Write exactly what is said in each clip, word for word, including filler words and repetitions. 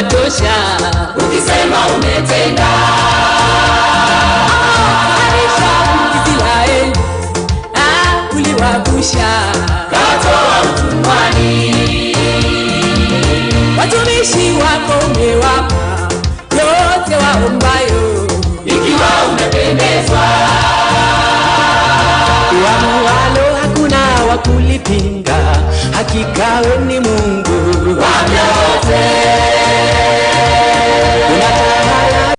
tosha. Ukisema umetenda. Harisha Israeli, ah, uliwavusha. Katoa utumwani. Watumishi wako umewapa yote waombayo. Ikiwa umependezwa. Uamualo hakuna wa kulipinga, hakika we ni Mungu wa vyote. Unatawala,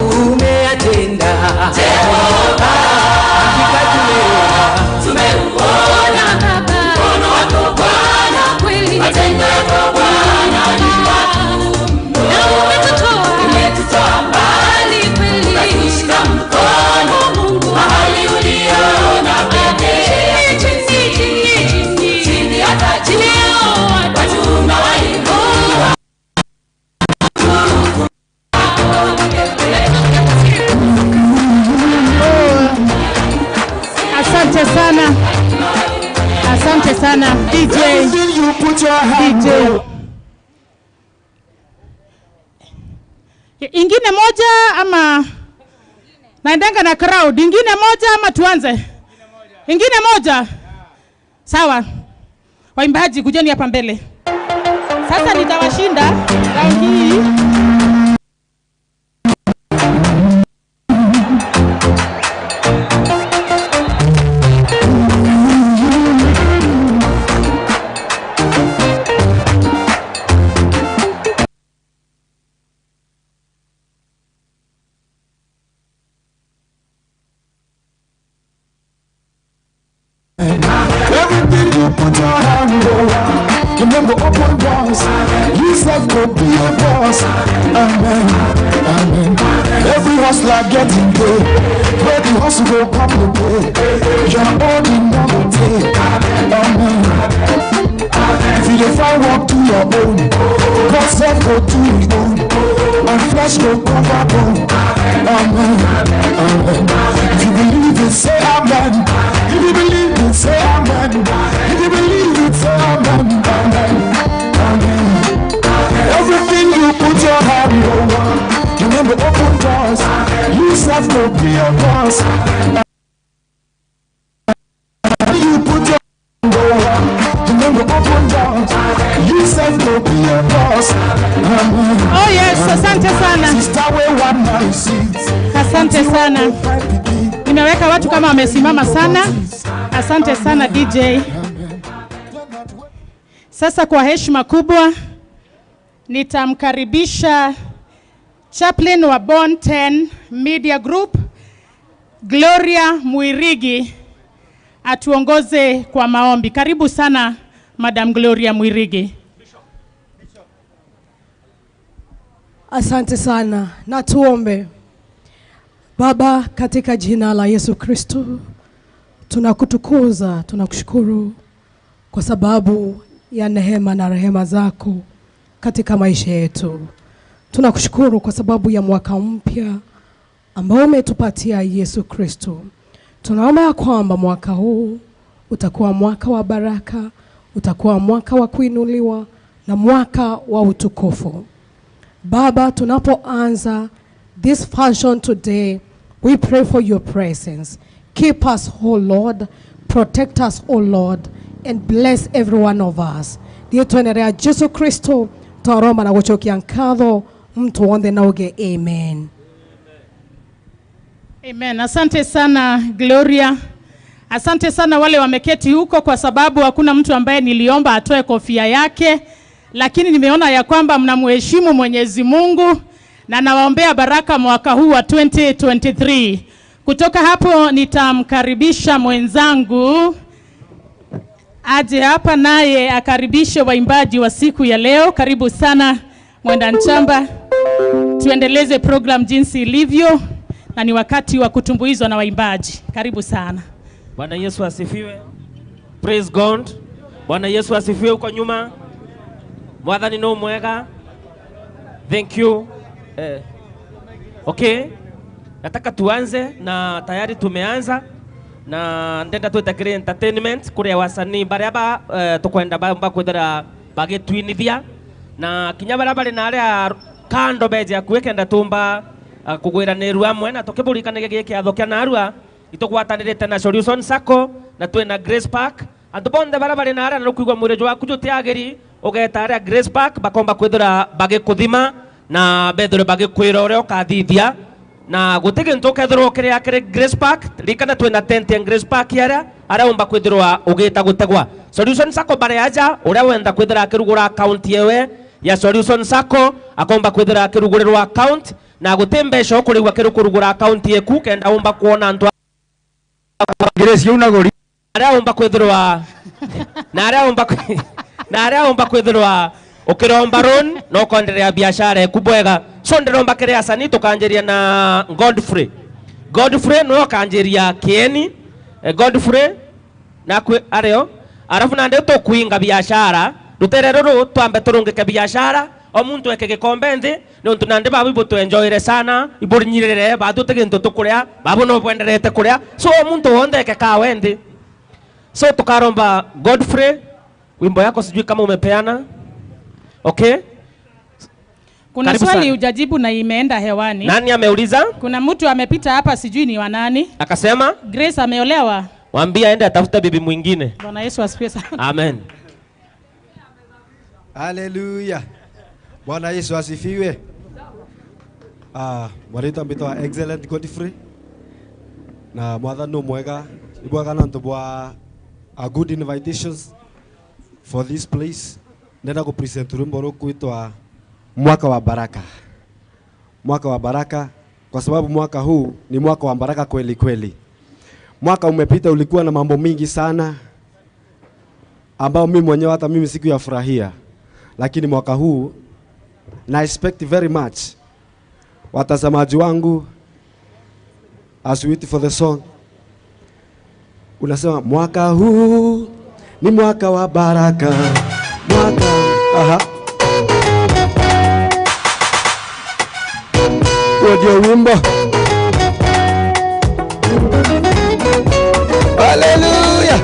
umeyatenda. Jehova, hakika tumeona, tumeuona mkono wako Bwana, kweli matendo yako Bwana ni makuu. Na umetutoa, umetutoa mbali kweli. Ukatushika mkono, Mungu, mahali uliona pekee. Chini, chini, chini, chini, chini hata juu. Leo watu unawainua. Asante sana. Asante sana, D J. Everything you put your hand D J. on. Ingine moja ama naendanga na crowd? Ingine moja ama tuanze? Ingine moja. Sawa. Waimbaji, kujeni hapa mbele. Sasa nitawashinda raundi hii. Everything you put your hand over, remember open doors. You self go be a boss. Amen. Amen. Every hustler getting paid. Where the hustle go come to pay. You're holding on the day. Amen. If you dey find work, do your own. God self go do his own. And flesh go cover bone. Amen. Amen. If you believe it, say amen. If you believe it, say amen. If you believe it, say amen. Amen. Amen. Everything you put your hand over, remember open doors. You self go be a boss. You put your hand over, remember open doors. You self go be a boss. Amen. Oh yes, asante sana. Sister, we want my seats. Asante sana. Nimeweka watu kama wamesimama sana. Asante sana D J. Sasa kwa heshima kubwa nitamkaribisha chaplain wa Born Ten Media Group, Gloria Mwirigi, atuongoze kwa maombi. Karibu sana, Madam Gloria Mwirigi. Asante sana. Na tuombe. Baba, katika jina la Yesu Kristo, tunakutukuza, tunakushukuru kwa sababu ya neema na rehema zako katika maisha yetu. Tunakushukuru kwa sababu ya mwaka mpya ambao umetupatia, Yesu Kristo. Tunaomba ya kwamba mwaka huu utakuwa mwaka wa baraka, utakuwa mwaka wa kuinuliwa na mwaka wa utukufu. Baba, tunapoanza this function today, we pray for your presence. Keep us, O Lord, protect us, O Lord, and bless every one of us. Riitwa-ini ria Jesu Kristo twaromba na gucokia nkatho, muntu wonthe nauge amen. Amen. Asante sana, Gloria. Asante sana wale wameketi huko, kwa sababu hakuna mtu ambaye niliomba atoe kofia yake, lakini nimeona ya kwamba mnamheshimu Mwenyezi Mungu, na nawaombea baraka mwaka huu wa twenty twenty-three. Kutoka hapo nitamkaribisha mwenzangu aje hapa naye akaribishe waimbaji wa siku ya leo. Karibu sana, Mwenda Nchamba. Tuendeleze program jinsi ilivyo, na ni wakati wa kutumbuizwa na waimbaji. Karibu sana. Bwana Yesu asifiwe. Praise God. Bwana Yesu asifiwe huko nyuma. Mwathani no mwega. Thank you. Eh. Okay. Nataka tuanze na tayari tumeanza. Na ndenda twite kiri entertainment, kuria wasanii baria ba, eh, tukwenda ba, bakwithira bagitwinithia, na kinya baria bari na aria kando beje akui kenda tumba, ah, kugwiranirua amwe na tukiburikanagia giki kiatho kia narua, itugwatanirite na Solution Sacco na twina Grace Park. Antu bonthe baria bari na aria nukwigua mwiri jwaku jutiagiri, ugeta aria Grace Park, bakomba kwithira bagikuthima na bethirwe bagikwira uria ukathithia. Na guti gintu ukethirwa ukiria kiri Grace Park, ririkana twina tent ya Grace Park aria, aria umba kwithirwa ugita gutegwa. Solution Sacco bari aja, uria wenda kwithira akirugura account yewe ya Solution Sacco, akomba kwithira akirugurirwa account, na guti mbeca ukurigwa kiri kurugura account yeku, kenda umba kwona antu Grace yau na gori. Na aria umba kwithirwa, na aria umba kwi-, na aria umba kwithirwa ukiromba loan, na ukoenderea biashara eku bwega. So, ndiromba kiri asani, tukanjiria na Godfrey. Godfrey niwe ukanjiria kieni. Eh, Godfrey, nakwi ario. Arafu nandi tukwinga biashara. Rutere ruru twambe turungike biashara. O muntu eke gikombe nthi, niuntu nandi babu ibutwenjoire sana, ibunyirire, babu uti gintu tukuria, babu no bwenderete kuria. So, o muntu wonthe eke kawe nthi. So, tukaromba Godfrey, wimbo yako sijui kama umepeana. Okay? Kuna Karibu swali sana. Hujajibu na imeenda hewani. Nani ameuliza? Kuna mtu amepita hapa, sijui ni wa nani. Akasema? Grace ameolewa. Mwambie aende atafute bibi mwingine. Bwana Yesu asifiwe sana. Amen. Haleluya. Bwana Yesu asifiwe. Ah, mwarita mbitwa Excellent Godfrey. Na Mwathani no mwega, ibwaga na ntu bwa a good invitations for this place. Ndenda ku present rwimbo rukwitwa Mwaka wa Baraka. Mwaka wa baraka, kwa sababu mwaka huu ni mwaka wa baraka kweli kweli. Mwaka umepita ulikuwa na mambo mingi sana, ambao mimi mwenyewe hata mimi sikuyafurahia. Lakini mwaka huu, na expect very much. Watazamaji wangu, as we wait for the song, unasema, "Mwaka huu ni mwaka wa baraka." Mwaka, aha. Huo ndio wimbo. Haleluya.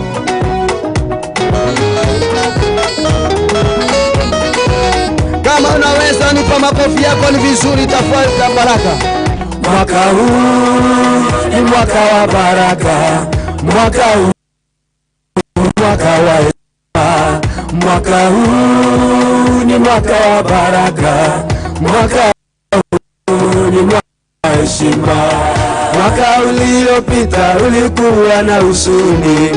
Kama unaweza nipa makofi yako ni vizuri, tafadhali, kwa baraka. Mwaka huu ni mwaka wa baraka. Mwaka huu ni mwaka wa heshima. Mwaka huu ni mwaka wa baraka. Mwaka huu ni mwaka wa heshima. Mwaka uliopita ulikuwa na huzuni.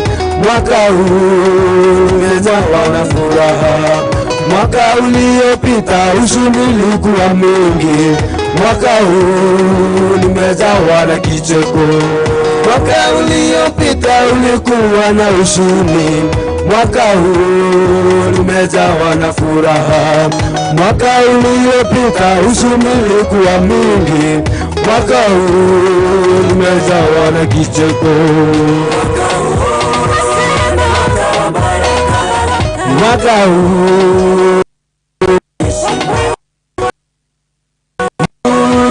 Mwaka huu umejawa na furaha. Mwaka uliopita huzuni ilikuwa mingi. Mwaka huu nimejawa na kicheko. Mwaka uliopita ulikuwa na huzuni. Mwaka huu nimejawa na furaha. Mwaka uliopita huzuni ilikuwa mingi. Mwaka huu nimejawa na kicheko. Mwaka huu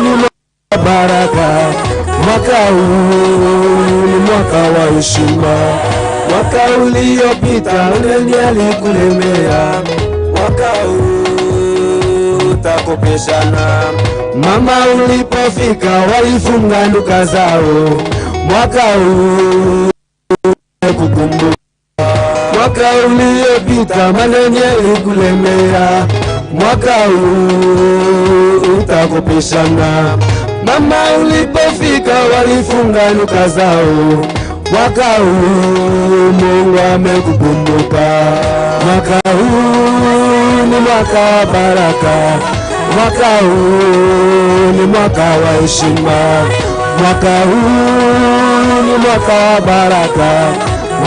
ni mwaka wa baraka. Mwaka huu ni mwaka wa heshima. Mwaka uliopita nani alikulemea? Mwaka huu utakopeshana. Mama, ulipofika walifunga nduka zao. Mwaka huu kukumbuka. Mwaka uliopita manenye ikulemea, mwaka huu utakopeshana. Mama, ulipofika walifunga nduka zao, mwaka huu Mungu amekukumbuka. Mwaka huu ni mwaka wa baraka. Mwaka huu ni mwaka wa heshima. Mwaka huu ni mwaka wa baraka.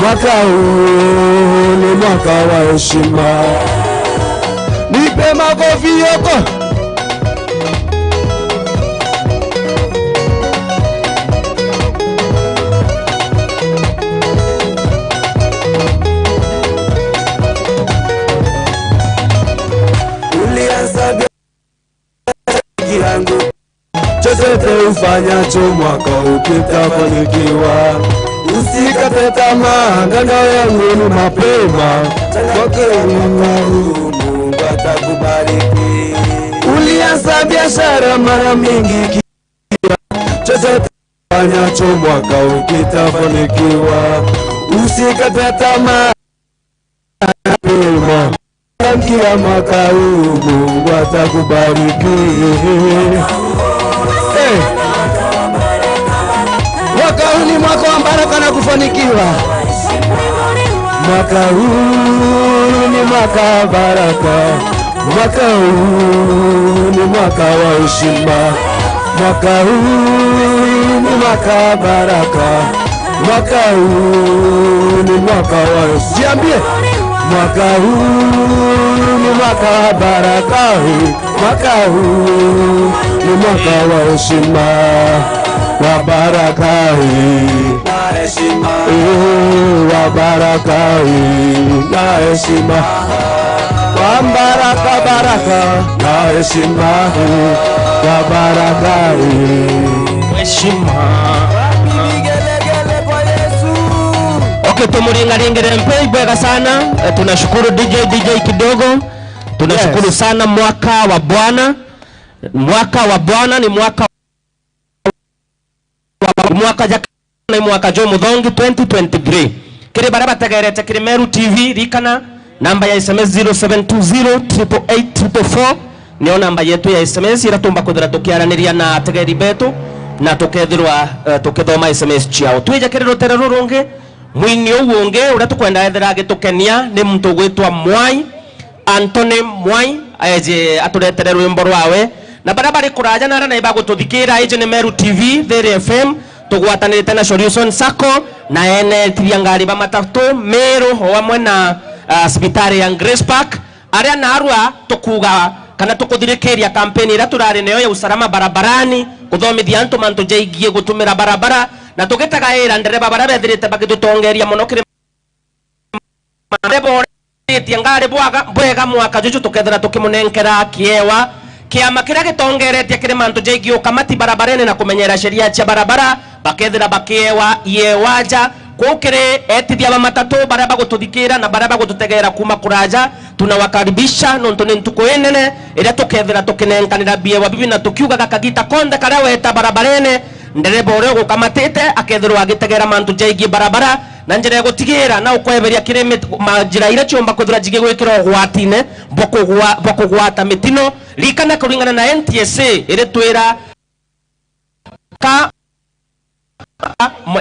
Mwaka huu ni mwaka wa heshima. Nipe makofi yako. Ulianza yangu. Chochote ufanyacho mwaka ukitafanikiwa, usikate tamaa, ngano yangu ni mapema. Kwake Mungu Kubariki. Ulianza biashara mara mingi, kila chochote fanyacho mwaka ukitafanikiwa. Usikate tamaa mapema. Kila mwaka huu Mungu atakubariki. Eh. Mwaka huu ni mwaka wa baraka na kufanikiwa. Mwaka huu ni mwaka wa baraka. Mwaka huu ni mwaka wa heshima. Mwaka huu ni mwaka wa baraka. Mwaka huu ni mwaka wa, jiambie. Mwaka huu ni mwaka wa baraka. Mwaka huu ni mwaka wa heshima, wa baraka, eh. Eh, wa baraka, eh, na heshima. Wa baraka, baraka, na heshima, eh, wa baraka, eh. Heshima. Okay, tumuringaringire mpe ibwega sana. Eh, tunashukuru D J, D J kidogo. Tunashukuru Yes. sana, mwaka wa Bwana. Mwaka wa Bwana ni mwaka wa mwaka ja na mwaka jo muthongi twenty twenty-three. Kiri baria bategerete kiri Meru T V, rikana namba ya S M S zero seven two zero triple eight triple four, niyo namba yetu ya S M S iria tumba kwithira tukiaraniria na ategeri betu na tukethirwa, eh, tukithoma S M S ciao. Twije kiri rutere rurungi, mwini uu ungi uria tukwenda ethira agitukenia ni muntu ugwitwa Mwai. Anthony Mwai aeje aturetere rwimbo rwawe. Na baria bari kuraja na aria nai bagututhikiira, iji ni Meru T V, Thiri F M, tugwatanirite na Solution Sacco, na ene etiria ngari ba matatu Meru, o amwe na, ah, cibitari ya Grace Park, aria narua tukuuga kana tukuthirikiria kampeni iria turari nayo ya usalama barabarani, kuthomithia antu mantu jaigie gutumira barabara, na tugitagaira ndereba baria bethirite bagitutongeria mono kiri Marebo uritie ngari bwaga, bwega mwaka juju tukethira tukimunenkera kiewa. Kiama kiria gitongeretie kiri mantu jaigie ukamati barabarene na kumenyera sheria cia barabara, bakethira bakiewa iewa ja. Kuu kiri etithia ba matatu baria bagututhikiira na baria bagututegeera kuuma kuraja, tunawakaribisha nontu ni ntuku inene iria tukethira tukinenkanira biewa bibi na tukiugaga kagita konthe karia weta barabarene, ndereba uria ugukamatite akethirwa agitegeera mantu jaigie barabara, na njira ya gutigiira na ukweberia kiri mit-, ma-, njira iria ciumba kwithirwa jigigwikira ugwatine bwa kugwa-, bwa kugwata mitino. Ririkana, kuringana na N T S A iritwira ka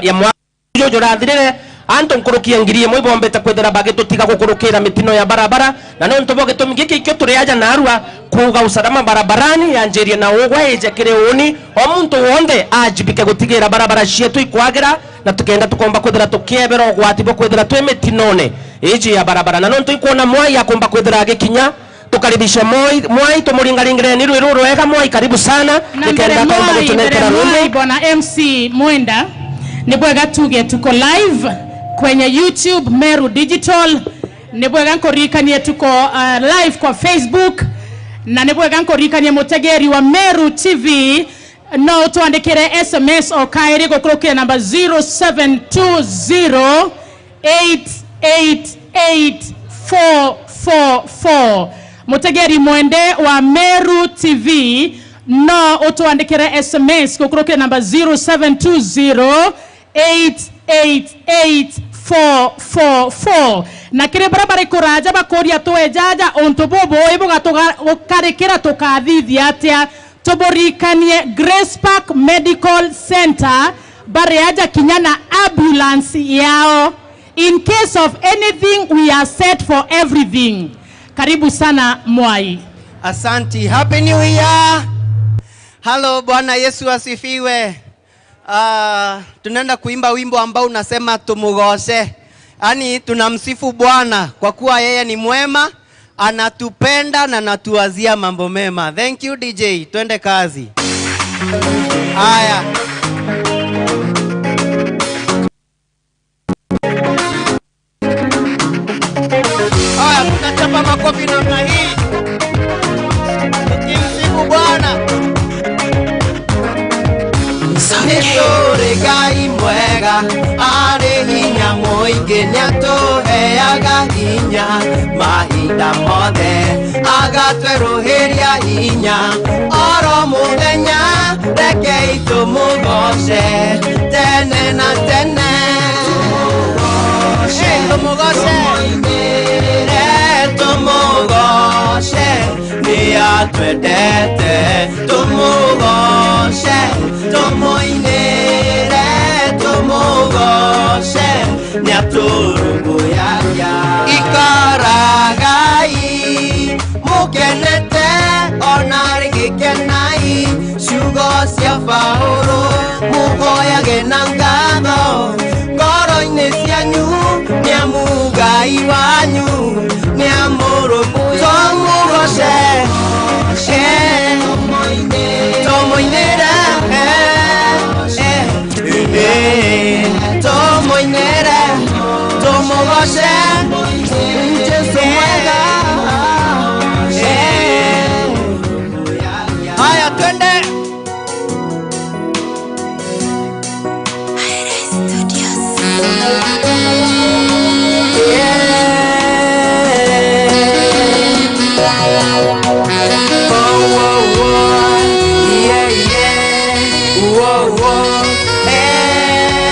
ya mwaka juju jurathirire, antu nkuruki ya ngiri imwe ibombete kwithira bagitutiga gukurukira mitino ya barabara, na nontu bwa gitumi giki ikio turi aja narua kuuga usalama barabarani yanjirie na ugwe ije kiri uuni. O muntu wonthe ajibike gutigira barabara cietu ikwagira, na tukenda tukomba kwithira tukiebera ugwati bwa kwithira twi mitinone iji ya barabara. Na nontu ikwona Mwai akomba kwithira agikinya, tukaribishe Mwai, Mwai tumuringaringireni rwiru rwega. Mwai, karibu sana. Na nikenda mbere akomba Mwai, gutunengera mbere rwimbo. Mwai, bwana M C Mwenda, ni bwega tuge tuko live kwenye YouTube Meru Digital. Ni bwega nkuririkanie tuko, uh, live kwa Facebook, na ni bwega nkuririkanie mutegeri wa Meru T V, no utwandikire S M S o kairi gukurukira namba zero seven two zero eight eight eight four four four. Mutegeri mwende wa Meru T V, no utwandikire S M S gukurukira namba zero seven two zero eight eight eight four four four. Na kiri baria bari kuraja bakuria, twejaja untu bubui bugatuga-, gukarikira, tukathithia atia? Tuburirikanie Grace Park Medical Center, bari aja kinya na ambulance yao. In case of anything, we are set for everything. Karibu sana, Mwai. Asanti. Happy New Year. Hello, Bwana Yesu asifiwe. Ah, tunaenda kuimba wimbo ambao unasema tumugoshe. Yaani, tunamsifu Bwana kwa kuwa yeye ni mwema, anatupenda na anatuwazia mambo mema. Thank you, D J. Twende kazi. Haya. Haya, tunachapa makofi namna hii. Tukimsifu Bwana. Nĩ tũrĩ Ngai mwega, arĩ hinya mũingĩ, nĩ atũheaga hinya mahinda Mahinda monthe agatweruhiria inya, oro muthenya, rekei tumugoce tene na tene. Tumugoce. Tumugoce. Tumugoce. Ni atwendete, tumugoce, tumuinire, tumugoce, ni aturunguyagia. Ikaragai mukenete, ona ringi kenai, ciugo cia Paulo, mugoyage na ngatho, ngoro-ini cianyu, ni amu Ngai wanyu ni amurungu. Tumugoce, eh, tumuinire, eh, eh, eh, tumuinire, tumugoce, Jesu mwega, eh. Haya, twende.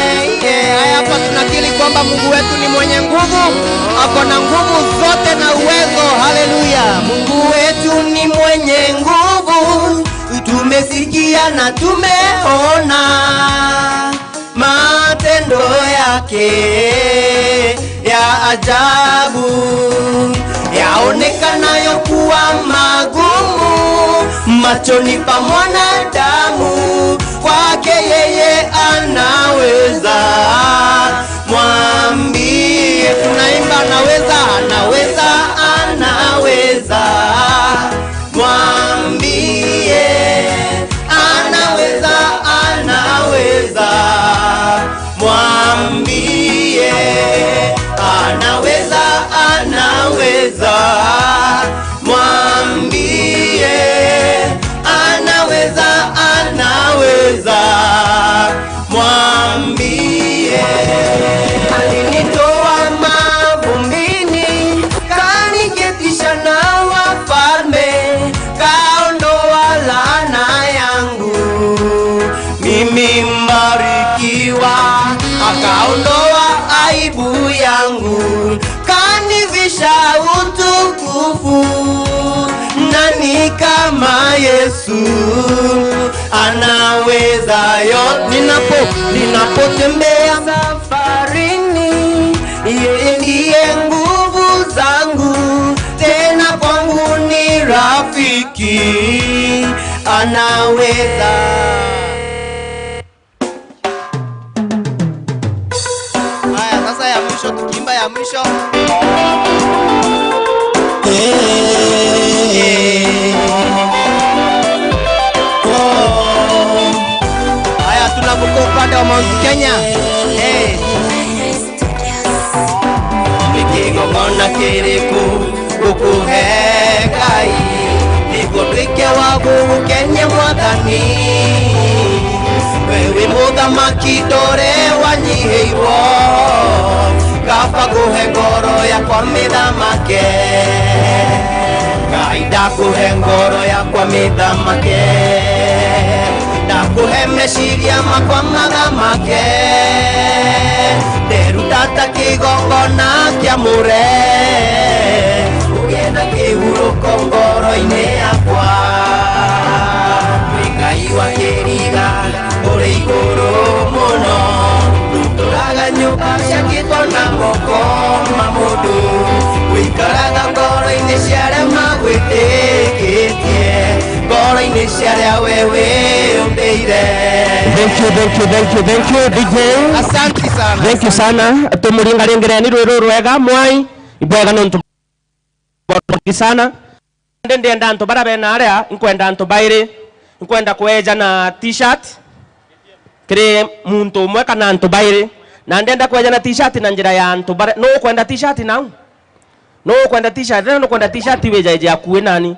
Haya, hapa tunakiri kwamba Mungu wetu ni mwenye nguvu, ako na nguvu zote na uwezo. Haleluya! Mungu wetu ni mwenye nguvu, tumesikia na tumeona matendo yake ya ajabu, yaonekanayo kuwa magumu machoni pa mwanadamu, kwake yeye anaweza. Mwambie, tunaimba, anaweza, anaweza, anaweza. Mwambie, anaweza, anaweza. Mwambie, anaweza, anaweza. Mwambie, anaweza, anaweza. Mwambie. Alinitoa mavumbini, kaniketisha na wafalme, kaondoa laana yangu. Mimi mbarikiwa, akaondoa aibu yangu, kanivisha utukufu. Nani kama Yesu? Anaweza yote. Ninapo-, ninapotembea safarini, yeye ndiye nguvu zangu, tena kwangu ni rafiki. Anaweza. Haya, sasa ya mwisho, tukiimba ya mwisho. Haya, tunavuka upande wa Mount Kenya. Eh. Ni kigongona kiriku ngukuhe Ngai, niguo nduike wa gugukenia Mwathani? We wi muthamaki ndore wanyihiirwo, kaba nguhe ngoro yakwa mithamake. Ngai, ndakuhe ngoro yakwa mithamake, ndakuhe meciria makwa mathamake. Nderuta ta kigongona kiamure, ugie na kihuruko ngoro-ini yakwa. Wi Ngai wa kiriga, uri iguru muno, uturaga nyumba ciakitwo na moko ma mundu, wikaraga ngoro-ini cia aria magwitikitie, ngoro-ini cia aria we wiyumbiire. Thank you, thank you, thank you, thank you, D J. Asante sana. Thank you sana. Tumuringaringireni rwiru rwega, mwai. Ibwega nontu bwa sana. Ndi ndienda antu bara bena aria, nkwenda antu bairi. Nkwenda kweja na t-shirt kiri muntu umwe kana antu bairi. Na ndienda kweja na t-shirt na njira ya antu bara. Nuu ukwenda t-shirt nau? Nuu ukwenda t-shirt? Riria nukwenda t-shirt, wija iji akui nani.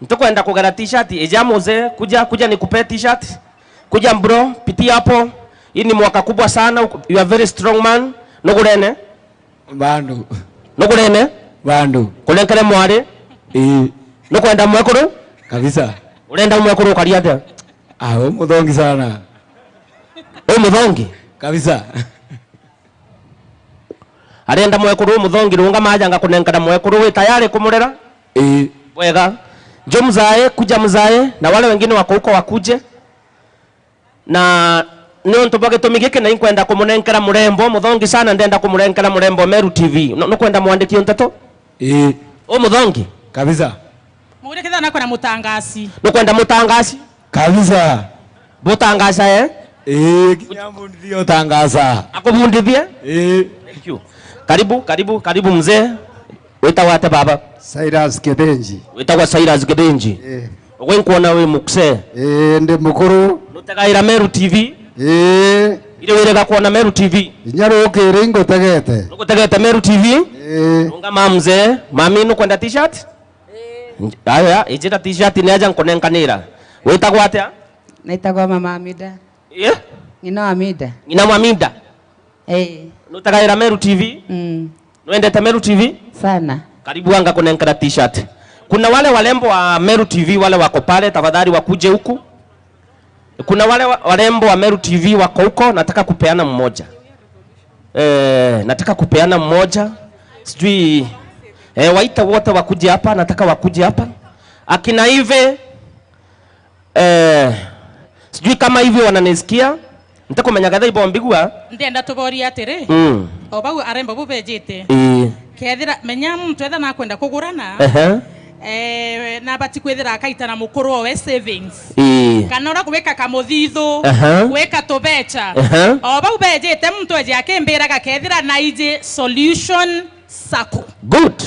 Ntukwenda kugera t-shirt, ija mzee, kuja, kuja nikupe t-shirt. Kuja bro, pitia hapo. Hii ni mwaka kubwa sana, you are very strong man. Nugurene? Bado. Nugurene? Bandu. Kunenkere mwari? Ii. Nukwenda mwekuru? Kabisa. Urenda mwekuru ukari atia? Ah, u muthongi sana. U muthongi? Kabisa. Arenda mwekuru u muthongi, rungama aja ngakunenkera mwekuru, wi tayari kumurera? Ii. Bwega. Njo mzae, kuja mzae, na wale wengine wako huko wakuje. Na niuntu bwa gitumi giki, na inkwenda kumunenkera murembo muthongi sana, ndenda kumunenkera murembo Meru T V. Nu-, nukwenda mwandiki o nteto? Ii. U muthongi? Kabisa. Mugure kethira nakwenda mutangasi. Nukwenda mutangasi? Kabisa. Butangaca, eh? Ii, kinya mbundithie utangaca. Akubundithie? Ii. Thank you. Karibu, karibu, karibu mzee. Witagwa atia baba? Cyrus Kithinji. Witagwa Cyrus Kithinji. Ii. Ugwe nkwona wi mukse. Ii, ndi mukuru. Nutegaira Meru T V? Ii. Iri wirega kwona Meru T V? Inya rukiri ingutegete. Nugutegete Meru T V? Ii. Rungama mzee. Mami, nukwenda t-shirt? Aya, ijira t-shirt ni aja nkunenkanira. Witagwa atia? Naitagwa Mama Amida. Ii? Ng'ina wa Amida. Ng'ina wa Amida? Ii. Nutagaira Meru T V? Mm. Nwendete Meru T V? Sana. Karibu anga kunenkera t-shirt. Kuna wale warembo wa Meru T V wale wako pale, tafadhali wakuje huku. Kuna wale wa-, warembo wa Meru T V wako huko, nataka kupeana mmoja. Eh, nataka kupeana mmoja. Sijui, eh, waite wote wakuje hapa, nataka wakuje hapa. Akina Ive, eh, sijui kama Ive wananisikia. Ntikumenya ketha ibombigua. Ndienda tuborie atiri, mm, o bau arembo bu bejite. Ii. Kethira, menya muntu etha nakwenda kugurana, ehe, eh, nabati kwithira akaita na mukuru owe savings. Ii. Kana uria gwika kamuthithu, ehe, gwika tubecha. Ehe. O bau bejite muntu eje akimbiraga kethira naiji Solution Sacco. Good.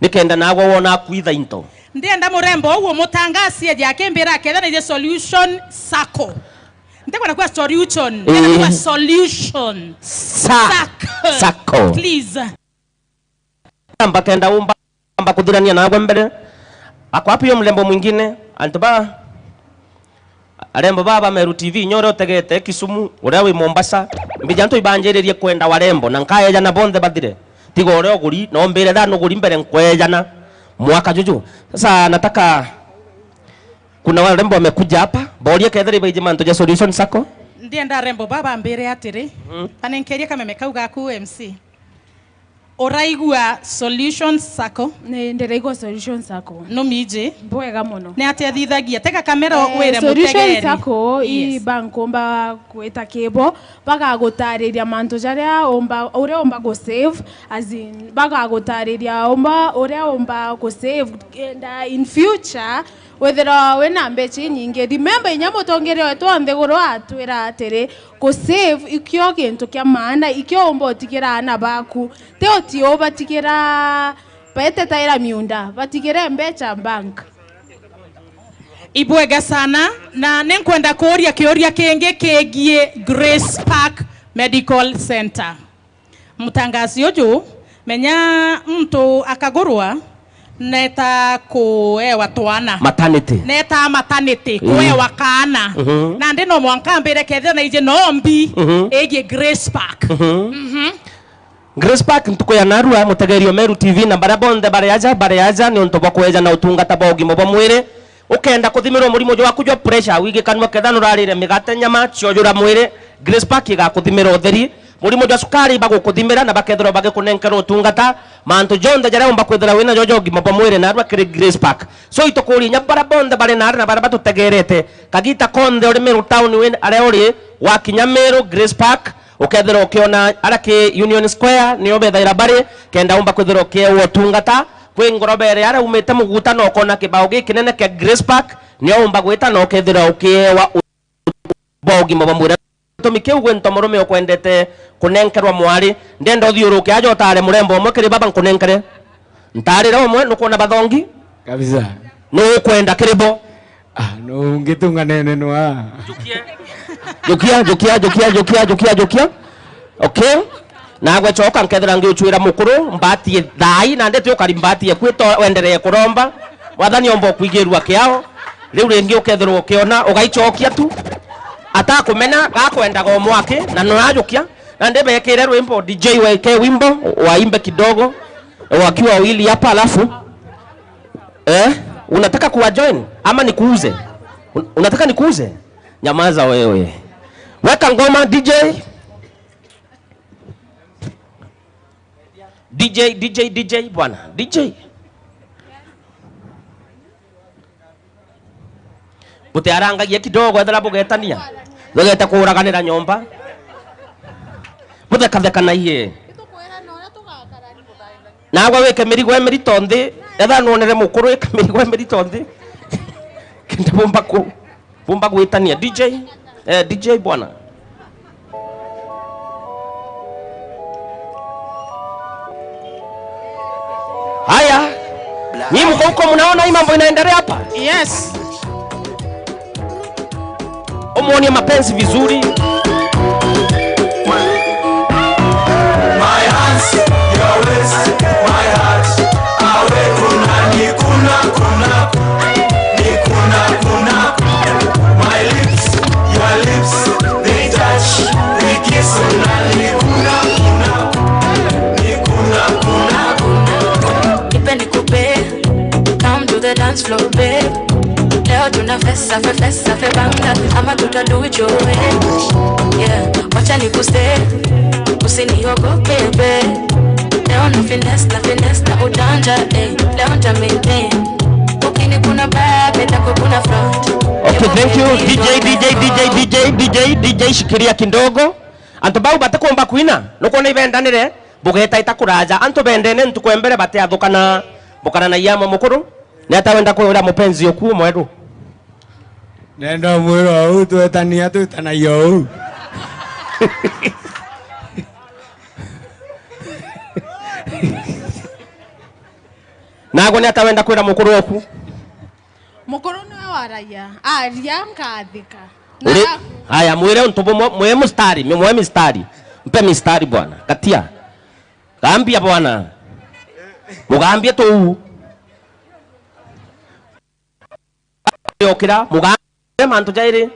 Nikenda nagwe wona kwitha into. Ndienda murembo uguo mutangasie eje akimbira kethira naiji Solution Sacco. Ntikwenda kuga solution, ndienda kuga, ii, solution. Sa-, Sacco. Sacco. Please. Amba kenda umba, amba kuthirania nagwe mbere. Ako wapi huyo mrembo mwingine? Antu ba, arembo baba Meru T V, inya uria utegete Kisumu, uria wi Mombasa. Mbija antu ibanjiririe kwenda warembo, na nkaejana bonthe bathire. Tiga uria uguri, na umbire thaa nuguri mbere nkwejana mwaka juju. Sasa nataka, kuna warembo wamekuja hapa, boria kethira ibaiji mantu ja Solution Sacco. Ndienda arembo baba bambire atiri, mm, banenkerie kameme kau gaku M C. Uraigua Solution Sacco? Ni ndiraigua Solution Sacco. Numiji? Bwega mono. Ni atia athithagia? Tega kamera, eh, wire Solution mutegeri. Sacco, yes, i bank umba gwita kibo, bagagutariria mantu jaria umba, uria umba gu save, as in, bagagutariria umba, uria umba gu save, kenda in future, withirwa wina mbecha inyingi. Remember, inya mutongeria wetu wa nthiguru atwira atiri, ku save ikio gintu kia maana, ikio umba utigira aana baku. Ti uti ubatigira baete taira miunda, batigire mbecha bank. Ibwega sana, na ninkwenda kuuria kiuria kingi kigie Grace Park Medical Center. Mutangasi uju, menya muntu akagurwa, neta kuewa twana. Maternity. Neta maternity, ii, kuewa kaana. Mhm. Nandi no mwanka mbire kethira naiji no mbi, mhm, igie Grace Park. Mhm. Mhm. Grace Park ntuku ya narua, mutegerio Meru T V na baria bonthe bari aja, bari aja ni untu bwa kweja na utungata bwa ugima bwa mwiri. Ukenda kuthimirwa murimo jwaku jwa pressure, wigikanua ketha nurarire migate, nyama, ciojura mwiri, Grace Park igakuthimira utheri. Murimo jwa sukari bagukuthimira na bakethirwa bagikunenkera utungata. Mantu jonthe jaria umba kwithira wina jo ja ugima bwa mwiri narua kiri Grace Park. So itukuria inya baria bonthe bari nari na baria batutegerete, kagita konthe uri Meru town win aria uri, wakinya Meru Grace Park, ukethirwa ukiona aria ki Union Square, nio bethaira bari, kenda umba kwithirwa ukiewa utungata. Kwi ngorobere aria umite Muguta na ukona kibao gikinene kia Grace Park, nio umba gwita na ukethirwa ukiewa u-, bwa ugima bwa mwiri. Gitumi kiu gwi ntomurume ukwendete kunenkerwa mwari, ndenda uthiuruke aja utare murembo umwe kiri baba nkunenkere. Ntarire umwe, nukwona bathongi? Kabisa. Nu ukwenda kiri bo? Ah, nu ngitung'anene nwa. Jukia, jukia, jukia, jukia, jukia, jukia. Okay? Nagwe coka nkethira ngiucwira mukuru, mbatie thai, na nditi ukari mbatie kwito wenderee kuromba. Mwathani omba ukwigirua kiao. Riu ringi ukethirwa ukiona, ugaicokia tu. Atakumena, gakwendaga o mwaki, na nurajukia. Na ndibekire rwimbo, D J weke wimbo, waimbe kidogo. Wakiwa wawili hapa alafu, eh, unataka kuwa join ama nikuuze? Un-, unataka nikuuze? Nyamaza wewe. Weka ngoma, D J. D J, D J, D J, bwana, D J. Butiarangagia kidogo, ethera bugetania. Bugeta kuuraganira nyomba. Buthekathekanagie. Nagwe wike mirigo imirito nthi, ethera nwonere mukuru wike mirigo imirito nthi. Kenda bumba ku-, bumba gwitania. D J, eh, D J bwana. Haya. Nyinyi mko huko mnaona hii mambo inaendelea hapa? Yes. Umuonie mapenzi vizuri. My hands, your waist, my heart. Awe kuna ni kuna kuna. Ni kuna kuna. My lips, your lips, they touch. We kiss, una ni kuna kuna. Ni kuna kuna kuna. Nipe nikupe, come to the dance floor, babe. Leo tuna fesa, fe-, fesa, fe banga, ama tuta do it your way. Yeah, wacha nikustay, usiniogope, babe. Leo na finesse, na finesse, na ujanja, eh. Leo nta maintain. Ukini kuna back, nita kukuna front. Okay, thank you. D J, D J, D J, D J, D J, D J, shikilia kidogo. Antu bau batikumba kwina, nukwona ibendanire, bugetaita kuraja. Antu bendene ntuku ya mbere batiathukana, bukaranagia amwe mukuru. Ni ata wenda kwira mupenzi oku mweru? Nenda mwira uu twetania twitanagia uu. Nago ni ata wenda kwira mukuru oku? Mukuru niwe waragia, aria nkathika. Uri, na haya, mwire untu bumwe, mwe mustari, mwe mistari. Mpe mistari bwana. Katia. Gambia bwana. Mugambie tu. Yokira, mugambie mantu jairi.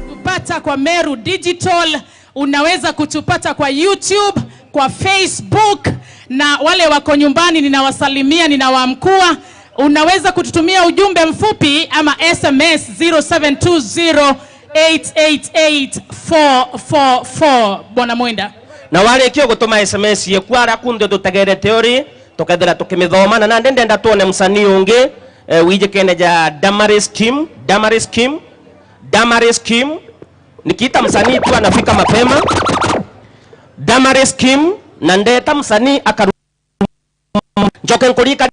Tupata kwa Meru Digital, unaweza kutupata kwa YouTube, kwa Facebook, na wale wako nyumbani ninawasalimia, ninawaamkua. Unaweza kututumia ujumbe mfupi ama S M S zero seven two zero eight eight eight four four four, Bwana Mwenda. Na warikia gutuma S M S yeku aria kunthe tutegerete uri, tukethira tukimithoma, na nandi ndenda twone msanii ungi, Eh, wiji kene ja Damaris Kim, Damaris Kim, Damaris Kim. Nikiita msanii tu anafika mapema. Damaris Kim, na ndeta msanii akaru-, njoke nkurika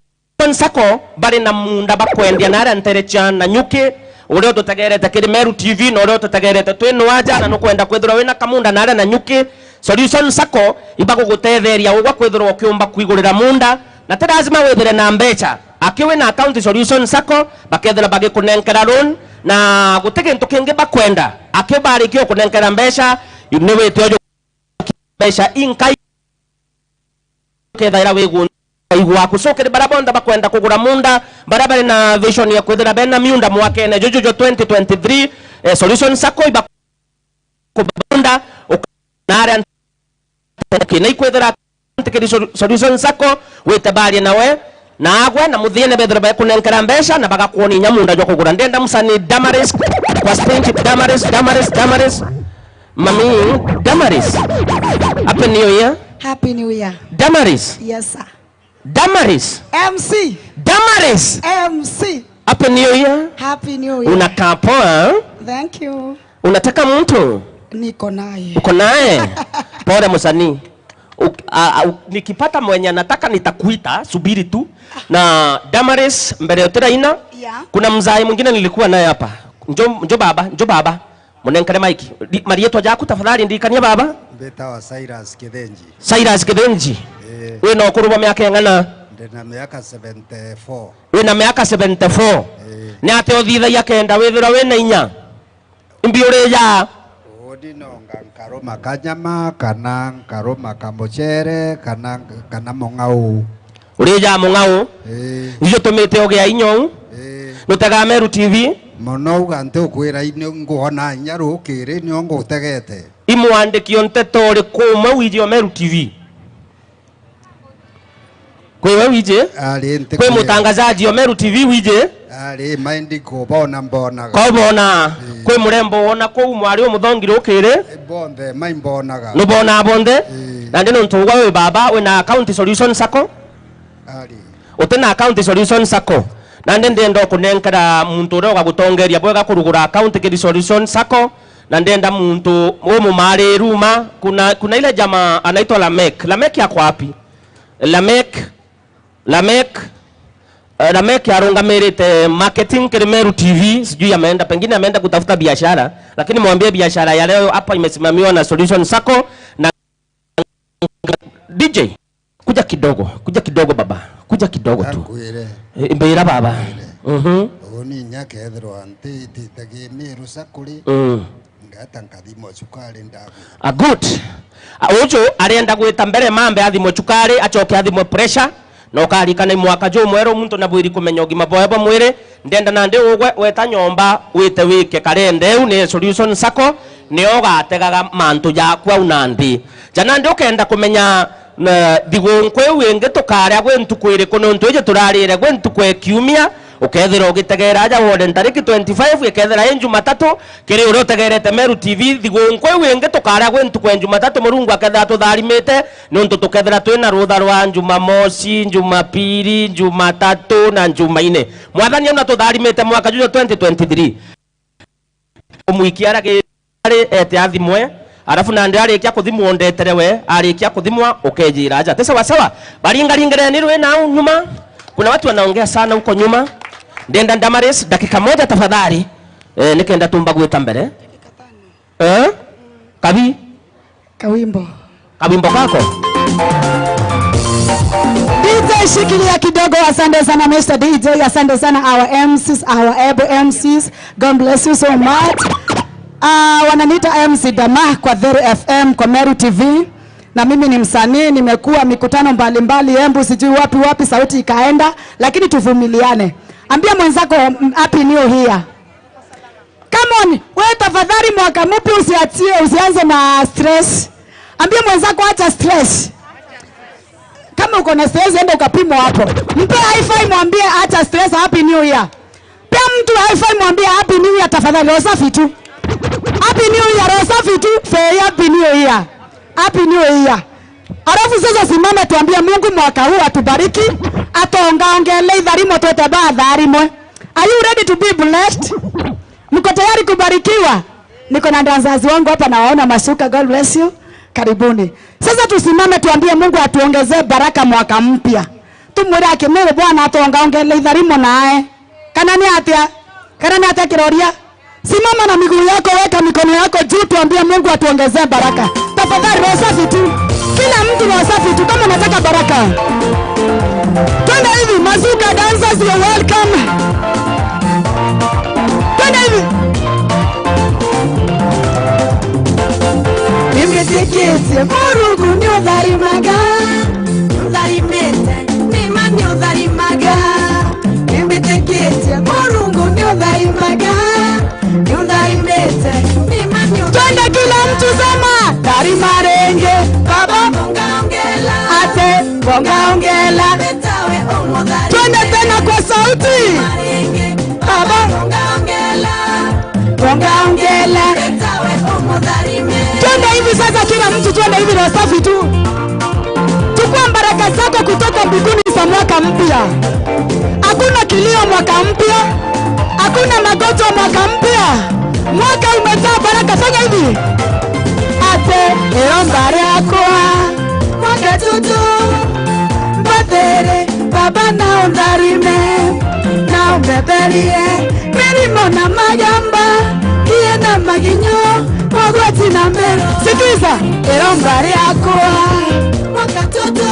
Sacco bari na munda bakwendia naria ntere cia Nanyuki, uria ututegerete kiri Meru T V na uria ututegerete twi nwaja na nukwenda kwithirwa wina kamunda naria Nanyuki, Solution Sacco ibagugutetheria ugwa kwithirwa ukiumba kwigurira munda, na ti lazima withire na mbecha. Aki wina account Solution Sacco, bakethira bagikunenkera loan, na guti gintu kingi bakwenda. Aki barikia ukunenkera mbecha, ni wite uju mbecha inkai ukethaira wi gu-, igwaku. So, kiri baria bonthe bakwenda kugura munda, baria bari na vision ya kwithira bena miunda mwakene juju jwa twenty twenty-three, eh, Solution Sacco iba kubunda, uka-, na aria nte-, na ikwithira ntikiri Sol-, Solution Sacco, wite barie nawe, na agwe na muthiene bethira bakunenkera mbeca na bagakuonia inya munda jwa kugura. Ndenda musani Damaris, kwa stage, Damaris, Damaris, Damaris. Mami, Damaris. Happy New Year. Happy New Year. Damaris. Yes, sir. Damaris. M C. Damaris. M C. Happy New Year. Happy New Year. Unakaa poa. Thank you. Unataka mtu? Niko naye. Uko naye? Pole msanii. Uk-, a, a, uk-, nikipata mwenye anataka nitakuita, subiri tu. Na Damaris, mbere utiraina, yeah, kuna mzai mwingine nilikuwa naye hapa. Njo, njo baba, njo baba. Munenkere maiki. Ndi-, marietwa jaku tafadhali, ndirikania baba. Mbitawa Cyrus Kithenji. Cyrus Kithenji. Eh. Wina ukuru bwa miaka ing'ana? Ndina miaka seventy-four. Wina miaka seventy-four. Eh. Ni atia uthithagia kenda withirwa wina inya? Imbi urijaa? Uni nonga nkaruma kanyama, kana nkaruma kamucere, kana, kana mung'au. Urijaa mung'au? Ii. Icio tumite ugia inya uu? Ii. Nutegaa Meru T V? Mono uga nti ukwira ini nguona inya rukiri nio ngutegete. Imwandiki o nteto uriku umwe wiji o Meru T V? Kwi we wiji? Ari nti kwi kwi mutangazaji o Meru T V wiji? Ari maindi kubona mbonaga. Ko bona. Ii. Kwi murembo wona kuu mwari umuthongi rukiri? Bonthe maimbonaga. Nubonaa bonthe? Ii. Nandi nontu ugwa wi baba, wina account Solution Sacco? Ari. Utina account Solution Sacco. Nandi ndenda ukunenkera muntu uria ugagutongeria bwega kurugura account kiri Solution Sacco. Na ndenda muntu umumariru ma, kuna, kuna ile jamaa anaitwa Lamek. Lamek ako wapi? Lamek, Lamek, eh, Lamek arungamirite marketing kiri Meru T V, sijui ameenda, pengine ameenda kutafuta biashara, lakini mwambie biashara ya leo hapa imesimamiwa na Solution Sacco na D J. Kuja kidogo, kuja kidogo baba. Kuja kidogo tu. Akwire. Eh, mbira baba. Mbire. Mhm. Uni inya kethirwa nti, ntitagi Meru Sacco ri. Mm. Ngeta nkathimwa cukari ndagu. A good. A, uju arenda gwita mbere mambe athimwe cukari, acoke athimwe pressure. Na ukarikana i mwaka jumweru muntu na bwiri kumenya ugima bwawe bwa mwiri. Ndenda nandi ugwe weta nyomba wite wike karende eu ni Solution Sacco, nio ugategaga mantu jaku au na nthi. Ja nandi ukenda kumenya, na, thigunku iu ingi tukaria gwi ntuku iriku, nontu iji turarire gwi ntuku e kiumia, ukethira ugitegera aja wone ntariki twenty-five, ikethira i Jumatatu, kiri uria utegerete Meru T V, thigunku iu ingi tukaria gwi ntuku e Jumatatu, Murungu akethira atutharimite, nontu tukethira twina rutha rwa Jumamosi, Jumapili, Jumatatu na Jumaine. Mwathani auna tutharimite mwaka juju twenty twenty-three. Umwikia aragi-, ari ete athimwe, arafu nandi arikia kuthimwa undetere we, arikia kuthimwa ukejira aja. Ti sawa sawa? Baringaringereni rwi nau nyuma. Kuna watu wanaongea sana huko nyuma. Ndenda Damaris, dakika moja tafadhali. Eh, nikenda tumba gwita mbere. Eh? Kabi? Kawimbo. Kawimbo kako? D J, shikilia kidogo. Asante sana Mister D J, asante sana our M Cs, our able M Cs. God bless you so much. Ah, wananiita M C Dama kwa Dheru F M, kwa Meru T V. Na mimi ni msanii, nimekuwa mikutano mbalimbali, Embu, sijui wapi wapi, sauti ikaenda, lakini tuvumiliane. Ambia mwenzako, mm, Happy New Year. Come on, wewe tafadhali, mwaka mpya usiachie, usianze na stress. Ambia mwenzako, "Acha stress." Kama uko na stress, enda ukapimwa hapo. Mpe high five, mwambie, "Acha stress, Happy New Year." Pea mtu high five, mwambie, "Happy New Year," tafadhali, roho safi tu. Happy New Year, roho safi tu, say, "Happy New Year. Happy New Year." Alafu sasa simame tuambie Mungu mwaka huu atubariki, atongaongele itharimo twete batharimwe. Are you ready to be blessed? Mko tayari kubarikiwa? Niko na dancers wangu hapa, nawaona mashuka. God bless you. Karibuni. Sasa tusimame tuambie Mungu atuongezee baraka mwaka mpya. Tumwire akimwire Bwana atongaongele itharimo nae. Kana ni atia? Kana ni atia kiroria? Simama na miguu yako, weka mikono yako juu, tuambie Mungu atuongezee baraka. Tafadhali, roho safi tu. Kila mtu roho safi tu, kama unataka baraka. Twende hivi, Mazuka dancers, you're welcome. Twende hivi. Nimbitikitie Murungu ni utharimaga, ni utharimite, ni ma ni utharimaga. Nimbitikitie Murungu ni utharimaga, ni utharimite, ni ma ni utharimite. Twende kila mtu sema, tharima ringi, Baba. Bongaongela. Ate, bongaongela. Twende tena kwa sauti. Baba. Bongaongela. Twende hivi sasa, kila mtu twende hivi, roho safi tu. Chukua baraka zako kutoka mbinguni za mwaka mpya. Hakuna kilio mwaka mpya. Hakuna magonjwa mwaka mpya. Mwaka umejaa baraka. Fanya hivi. Ate, iromba riakwa. Mwaka tutu. Mbathiri, Baba, na untharime, na umbeberie mirimo na magamba, ngie na maginyo, mogwati na mbere. Sikiza, iromba riakwa. Mwaka tutu.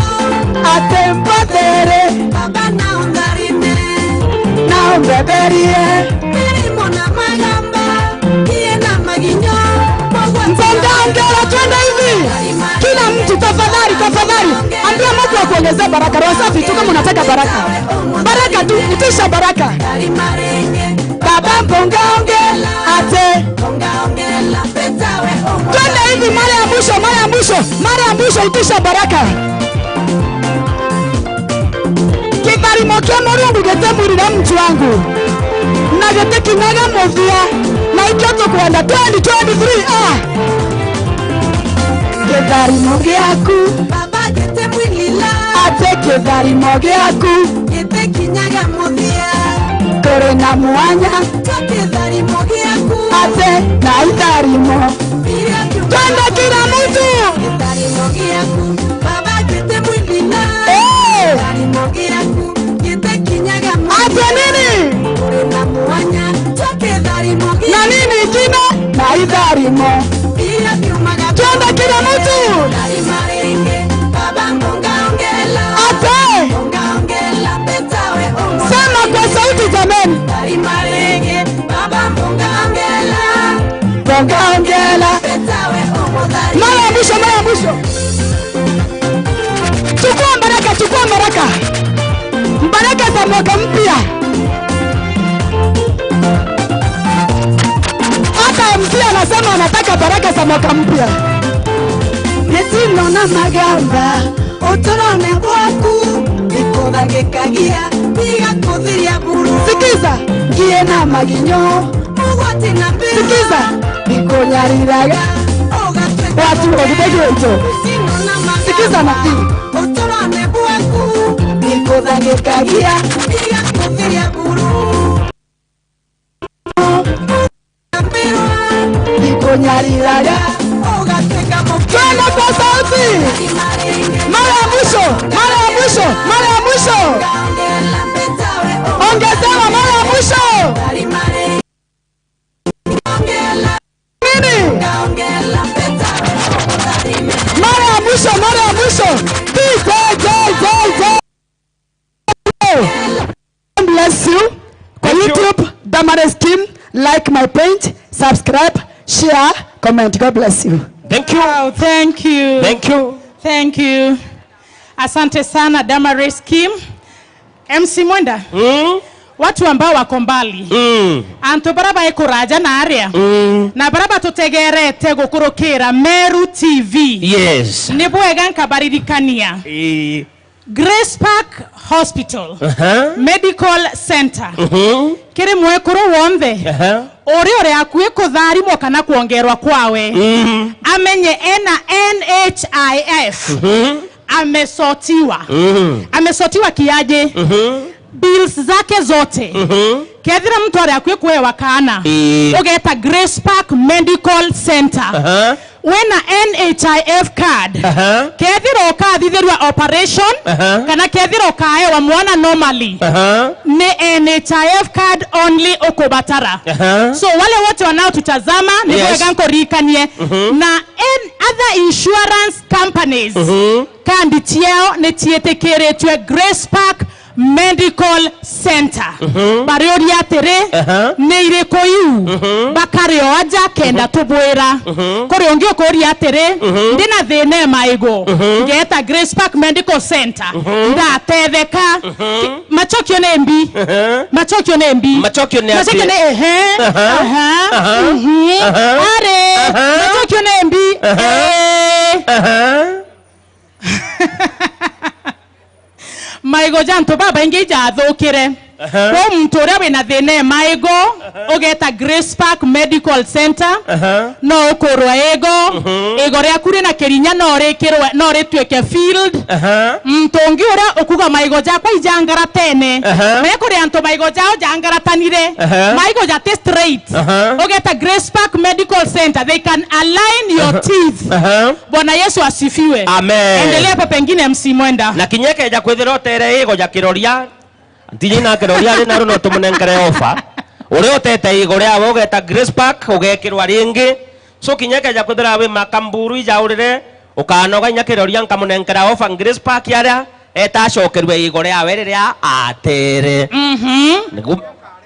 Ate mbathiri. Baba, na untharime, na umbeberie mirimo na magamba. Bongaongela, twende hivi. Kila mtu tafadhali, tafadhali. Ambia Mungu akuongezee baraka. Roho safi tu kama unataka baraka. Baraka tu, itisha baraka. Baba bongaongela, ate. Twende hivi mara ya mwisho, mara ya mwisho, mara ya mwisho, itisha baraka. Kitharimo kia Murungu giti mwirire muntu wangu, na gitikinyaga muthia, na ikio tukwenda twenty twenty-three, ah. Kitharimo giaku, Baba, giti mwirire. Ate kitharimo giaku, gitikinyaga muthia. Turi na mwanya. Kitharimo giaku. Ate na itharimo. Twende kila mtu. Kitharimo giaku, Baba, giti mwirire. Eh. Kitharimo giaku, gitikinyaga. Ate nini? Turi na mwanya. Kitharimo giaku. Na nini ingine? Na itharimo. Twende kila mtu. Ate. Sema kwa sauti jameni. Bongaongela. Mara ya mwisho, mara ya mwisho. Chukua baraka, chukua baraka. Baraka za mwaka mpya. Hata M C anasema anataka baraka za mwaka mpya. Gitino na magamba, uturone bwaku, bikuthagikagia, bigakuthiria buru. Sikiza. Ngie na maginyo, mugwati na mbira. Sikiza. Bikunyariraga, ugatwika. Watu wa gitego hicho. Gitino na magamba. Sikiza nabii. Uturone bwaku, bikuthagikagia, bigakuthiria buru. Bikunyariraga, ugatwika mukiri. Twende kwa sauti. Mara ya mwisho, mara ya mwisho, mara ya mwisho. Ongezewa mara ya mwisho. Nini? Mara ya mwisho, mara ya mwisho. D J, J J J. God bless you. Kwa YouTube, Damaris Kim, like my page, subscribe, share, comment. God bless you. Thank you. Wow, thank you. Thank you. Thank you. Asante sana, Damaris Kim. M C Mwenda, mm, watu ambao wako mbali, mm, antu bara bai kuraja na aria, mm, na bara batutegerete gukurukira Meru T V, yes, ni bwega nkabaririkania. Ii. Grace Park Hospital, aha, Medical Center. Mhm. Kiri mwekuru wonthe, aha, uri uri akui kutharimwa kana kwongerwa kwawe, mhm, amenye ena N H I F. Mhm. Amesotiwa. Mhm. Amesotiwa kiaje? Mhm. Bills zake zote. Mhm. Kethira mtu ari akui kuewa kaana, ii, ugeta Grace Park Medical Center. Aha. Wina N H I F card. Aha. Kethira ukathithirua operation, aha, kana kethira ukaewa mwana normally, aha, ni N H I F card only ukubatara. Aha. So wale wote wanaotutazama, ni, yes, bwega nkuririkanie. Mhm. Na en-, other insurance companies, mhm, kandi ciao ni ciitikiritue Grace Park Medical Center. Mhm. Bariuria atiri, aha, ni iriku iu? Mhm. Bakario aja kenda, mhm, tubwira. Mhm. Kuri ungi ukuria atiri, mhm, ndina thina e maigu, mhm, ngeeta Grace Park Medical Center, mhm, ndatetheka. Mhm. Ki-, macokio ni mbi. Aha. Macokio ni mbi. Macokio ni, macokio ati? Ni ehe. Aha. Aha. Aha. Mhm. Aha. Ari. Aha. Macokio ni mbi. Aha. Ee. Aha. Maigo ja antu babaingi ijathukire. Aha. Kwou muntu uria wina thina e maigo, aha, ugeta Grace Park Medical Center, aha, no ukurwa igo, mhm, igo riaku rina kirinya no rikirwe, no rituike field. Aha. Muntu ungi uria ukuga maigo jakwa ijangaratene, aha, me kuri antu maigo jao jangaratanire, aha, maigo jati straight. Aha. Ugeta Grace Park Medical Center, they can align your, aha, teeth. Aha. Bwana Yesu asifiwe. Amen. Endelea hapo pengine, M C Mwenda. Na kinya keja kwithira utere igo ja kiroria, ntiji na kiroria ari naru no tumunenkere ofa. Uria utete igo riawe ugeta Grace Park, ugekirwa ringi. So kinya keja kwithira wi makamburu ijaurire, ukanoga inya kiroria nkamunenkera ofa Grace Park aria eta acokerue igo riawe riria atere. Mhm. Nigu-,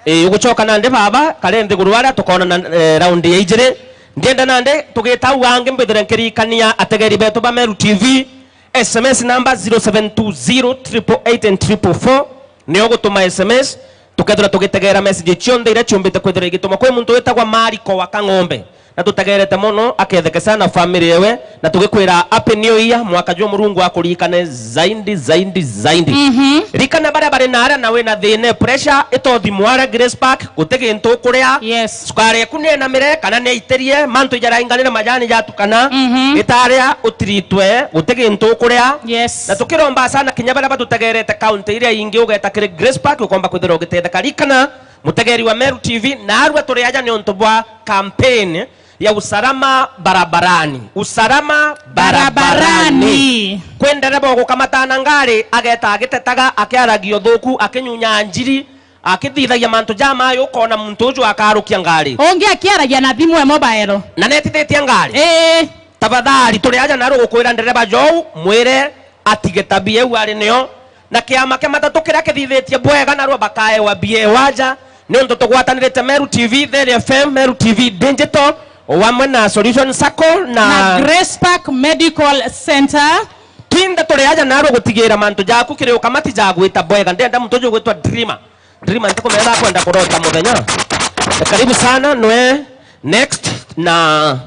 ii, ugucoka nandi baba, kare nthiguru aria tukonana, eh, raundi ya ijiri. Ndienda nandi tugita au angi mbithire nkiririkania ategeri betu ba Meru T V, S M S number zero seven two zero triple eight and triple four, nio gutuma S M S, tukethira tugitegera message cionthe iria ciumbite kwithira igitumwa. Kwi muntu witagwa Mariko wa Kang'ombe, na tutegerete mono, aketheke sana family yewe, na tugikwira Happy New Year, mwaka juu Murungu akuririkane zaidi, zaidi, zaidi. Mhm. Ririkana baria bari na aria na wina thina, pressure, itothimwa aria Grace Park, guti gintu ukuria. Yes. Sukari eku ni enamire kana ni aitirie, mantu ijarainganire, majani jatukana, mhm, itaria utiritwe, guti gintu ukuria. Yes. Na tukiromba sana kinya baria batutegerete kaunti iria ingi ugeta kiri Grace Park, ukomba kwithirwa ugitetheka. Ririkana, mutegeri wa Meru T V, narua turi aja niuntu bwa campaign ya usalama barabarani. Usalama barabarani. Barabarani. Kwi ndereba ugukamata na ngari, ageta agitetaga, akiaragia uthuku, akinyunya njiri, akithithagia mantu jamayo, ukona muntu uju akarukia ngari. Ungi akiaragia na thimu e mobile. Na netithitie ngari. Ii. Tafadhali, turi aja naru gukwira ndereba jou, mwire atige tabia iu ari nio. Na kiama kia matatu kiria kithithitie bwega, narua bakaewa bie waja, niuntu tugwatanirite Meru T V, Theri F M, Meru T V Digital, o amwe na Solution Sacco na, na Grace Park Medical Center. Twinthe turi aja naru gutigira mantu jaku kiri ukamati jagwita bwega. Ndenda muntu uju ugwitwa Dreamer. Dreamer, ntikumenya nakwenda kurota muthenya. Karibu sana, nwe next, na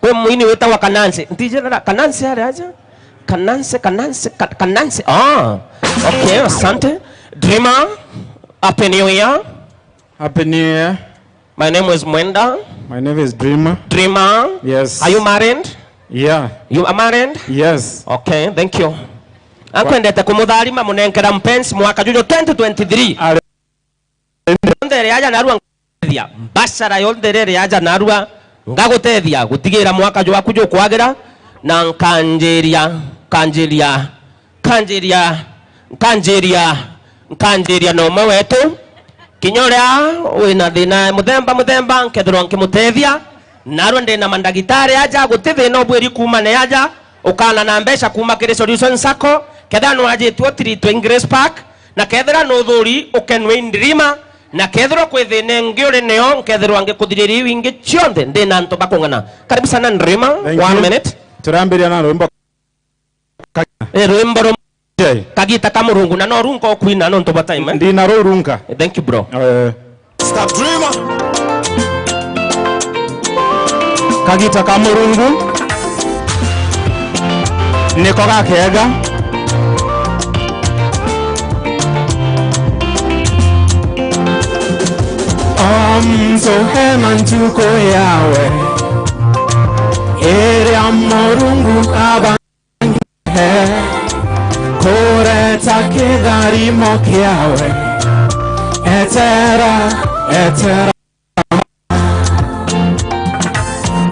kwi muini witagwa Kanansi. Ntijira Kanansi ari aja? Kanansi, Kanansi, Ka-, Kanansi. Ah, okay, asante. Dreamer, Happy New Year. Happy New Year. My name is Mwenda. My name is Dreamer. Dreamer. Yes. Are you married? Yeah. You are married? Yes. Okay, thank you. Akwendete kumutharima, munenkera mpenzi mwaka juju twenty twenty-three. Are- Yonthe iri aja narua ngagutethia. Mbacara yonthe iri aja narua ngagutethia gutigira mwaka jwaku jukwagira, na nkanjiria, nkanjiria, nkanjiria, nkanjiria, nkanjiria na umwe wetu. Kinya uria wina thina muthemba muthemba, nkethirwa nkimutethia. Narua ndina mandagitari aja, guti thina ubwiri kuuma ni aja, ukaana na mbeca kuuma kiri Solution Sacco, kethira nwajitwe utiritwe in Grace Park, na kethira nuthuri ukenwe in Dreamer, na kethirwa kwi thina ingi uri nio, nkethirwa ngikuthiriria iu ingi cionthe ndina antu bakung'ana. Karibu sana Dreamer. Thank you. One minute. Turambiria na rwimbo. Eh, rwimbo ru-, J. Kagita ka Murungu, na no runka ukwina nontu bwa time, eh? Ndina ruu runka. Thank you, bro. Eh. Stop dreamer. Kagita ka Murungu niko gakega. Hena ntuku yawe, iria Murungu abangite kureta kitharimo kiawe. Etera, etera.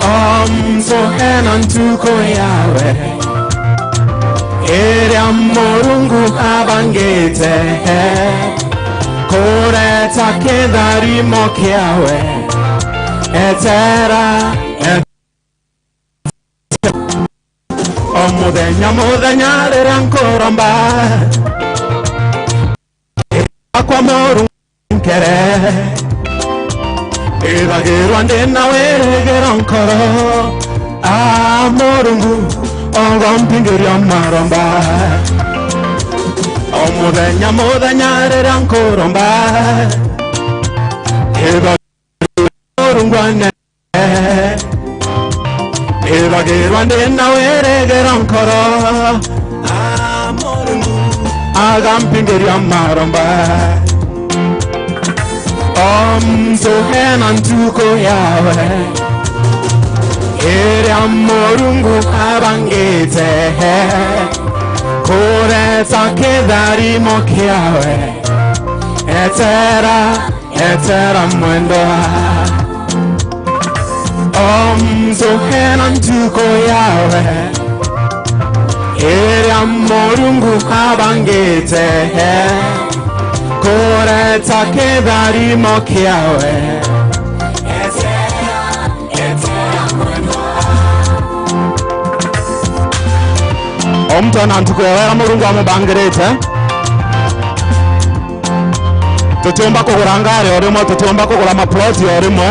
Omso hena ntuku yawe, iria Murungu abangite kureta kitharimo kiawe. Etera, etera. O muthenya, muthenya riria nkuromba, kwa Murungu nkere, ithagirwa ndi na wirigiro nkoro. Ah, Murungu, ogompingiria maromba. O muthenya, muthenya riria nkuromba, itha Murungu ane-, ithagirwa ndi na wirigiro nkoro. Ah, Murungu agampingiria maromba. Omso hena ntuku yawe, iria Murungu abangite kureta kitharimo kiawe. Etera, etera mwendwa. Omso hena ntuku yawe, iria Murungu abangite kureta kitharimo kiawe. Etera, etera mwendwa. O muntu ena ntuku yawe iria Murungu amubangirite. Tutiumba kugura ngari o rimwe, tutiumba kugura maploti o rimwe.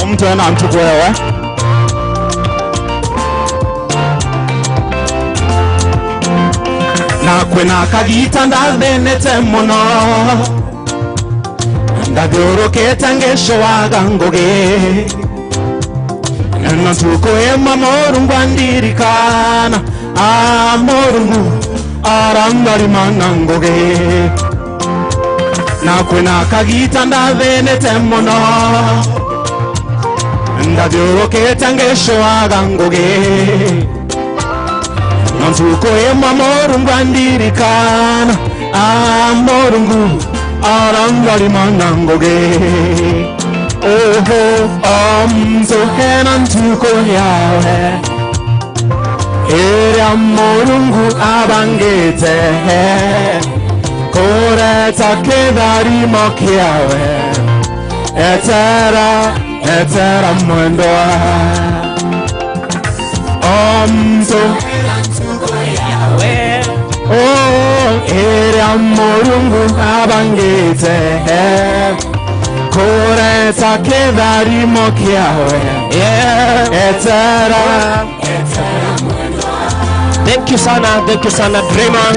O muntu ena ntuku ewe. Na kwina kagita ndathinite mono, ndathiurukite ngicwaga ngugi. Na ntuku imwe Murungu andirikana, aa, Murungu arantharima na ngugi. Na kwina kagita ndathinite mono, ndathiurukite ngicwaga ngugi. Na ntuku imwe Murungu andirikana, aa, Murungu arantharima na ngugi. Oho, omso hena ntuku yawe, iria Murungu abangite kureta kitharimo kiawe. Etera, etera mwendwa. Omso, oh, iria Murungu abangite kureta kitharimo kiawe. Yeah. Etera. Thank you sana, thank you sana, Dreamer.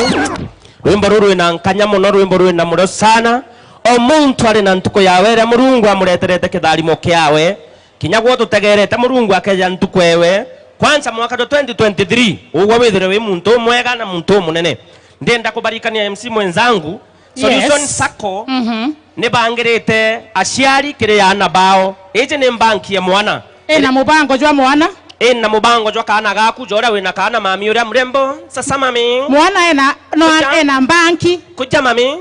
Rwimbo ruru rwina nkanya mono, rwimbo rwina murio sana. O muntu ari na ntuku yawe iria Murungu amureterete kitharimo kiawe. Kinya gwe ututegerete Murungu akeja ntuku ewe. Kwanza mwaka jwa twenty twenty-three, ugwe withire wi muntu umwega na muntu umunene. Ndenda kubarikania M C mwenzangu, Solution Yes. Sacco Mhm. nibangirite aciari kiri aana bao. Iji ni mbanki ya mwana. Ina mubango jwa mwana? Ina mubango jwa kaana gaku, ja uria wina kaana mami uria mrembo. Sasa mami. Mwana ena, no Kuja. ena mbanki. Kuja mami.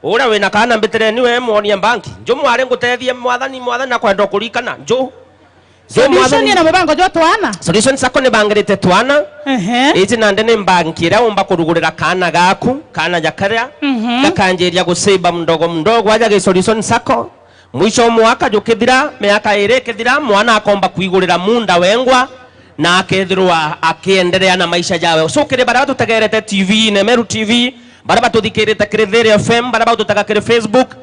Uria wina kaana mbitireni we mwonie mbanki. Nju mwari ngutethie mwathani, mwathani akwenda kurikana. Nju. Nju Solution mwathani. ina mubango jwa twana? Solution Sacco nibangirite twana. Ehe. Iji nandi ni mbanki iria umba kurugurira kaana gaku, kaana ja karia, Mhm. gakanjiria gusave mdogo mdogo aja gi Solution Sacco. Mwisho wa mwaka jukithira, miaka iri ikithira, mwana akomba kwigurira munda wengwa, na akethirwa akiendelea na maisha jawe. So, kiri baria batutegerete T V-ine, Meru T V, baria batuthikirite kiri Thiri F M, baria batutaga kiri Facebook,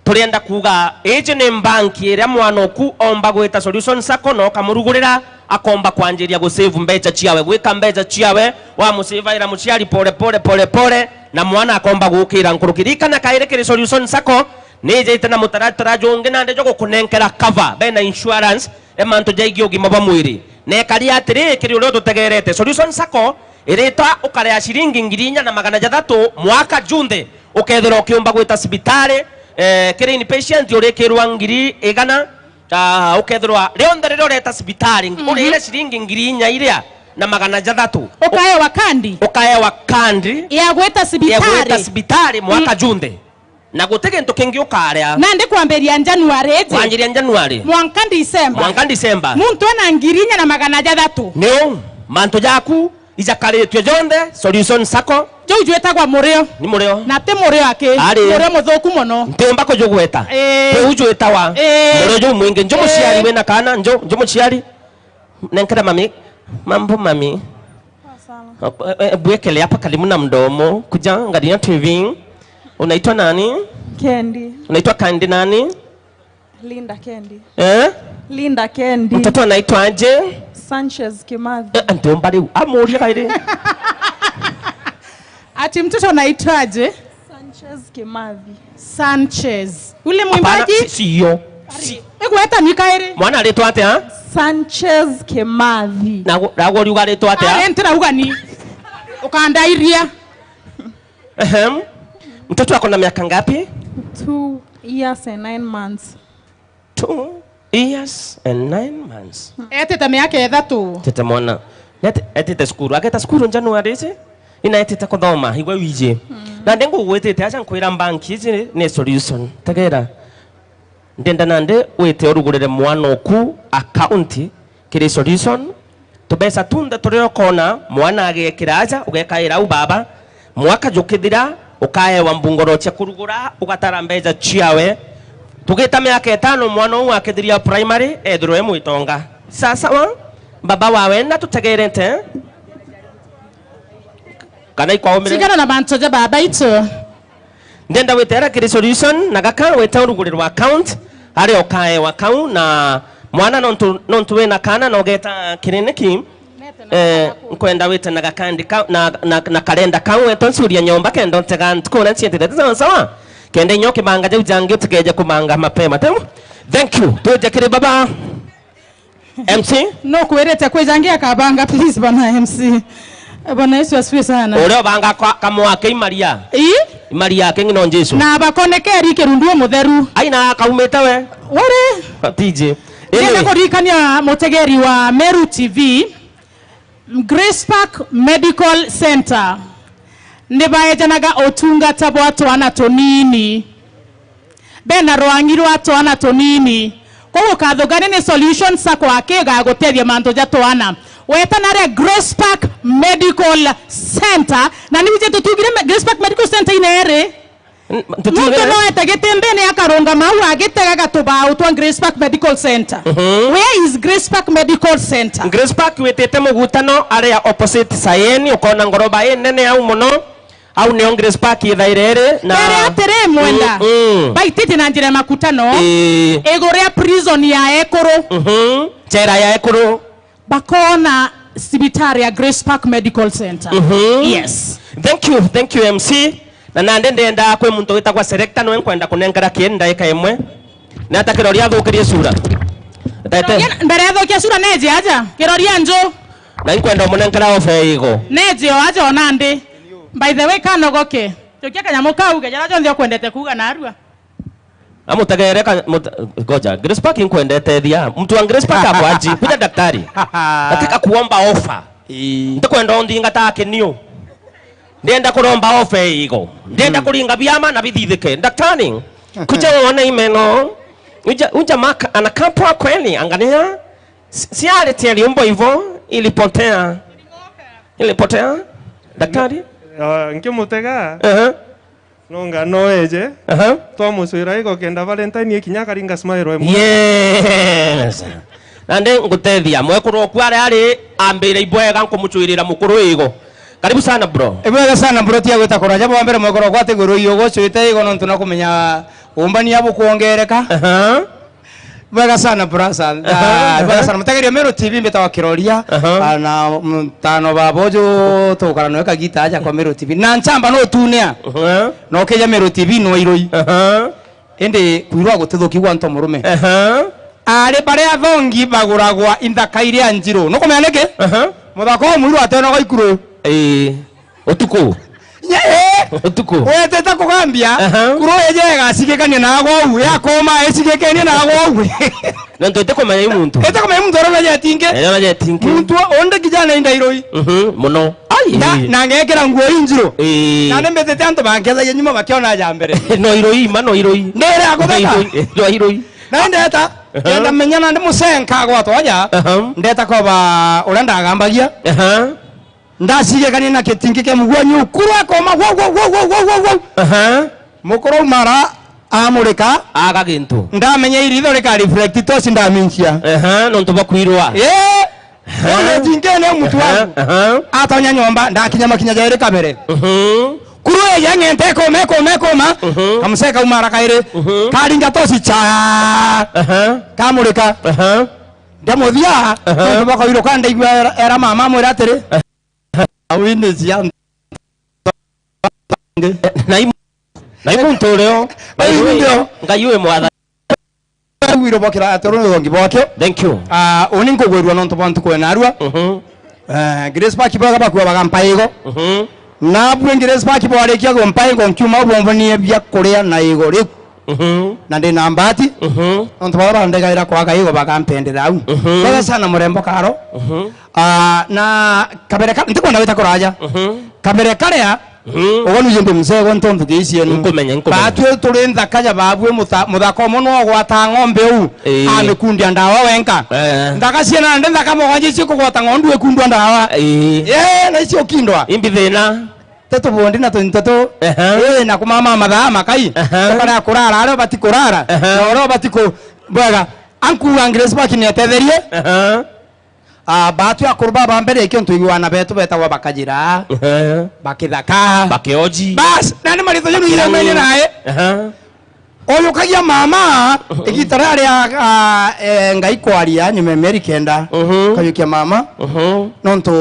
turienda kuuga, iji ni mbanki iria mwana oku omba gwita Solution Sacco na ukamurugurira, akomba kwanjiria gusave mbeca ciawe, gwika mbeca ciawe, wamusavaira muciari pole pole, pole pole, na mwana akomba gukira nkuruki. Ririkana kairi kiri Solution Sacco, Ni ijite na mutaratara jungi nandi jwa gukunenkera cover, bena insurance ya mantu jaigii ugima bwa mwiri. Na ikari atiri, kiri uria ututegerete, Solution Sacco irita ukaria ciringi ngiri inya na magana jathatu mwaka junthe, ukethirwa ukiumba gwita cibitari, Eh, kiri inpatient urikirwa ngiri igana, ah, ukethirwa rionthe riria ureta cibitari, mhm, urire ciringi ngiri inya iria na magana jathatu. Ukaewa kandi? Ukaewa kandi ya gwita cibitari. Ya gwita cibitari mwaka, mm, junthe. Na guti gintu kingi ukaria. Nandi kwambiria January iji. Kwanjiria January. Mwanka December. Mwanka December. Muntu ena ngiri inya na magana jathatu. Niu, mantu jaku ijakaritue jonthe, Solution Sacco. Juu jwitagwa murio. Ni murio. Na ti murio aki. Ari. Murio muthuku mono. Ntiumba kujugweta. Ii. Juu jwitawa. Ii. Murio juu mwingi. Nju muciari, ii, wina kana, nju, nju muciari. Nenkera mami. Mambo mami. Sawa. E, e, bwekele hapa karibu na mdomo. Kuja angalia T V. Unaitwa nani? Kendi. Unaitwa Kandi nani? Linda Kendi. Eh? Linda Kendi. Mtoto anaitwaje? Sanchez Kimathi. Eh, ntiumba riu. Amuria kairi. Ati mtoto anaitwaje? Sanchez Kimathi. Sanchez. Ule mwimbaji? Hapana, si-, siyo. Si- Igweta ni kairi. Mwana aritwa atia? Sanchez Kimathi. Nago, nago riuga aritwa atia? Ari, ntirauga ni. Ukandairia. Ehem. Mtoto ako na miaka ngapi? Two years and nine months. Two years and nine months. Etite miaka ithatu. Tete mwana. Nete-, etite cukuru. Ageta cukuru January ici? Ina etite kuthoma, igwe wiji. Mm. Na ndi ngugwitite aja nkwira bank iji ni Solution. Tegera. Ndenda nandi wite urugurire mwana oku account kiri Solution. Tubeca tunthe turia ukona mwana agekira aja, ugekaira au baba. Mwaka jukithira, ukaewa mbungoro cia kurugura, ugatara mbeca ciawe. Tugita miaka itano, mwana uu akithiria primary, ethirwe e mwitonga. Sawa sawa, baba wawe na tutegerete. Kana ikwaumire? Tigana na mantu ja baba itu. Ndenda gwitera kiri Solution na gaka weta urugurirwa account, aria ukaewa kau na mwana nontu, nontu wina kana na ugeta kiriniki, eh, nkwenda wite na gakandi ka, na, na, na karenda kau weta ncuria nyomba kenda ntega ntuku uria ncietete sawa sawa. Kenda inyo kibanga jau jangi utikeje kumanga mapema. Thank you. Tuje kiri baba. M C? No kwirite kwijangia kabanga, please, bwana M C. Bwana Yesu asifiwe sana. Uria ubanga kwa kamwake imaria. Ii? Imaria yake ng'ino Jesu. Na bakonekeri kirundu umutheru. Aina akaumite we. Wari? Katije. Ndenda kuririkania mutegeri wa Meru T V, Grace Park Medical Center. Ni baejanaga utungata bwa twana tunini. Bena rwangi rwa twana tunini. Koguo kathugani ni Solution Sacco aki gagutethia mantu ja twana. Weta naria Grace Park Medical Center. Na ni wije tutugire me-, Grace Park Medical Center ina eri? N-, tutugire? Muntu no ete gitimbini akarungama au agitega gatubau twa Grace Park Medical Center. Mhm. Where is Grace Park Medical Center? Grace Park witite mugutano aria opposite Sayeni, ukona ngoroba inene au muno. Au nio Grace Park ithaire iri na Mbere atiri mwenda. Mm, mm. Baitite na njira ya makutano. Ii. Iguru ria prison ya ekuru. Mhm. Jera ya ekuru. Bakona cibitari ya Grace Park Medical Center. Mhm. Yes. Thank you, thank you M C. Na nandi ndenda kwi muntu witagwa selector nwe nkwenda kunenkera kiri ndaika imwe. Ni ata kirori athukirie sura? Tete. Kiroria, mbere athukia sura neje aja. Kiroria nju. Na nkwenda umunenkera ofe igo. Neje o aja ona ndi. By the way, kanogoke. Jokia kanyamu kau, kejara jonthe ukwendete kuuga narua. Amutegere ka-, mut-, ngoja, Grace Park nkwendete thia. Mtu wa Grace Park ako aji. Kuja daktari. Nataka kuomba ofa. Ii. Ndikwenda undinga ta kinio. Ndienda kuromba ofe igo. Ndienda kuringa biama na bithithike. Daktari, kuja uone imeno. Uja, uja maka, anakaa poa kweli, angalia. Si, si alitieli umbo hivyo, ilipotea. Ilipotea. Daktari? Ah, nkimutega. Aha. Nonga no eje. Aha. Twamucwira igo kenda Valentine ikinya akaringa smile emwe. Yes. Nandi ngutethia. Mwekuru oku aria ari ambire ibwega nkumucwirira mukuru igo. Karibu sana, bro. Ibwega sana, bro, tia gwita kuraja. Bwa mbere mwekuru oku atiguru iyo gucwite igo nontu na kumenya umbania bukwongereka. Aha. Bwega sana, brasa. Aha, ah, bwega sana. Mutegeri wa Meru T V mbitawa Kiroria. Aha. Ah, na mutano baba uju tukara noe kagita aja kwa Meru T V. Na nchamba no tunea. Aha. No kija Meru T V no iroi. Aha. Indi kwirwa gutithukigwa nto murume. Aha. Ari baria athongi baguragwa inthaka iria njiru. Nukumenya niki? Aha. Muthaka o mwiru atenoga ikuru. Ii. Utuku. Nye, eh? Utuku. Wetete kugambia, aha, kuru ije igacigikania na agou, ya koma icigikanie na agou. Nontu itikumenya i muntu. Itikumenya i muntu uria uria jetingi. Uria uria jetingi. Muntu undi kijana inda iroi. Mhm, muno. Ai. Na, na ngekira nguo injiru. Ii. Na nimbitite antu bankethagia nyuma bakiona ja mbere. No iroi, ma no iroi. Ndere agutheka. Iroi, no iroi. Na ndeta, aha, ndenda menya na ndi musenka gwatwa aja. Aha. Ndeta koba uria ndagambagia. Aha. Ndacigekania na kitingi kia mugua nyukuru akoma, wow, wow, wow. Aha. Mukuru aumara amurika. Aga gintu. Ndamenya iritho rika reflect tosi ndaminchia. Aha, nontu bwa kwirwa. Ee. Aha. Ona tingene muntu wangu. Aha. Atonya nyomba, ndakinya makinya jairi kabere. Mhm. Kuru eya ng'ente ekoma, ekoma, ekoma. Mhm. Kamuseka aumara kairi. Mhm. Karinga tosi cha. Aha. Kamurika. Aha. Ndamuthia, aha, nontu bwa kwirwa kwa ndaigua era, era mama amwira atiri, Awini cia ngi. Na i-, na i muntu urio, by the way, ndio. Ngai wi mwathani. Wiro bokira ati uru ni uthongi bwakio. Thank you. Ah, uni nkugwirua nontu bwa ntuku ya narua. Mhm. Eh, Grace Park bwega bakua bagampa igo. Mhm. Na bwe Grace Park bwarikia gumpa igo nkiuma bwombonie bia kuria na igo riu. Mhm. Na ndi na mbati. Mhm. Nontu baba bandegaira kwaga igo bagampendera au. Mhm. Wega sana murembo karo. Mhm. Ah, na kabere ka-, ntikwenda gwita kuraja. Mhm. Kabere karia, mhm, ugo nuje ndi mzee go ntontu gei cienu. Nkumenya, nkumenya. Batwe turi nthaka ya babwe mutha-, muthaka umwe no gwata ng'ombe u. Ii. Amikundia ndawa wenka. Eh. Nthaka ciena ndi nthaka mugwanja icio kugwata ng'ondu ikundwa ndawa. Ii. Yee, na icio kindwa. Imbi thina. Tetu bondi na tuntu tu. Aha. Ii, na kumama mathaa makai. Aha. Ukara kurara, aria ubati kurara. Aha. Na uria ubati ku-, bwega. Ankuga Grace Park ni atetherie. Aha. Ah, batu akuru baba mbere ikio ntuigwana betu betagwa bakajira. Aha. Bakithaka. Bakioji. Bas, nani maritho jenu. Bakirang'u. Iramenya nae. Aha. Oyukagia mama, mhm, igita riria, ah, eh, Ngai kwaria nyuma ya mieri kenda. Mhm. Kayukia mama, mhm, nontu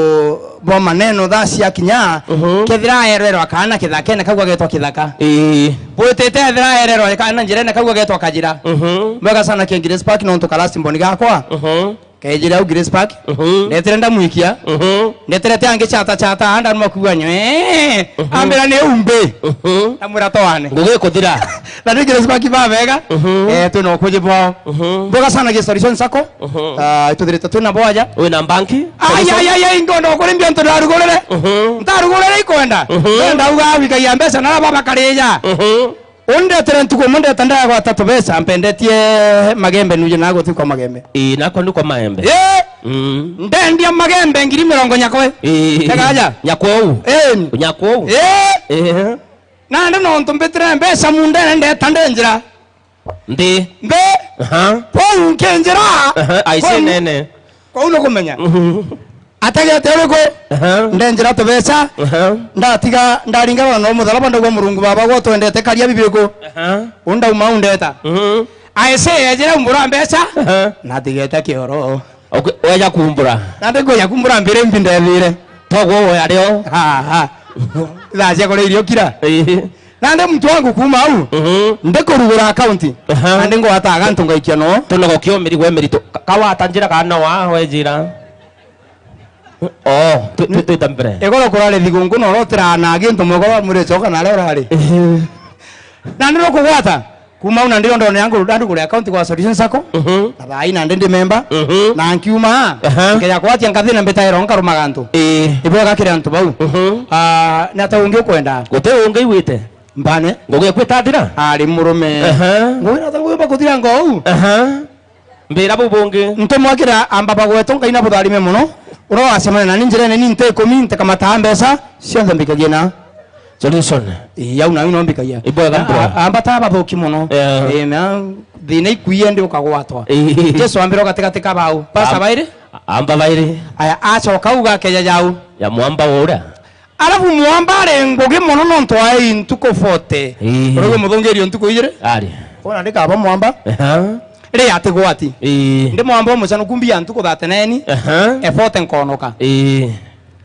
bwa maneno thaa ciakinya, mhm, kethira aererwa kaana kithakene kau agetwa kithaka. Ii. Bwitite ethira aererwa kaana njirene kau agetwa kajira. Mhm. Mbega sana kia Grace Park nontu ka last born gakwa. Mhm. Kejire au Grace Park. Mhm. Ndetire ndamwikia. Mhm. Ndeterete angi chata chata, anda numa kuga nywe. Mhm. Ambira ni umbi. Mhm. Ndamwira twane. Ngugi kuthira. Na ni Grace Park babega. Mhm. Eh, twina ukuji bwao. Mhm. Mboga sana Restoration Sacco. Mhm. Ah, ituthirite twina bwaja. Wina mbanki? Ai, ai, ai, ai, ngondo kuri mbia ntu ndarugurire. Mhm. Ntarugurire ikwenda. Mhm. Ndauga wikagia mbeca na baba karija. Mhm. Undetere ntuku umwe ndeta ndagwata tubeca, mpendetie magembe nuje na guti kwa magembe. Ii, nakwa ni kwa maembe. Ii! Mm. Ndendia magembe ngiri mirongo nyakwe. Ii. Tega aja. Nyakwa uu. Ii. Nyakwa uu. Ii. Ii. Nandi nontu mbitire mbeca mundene ndeta ndenjira. Ndi. Mbe. Aha. Kwou nkinjira. Aha, aise nene. Kwou nukumenya. Mhm. Ategete uriku? Aha. Ndenjira tubeca. Aha. Ndatiga, ndaringana na mutharaba, ndaugwa, "Murungu Baba, gwe utwendete karia bibi uriku?" Aha. Undauma undeta. Mhm. Aise, ejira umbura mbeca. Aha. Natigete kioro. Okay, weja kumbura. Nandi kweja kumbura mbire mbi ndethire. Togwo we ario. Ha, ha. Thaa cia kuria irio kira. Ii. Nandi muntu wangu kuuma au, mhm, ndikurugura account. Aha. Nandi ngwataga antu ngaikia no. Tunogokia umirigo emirito. Ka-, kawata njira kana wa wejira. Oh, tu-, tu-, twita mbere. Igoro kurari thigungu no rotira na gintu moko wa mwire coka na rero ari. Ehe. Nandi no kugwata. Kuuma au na ndio ndone yangu ndandu kuri account kwa Solution Sacco. Mhm. Na thaa ii nandi ndi member. Mhm. Na nkiuma, aha, nkeja kwatia nkathi na mbita ero nkarumaga antu. Ii. Ibwega kiri antu bau. Mhm. Ah, ni ata ungi ukwenda? Guti ungi igwite? Mbane. Ngugi eku itathira? Ari murume. Aha. Ngugi na tangu yumba kuthira ngou. Aha. Mbira bu bungi. Ntumwakira amba bagwetu Ngai na butharime muno. Uria wacemania nani njirene ni nte ikumi, nte kamata mbeca, cionthe mbikagia na. Solution. Ii, au nayo no mbikagia. Ibwega mbura. A-, a-, amba ta bathuki muno. Yeah. Ii, na thina ikuie ndi ukagwatwa. Ii. Jesu ambira gatigati ka bau. Pasa am-, bairi? Amba bairi. Aya, acoka uga akeja jau. Ya mwamba uria. Alafu mwamba ari ngugi muno nontu ai ntuku forty. Ii. Urauga muthungirio ntuku ijiri? Ari. Ona ndikaba mwamba. Aha. Ri atigwati. Ii. Ndi mwamba umucanu kumbia ntuku thirty-nine. Aha. E forty nkonoka. Ii.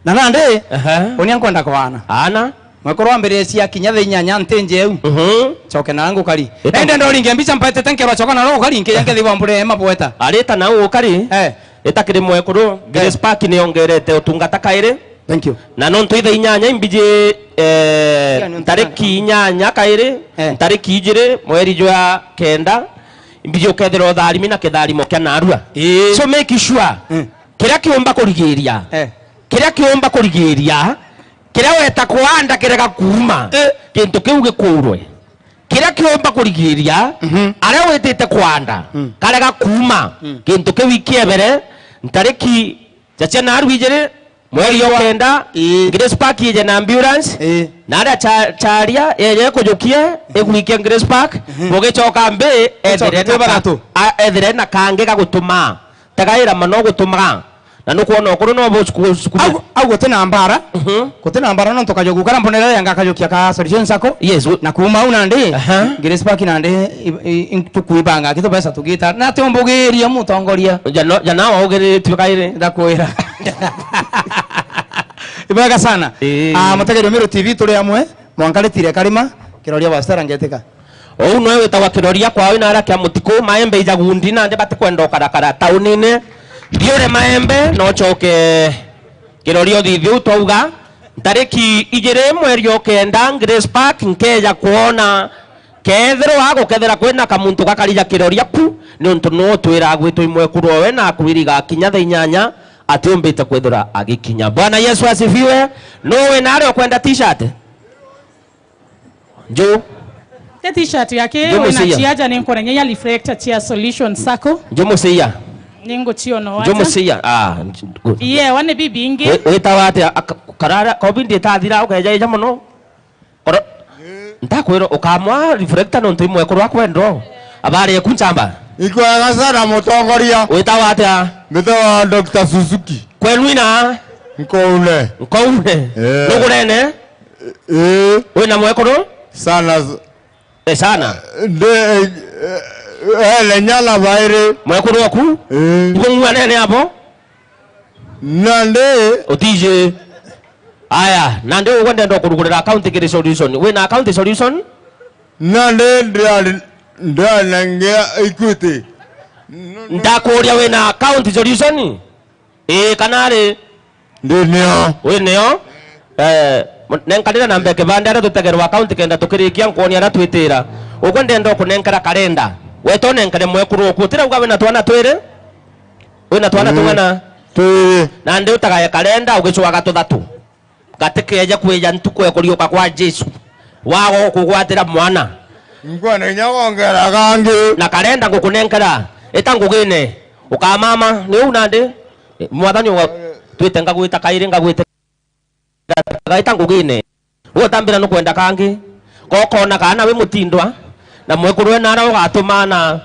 Na nandi, aha, unia nkwenda kwana. Ana. Mwekuru ambiririe cia kinya the inyanya ntinje eu. Mhm. Coke na ngukari. Ita- Ende ndoringe mbica mpetete nkerwa coka na ngukari, nkija nkethi wa mbure mabweta. Arita na ngukari. Eh. Itakiri mwekuru, Grace, eh, Park niongerete utungata kairi. Thank you. Na nontu itha inyanya imbiji, eh, Cia nontu ntariki inyanya kairi, eh, ntariki ijiri, mweri jwa kenda, imbiji ukethira utharimi na kitharimo kia narua. Ii. So make sure, mm, kiria kiumba kurigiria, eh, kiria kiumba kurigiria, kiria weta kwanda kirega kuuma, eh, kintu kiu gikurwe. Kiria kiumba kurigiria, mhm, aria witite kwanda, mm, karega kuuma, mm, kintu kiu ikiebere, ntariki ja cia naru ijiri, mweri o kenda, ii, Grace Park ije na ambulance, ii, na aria cha-, charia yeje kujukie, mhm, igwikia Grace Park, mhm, bugicoka mbi, ethire na ka-, a-, ethire na kangi gagutuma. Tegaira mono gutumaga. Na nukwona ukuru no bu-, ku-, ku-, au, au guti na mbara. Mhm. Guti na mbara nontu kajogu kara mbonere yanga kajukia ka Solution Sacco. Yes, we- Na kuuma au nandi, aha, Grace Park nandi, i-, i-, i-, tukuibanga kitu pesa tugita. Na ati umbugiria mutongoria. Jana, jana wa ugiriritue kairi. Ndakwira. Ibwega sana. Ii. Ah, mutegeri wa Meru T V turi amwe, mwanka ritire karima, kiroria wa Stella ngetika. Uu noe witagwa kiroria kwao, ina aria kia mutiku, maembe ijagundi, nandi batikwenda ukarakara taunine. Thiure maembe, na ucoke kiroria uthithie u twauga. Ntariki ijiri mweri o kenda, Grace Park, nkeja kwona kethirwa gukethira kwina kamuntu gakarija kiroria ku, niuntu nuu twira agwitwa imwekuru owe na akwiri gakinya thaa inyanya, atiumbite kwithira agikinya. Bwana Yesu asifiwe. Nuu wina aria ukwenda t-shirt? Nju. Te t-shirt yake, nju wina mucia. Ciaja ni nkuonania ya reflector cia Solution Sacco. Nju mucia. Ni nguciona nju wacha. Mucia. Ah, nju-, gu-, iye, wane bibi ingi. Wi-, witawa atia? Aka-, karara, covid itathira, ukeja ija mono. Koro-, ntakwira ukamwa reflector nontu imwekuru akwendwa. Abari eku nchamba. Ikwega sana mutongoria. Witawa atia? Mbitawa Doctor Suzuki. Kwenu ina? Nkoune. Nkoune. Eh. Nugurene? Ii. Wina mwekuru? Sana. Eh, sana. Ndi, eh, eh, ene nyana bairi. Mwekuru oku? Ii. Ibo ng'uanene abo? Nandi. Utiji. Aya, nandi ugwe ndenda kurugurira account kiri Solution. Wina account Solution? Nandi ndari, ndanengia Equity. Ndakuria wina account Solution? Ii, kana ari? Ndi nio. Wi nio? Eh, mu-, nenkanira na mbere kibande aria tutegerwa account kenda tukirikia nkuonia aria twitira. Ugwe ndenda ukunenkera karenda. Weta unenkere mwekuru oku. Utirauga wina twana twiri? Wina twana, mm, tung'ana? Twiri. Nandi utagaye karenda ugicwaga tuthatu. Gatikeeje kwija ntuku ya kuriuka kwa Jesu, waga ukugwatira mwana. Nkwenda inya kwongera kangi. Na karenda ngukunenkera, ita ngugine, ukamama, ni uu nandi? Mwathani uga-, twite ngagwita kairi, ngagwite gaita ngugine. Ugutambira nukwenda kangi, gokona kana wi mutindwa, na mwekuru we nara ugatuma na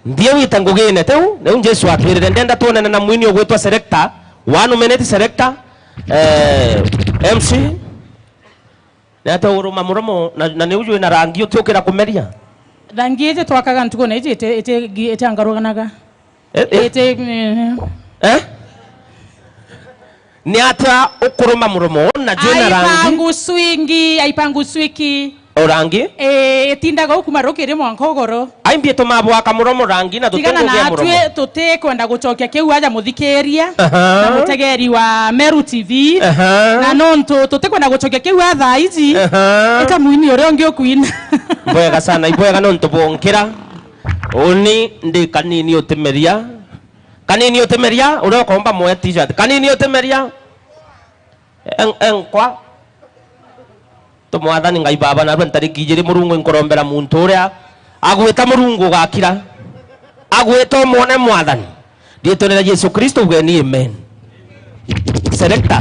Nthie wite ngugine, tiu niu Jesu atwirire. Ndenda twonane na mwini ugwitwa Selector. One minute, Selector. Eh, M C. Niatia uruma muromo na, na niu jwina rangi utiukira kumeria? Rangi iji twakaga ntukuna iji iti, iti, iti, itiangaruganaga. Eh, eh. Iti, eh. Eh? Niatia ukuruma muromo na jwina rangi? Aipangu swingi, aipangu swiki. O rangi? Ee, itindaga u kuma rukiri mwanka ugoro. Ai, mbi ituma bwaka muromo rangi na tutungu gia muromo. Tigana natwi, tutikwenda gucokia kiu aja muthikiria, aha, na mutegeri wa Meru T V. Aha. Na nontu tutikwenda gucokia kiu a thaa iji, aha, ita mwini uria ungi ukwina. Ibwega sana, ibwega nontu bwonkira. Uni ndi kanini utimeria. Kanini utimeria, uria ukomba mwe t-shirt. Kanini utimeria. En-, enkwa. Tu Mwathani Ngai Baba, narua ntariki ijiri Murungu inkurombera muntu uria agwita Murungu ugakira. Agwita umwone Mwathani. Riitwene ria Jesu Kristo ugeni, amen. Selector.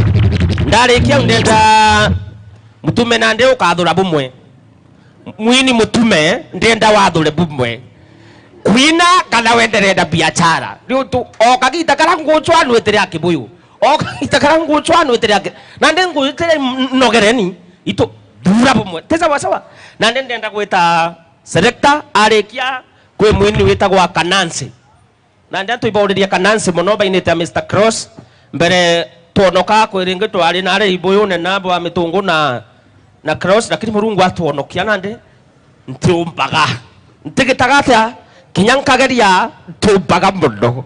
Ndarikia ndenda mutume nandi ukathura bumwe. Mwini mutume, ndenda wathure bumwe. Kwina kana wenderee na biachara. Niuntu o kagita kara ngucwa nwitire a kibuyu. O kagita kara ngucwa nwitire a ki-, na ndi ngwitire m-, nogereni. Itu thura bumwe. Ti sawa sawa? Na ndi ndenda gwita selector arikia kwi mwini witagwa Kanansi. Nandi antu ibauririe Kanansi mono bainite a Mister Cross. Mbere twonoka kwi ringi twari nari ibuyune na bwa Mitungu na, na Cross, lakini Murungu atwonokia nandi ntiumbaga. Ntigitaga atia? Kinya nkageria ntiumbaga mono.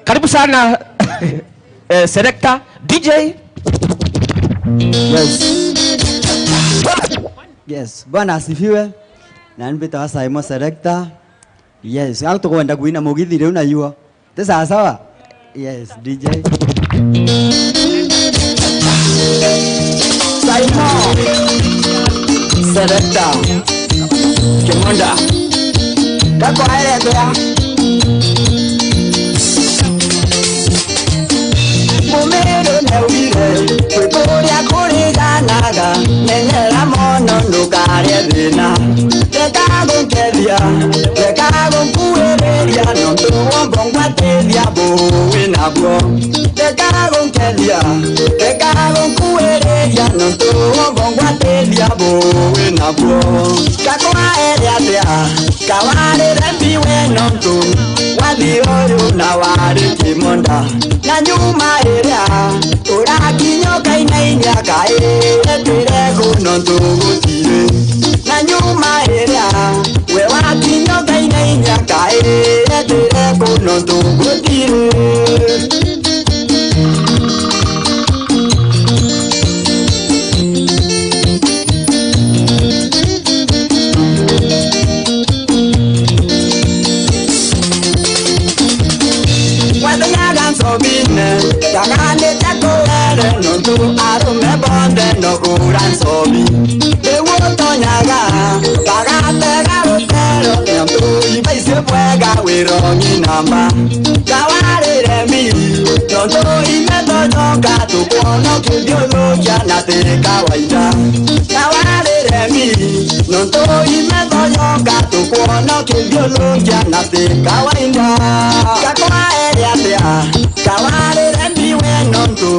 Karibu sana. eh, selector, D J. Yes. Yes. Bwana asifiwe. Na mbitawa Simon selector. Yes. Au tukwenda kuina mugithi riu na yuo. Ti sawa sawa? Yes, D J. Simon. Selector. Kimonda. Gakwaerea. Mumiru neugire, gwikuria kuriganaga, menyera mono ndukarie thina. Reka gunkethia, reka gunkuiriria, nontu wombo ngwatithia buu wi nabuo. Reka gunkethia, reka gunkuiriria, nontu wombo ngwatithia buu wi nabuo. Gakwaere atia? Kawarire mbi we nontu wathi uyu na wari kimonda. Na nyuma iria urakinya ukainainia kairi twire ku nontu gutiri. Na nyuma iria we wakinya ukainainia kairi twire ku nontu gutiri. Wathiaga ncobine, taganite kuwere, nontu arume bonthe no kura ncobi. Riu utonyaga, bagatega rutero, nontu ibaici bwega wirongi namba. Kawarire mi, nontu imetho jonka tukwona ukithiuthukia na ti kawaida. Kawarire mi, nontu imetho jonka tukwona ukithiuthukia na ti kawaida. Gakwaere atia? Kawarire mbi we nontu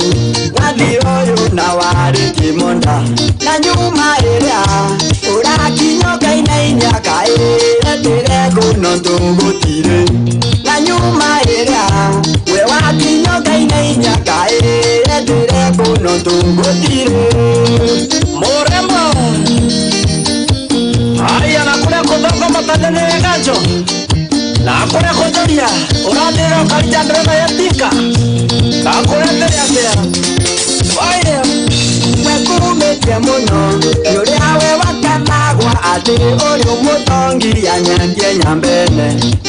wathi uyu na wari kimonda. Na nyuma iria urakinya ukainainia kairi twire ku nontu gutiri. Na nyuma iria we wakinya ukainainia kairi twire ku nontu gutiri. Murembo. Aya, na kuria kuthonga matanene ya ganjo. Na kuria kujuria, urathira ukarija ndereba ya tinka. Gakuretere atia? Waire. We kurumitie muno, ni uria we wakenagwa ati uri umutongi ya nyengie nyambene.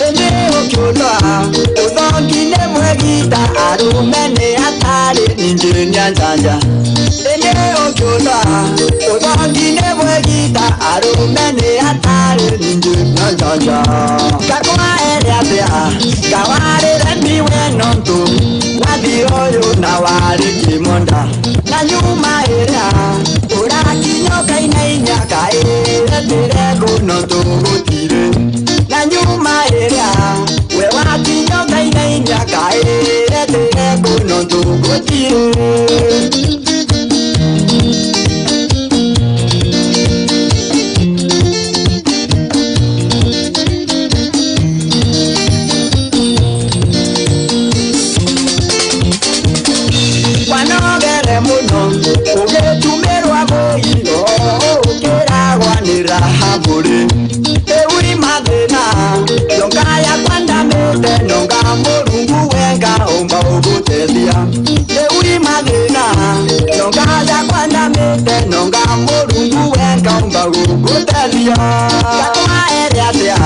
Indi ukiuthwa, uthongi ni mwegita, arume ni atari, ningi ni anjanja. Indi ukiuthwa, uthongi ni mwegita, arume ni atari, ningi ni anjanja. Gakwaere atia? Kawarire mbi we nontu wathi uyu na wari kimonda. Na nyuma iria urakinya ukainainia kairi twire ku nontu gutiri. Na nyuma iria we wakinya ukainainia kairi twire ku nontu gutiri. Wanogere muno, ugitumirwa muino, ukiragwa ni Rahabu ri. Riu i mathina, jonka yakwa ndamite, nonga Murungu wenka umba ugutethia. Riu i mathina, jonka yakwa ndamite, nonga Murungu wenka umba gugutethia. Gakwaere atia?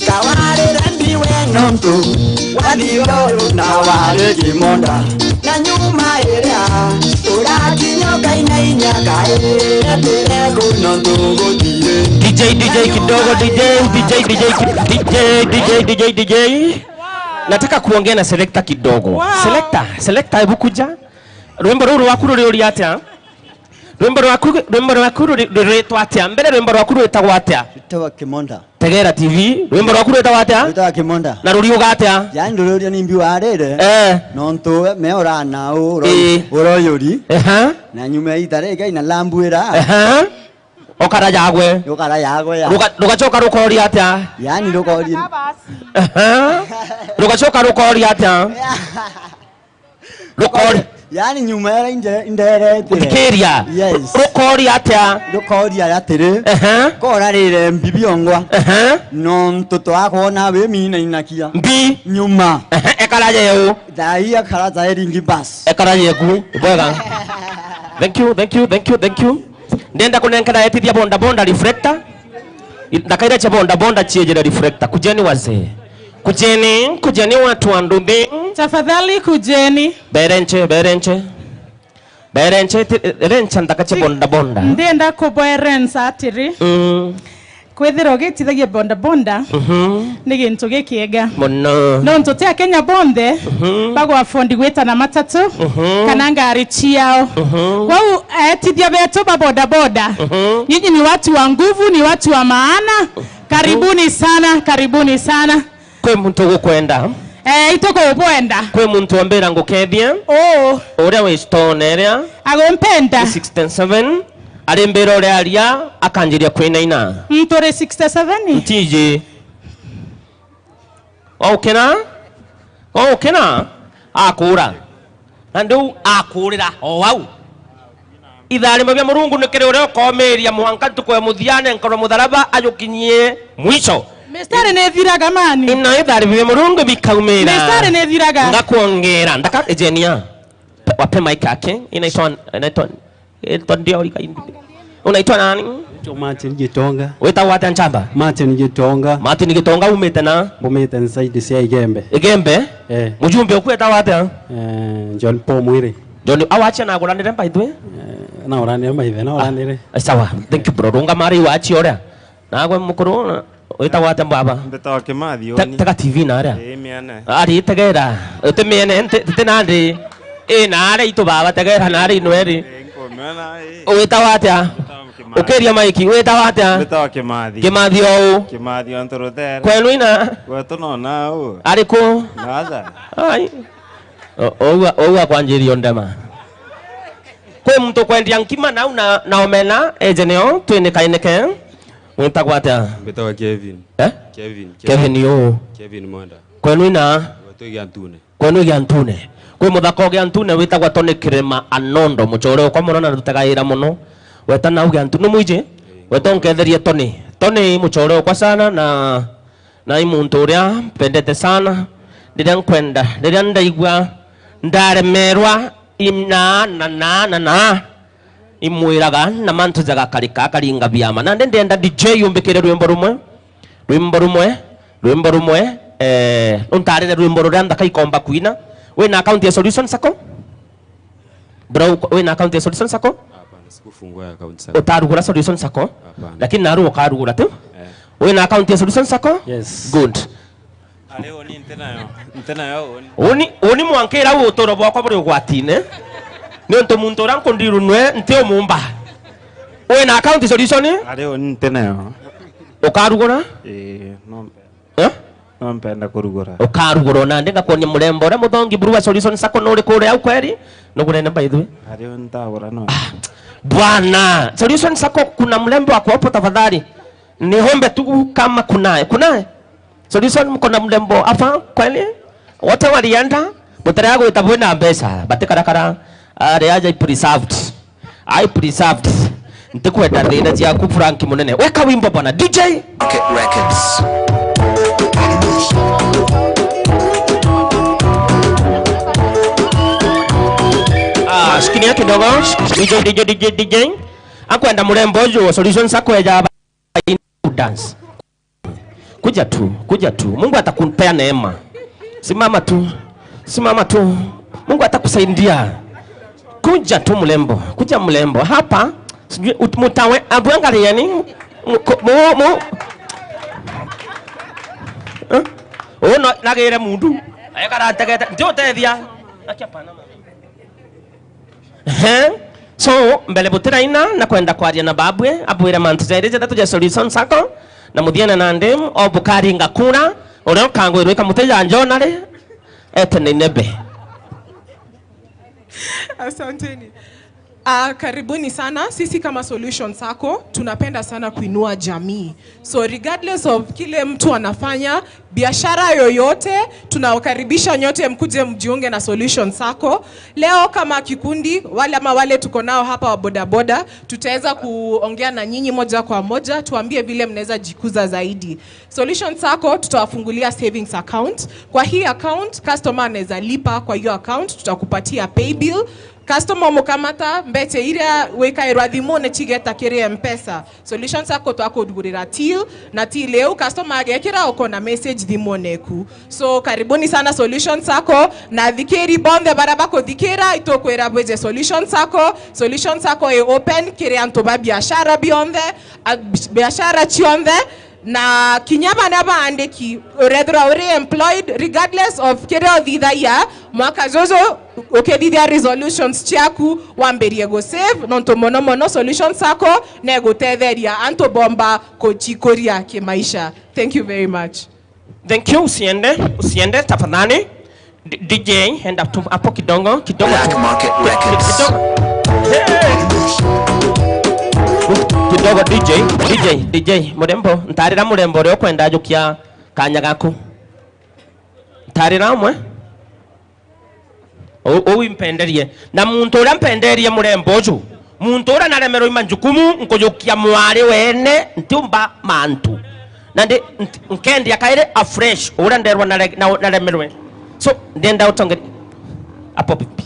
Kawarire mbi we nontu wathi uyu na wari kimonda. Na nyuma iria urakinya ukainainia kairi twire ku nontu gutiri. D J, D J kidogo, D J, D J, D J, D J, D J, D J. Nataka kuongea na selector kidogo. Wow. Selector, selector, hebu kuja. Rwimbo ruru rwaku ruriuria atia? Rwimbo rwaku, rwimbo rwaku ruri-, ruritwa atia? Mbere rwimbo rwaku rwitagwa atia? Rwitagwa Kimonda. Tegera T V, rwimbo rwaku rwitagwa atia? Rwitagwa Kimonda. Na ruriuga atia? Yaani nduriuria ni mbi warire. Eh. Nontu we me urana u, uro-, ii, uroyuri. Eha. Na nyuma ya ita riri, Ngai na lambuira. Eha. Ukara yagwe. Ukara yagwe ya. Ruga-, rugacoka rukoria atia? Yaani rukoria. Eha. Rugacoka rukoria atia? Rukori-, Yaani nyuma ya inde-, inderetire. Thikiria. Yes. Rukoria atia? Rukoria atiri. Ehe. Kora rire mbibi ongwa. Ehe. Nontu twakwona wi mina inakia. Mbi. Nyuma. Ehe, ekara yeu. Thaa ii ekara thaa iringi bas. Ekara yeku. Bwega. Thank you, thank you, thank you, thank you. Ndenda kunenkera etithia bonda bonda reflector. Ndakaira cha bonda bonda chiejere reflector. Kujeni wazee. Kujeni, kujeni watu wa Nduthi. Tafadhali kujeni. Berenche, berenche. Berenche, ti-, rencha ndaka cha Ti-, bonda bonda. Ndenda kubwerensa atiri. Mm. Kwithira ugitithagia bonda bonda, Mhm. ni gintu gikiega. Mono. Nontu ti Akenya bonthe Mhm. bagwa afford gwita na matatu Mhm. kana ngari ciao. Mhm. Kwou etithia betu ba boda boda, Mhm. nyinyi ni watu wa nguvu, ni watu wa maana. Karibuni sana, karibuni sana. Kwi muntu ugukwenda. Eh, itukubwenda. Kwi muntu ombira ngukethie. Oo. Uria wi stone iria. Agumpenda. Sixty-seven. Arimbira uria aria, akanjiria kwinaina. Muntu uri sixty-seven? Ntiji. Waukira? Waukira? Akura. Na ndiu akurira o wau. Itharimo bia Murungu ni kiri uria ukomiria mwanka ntuku ya muthiane, nkorwa mutharaba ajukinyie mwisho. Mistari ni ithiraga mani. Ina itharimo bia Murungu bikaumira. Mistari ni ithiraga. Ngakwongera. Ndaka ejenia. Pe-, wape mic yake. Inaitwa, inaitwa, inaitwa ndio ikaindi. Unaitwa nani? Naitwa Martin Gitonga. Witagwa atia nchamba? Martin Gitonga. Martin Gitonga, umite na? Mbumite nside cia Igembe. Igembe? Eh. Mujumbe uku etagwa atia? Eh, John Paul Mwiri. John, awache na aguranire by the way? Eh, na uranire by the, na uranire. Ah, sawa. Thank you, bro. Runga mari wachi uria. Nagwe mukuru, na, witagwa atia baba? Mbitagwa Kimathi. Te-, Oni. Tega T V na aria. Ii, miene. Ari tegera. Uti miene, nti, nti nandi. Ii, na aria itu baba tegera na aria inweri. Ii, nkumiona, ii. Witagwa atia? Mbitagwa Kimathi. Ukiria maiki, witagwa atia? Mbitagwa Kimathi. Kimathi ou? Kimathi o Nturutere. Kwenu ina? Gwetu no nau. Ariku? Naja. Ai. O-, oua, oua kwanjiria undema. Kwi muntu kwendia nkima nau na, na omena, eje nio, twinikainike. Witagwa atia? Mbitagwa Kevin. Eh? Kevin, Kevin. Kevin uu? Kevin Mwenda. Kwenu ina? Gwetu Giantune. Kwenu Giantune. Kwi muthaka o Giantune witagwa Tony Kirima Anondo, mucore okwa mono na ndutagaira mono. Weta nau Giantune. Numwiji? Ii. Weta unketherie Tony. Tony mucore okwa sana na, na i muntu uria mpendete sana. Riria nkwenda, riria ndaigua ndaremerwa, imna, na, na, na, na. Imwiraga na mantu jagakarika, akaringa biama. Nandi ndienda D J umbikire rwimbo rumwe, rwimbo rumwe, rwimbo rumwe, eh, untarire rwimbo ruria nthaka ikomba kwina. Wina account ya Solution Sacco? Bro, uko-, wina account ya Solution Sacco? Hapana, sikufungua account Sacco. Utarugura Solution Sacco? Hapana. Lakini naru ukarugura tu? Eh. Wina account ya Solution Sacco? Yes. Good. Ari uni nti nayo, nti nayo uni. Uni, uni mwankira u uturo bwakwa buri ugwatine. Ni untu muntu uria nkundiru nwe nti umumba. Wina account Solution? Ari uni nti nayo. Ukarugura? Ii, no mpe-, eh? No mpenda kurugura. Ukarugura nandi ngakwonia murembo uria muthongi buru wa Solution Sacco nuri kuria au kweri? Nugurene by the way. Ari uni ntagura no. Ah, bwana, Solution Sacco kuna mrembo ako hapo tafadhali. Niombe tu kama kunaye. Kunaye? Solution, mko na mrembo hapa kweli? Wote walienda, mutarega gwita bwina mbeca, batikarakara, ari aja i preserved. I preserved. Ntikwenda thina ciaku, Frank Munene. Weka wimbo bwana, D J. Rocket Records. Ah, shikilia kidogo. D J, D J, D J, D J. Akwenda mrembo uju, Solution Sacco eja dance. Kuja tu, kuja tu. Mungu atakupea neema. Simama tu. Simama tu. Mungu atakusaidia. Kuja tu mrembo. Kuja mrembo. Hapa, sijui ut-, mutawe, abu angalieni. Mu-, ko-, mu-, mu-, eh? Uno nagire mundu. Ekara ntegete. Ndio tethia. Akia pana. Ehe. So, mbere butiraina, na kwenda kwaria na babwe, abwire mantu jairi jathatu ja Solution Sacco, na muthiene nandi, o bukaringa kura, uria ukangwirwa ikamuteja njonari, ete na inebe. Asanteni. Ah, karibuni sana. Sisi kama Solution Sacco tunapenda sana kuinua jamii. So regardless of kile mtu anafanya, biashara yoyote, tunawakaribisha nyote mkuje mjiunge na Solution Sacco. Leo kama kikundi, wale ama wale tuko nao hapa wa bodaboda, tutaweza kuongea na nyinyi moja kwa moja, tuambie vile mnaweza jikuza zaidi. Solution Sacco tutawafungulia savings account. Kwa hii account, customer anaweza lipa kwa hiyo account, tutakupatia pay bill. Customer umukamata mbeca iria wikairwa thimune cigeta kiri Mpesa. Solution Sacco twakugurira till, na till iu customer agekira ukona message thimune eku. So karibuni sana Solution Sacco, na athikiri bonthe baria bakuthikira, itukwira bwije Solution Sacco. Solution Sacco i open kiri antu ba biashara bionthe, a, biashara cionthe, na kinya baria baandiki, urethirwa uri employed, regardless of kiria uthithagia, mwaka juju ukithithia resolutions ciaku, wambirie gu save, nontu mono mono Solution Sacco negutetheria antu bomba kuchikuria kimaisha. Thank you very much. Thank you, usiende, usiende tafadhali. D-, D J, enda tu hapo kidogo, kidogo tu. Black Market Records. Kidogo. Hey! Kidogo D J, D J, D J, murembo, ntarira murembo uria ukwenda jukia kanya gaku. Ntarira umwe. U-, uu impenderie. Na muntu uria mpenderie murembo uju, muntu uria naremerwe i manjukumu, nkujukia mwari wene, ntiumba mantu. Na ndi, nti-, nkendia kairi afresh, uria nderwa nare-, na, naremerwe. So, ndenda utongeria. Hapo vipi?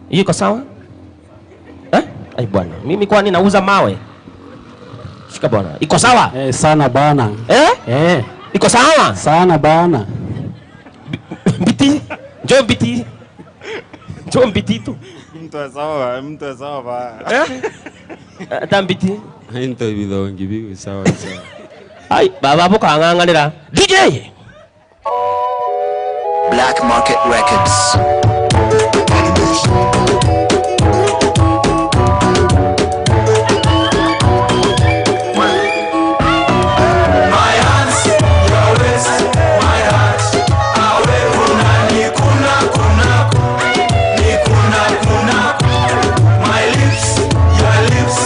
Hiyo iko sawa? Eh? Ai bwana, mimi kwani nauza mawe? Shika bwana. Iko sawa? Eh, sana bana. Eh? Eh. Iko sawa? Sana bana. Bi-, Mbiti. Njoo Mbiti. Njoo Mbiti tu. Mtu wa sawa, mtu wa sawa ba. Eh? Hata Mbiti. Into bithongi biu sawa sawa. Ai, baba bukang'ang'anira. D J! Black Market Records. My hands, your waist, my heart. Awe kuna ni kuna kuna ni kuna kuna. My lips, your lips,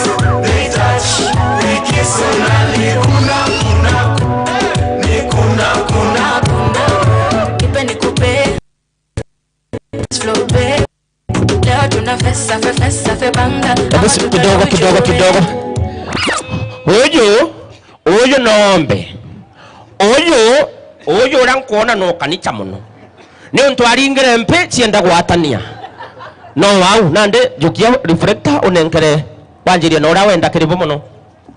they touch. We kiss on a ni kuna kuna ni kuna kuna. Nipe nikupe. Slow, babe. Leo tuna fesa, fe-, fesa, fe banga. Hebu si-, kidogo, kidogo, kidogo. Uyu, uyu nombe. Uyu, uyu uria nkwona no kanicha muno. Ni untu aringire mpi cienda gwatania. No wau, nandi jukia reflector unenkere, wanjirie na uria wenda kiri bo muno.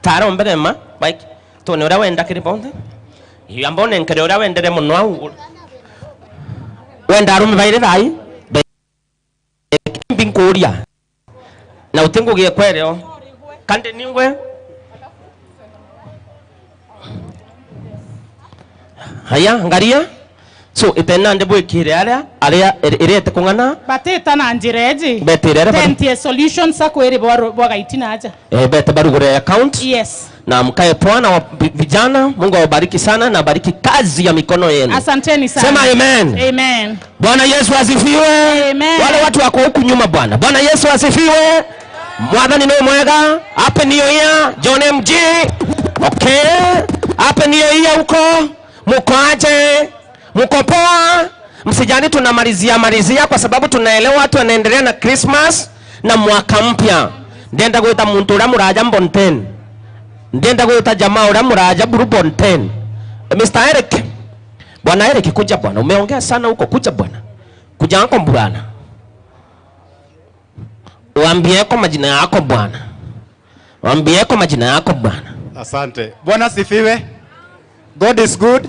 Tara umbere ma, bike. Tone uria wenda kiri bonthe. Iyo amba unenkere uria wendere muno au. Wenda arume bairi thai? Be-, mbi nkuria. Na uti ngugi ekwereo. Kandi ningwe? Haya, ngaria. So, itena ndi bwikire aria, aria iri-, irete kung'ana. Batita na njira iji. Betire aria bari- Tent ya Solution Sacco iri bwa ru-, bwa gaiti na aja. Eh, bete barugure account. Yes. Na mkae poa na wa-, vi-, vijana, Mungu awabariki sana na abariki kazi ya mikono yenu. Asanteni sana. Sema amen. Amen. Bwana Yesu asifiwe. Amen. Wale watu wako huku nyuma bwana. Bwana Yesu asifiwe. Mwathani ni mwega. Happy New Year, John M G. Okay. Happy New Year huko. Mko aje? Mko poa? Msijali, tunamalizia malizia kwa sababu tunaelewa watu wanaendelea na Christmas na mwaka mpya. Ndenda gwita muntu uria muraja Mbonten. Ndenda gwita jamaa uria muraja Blue Bonten. Mister Eric. Bwana Eric, kuja bwana. Umeongea sana huko, kuja bwana. Kuja wako bwana. Waambie kwa majina yako bwana. Waambie kwa majina yako bwana. Asante. Bwana sifiwe. God is good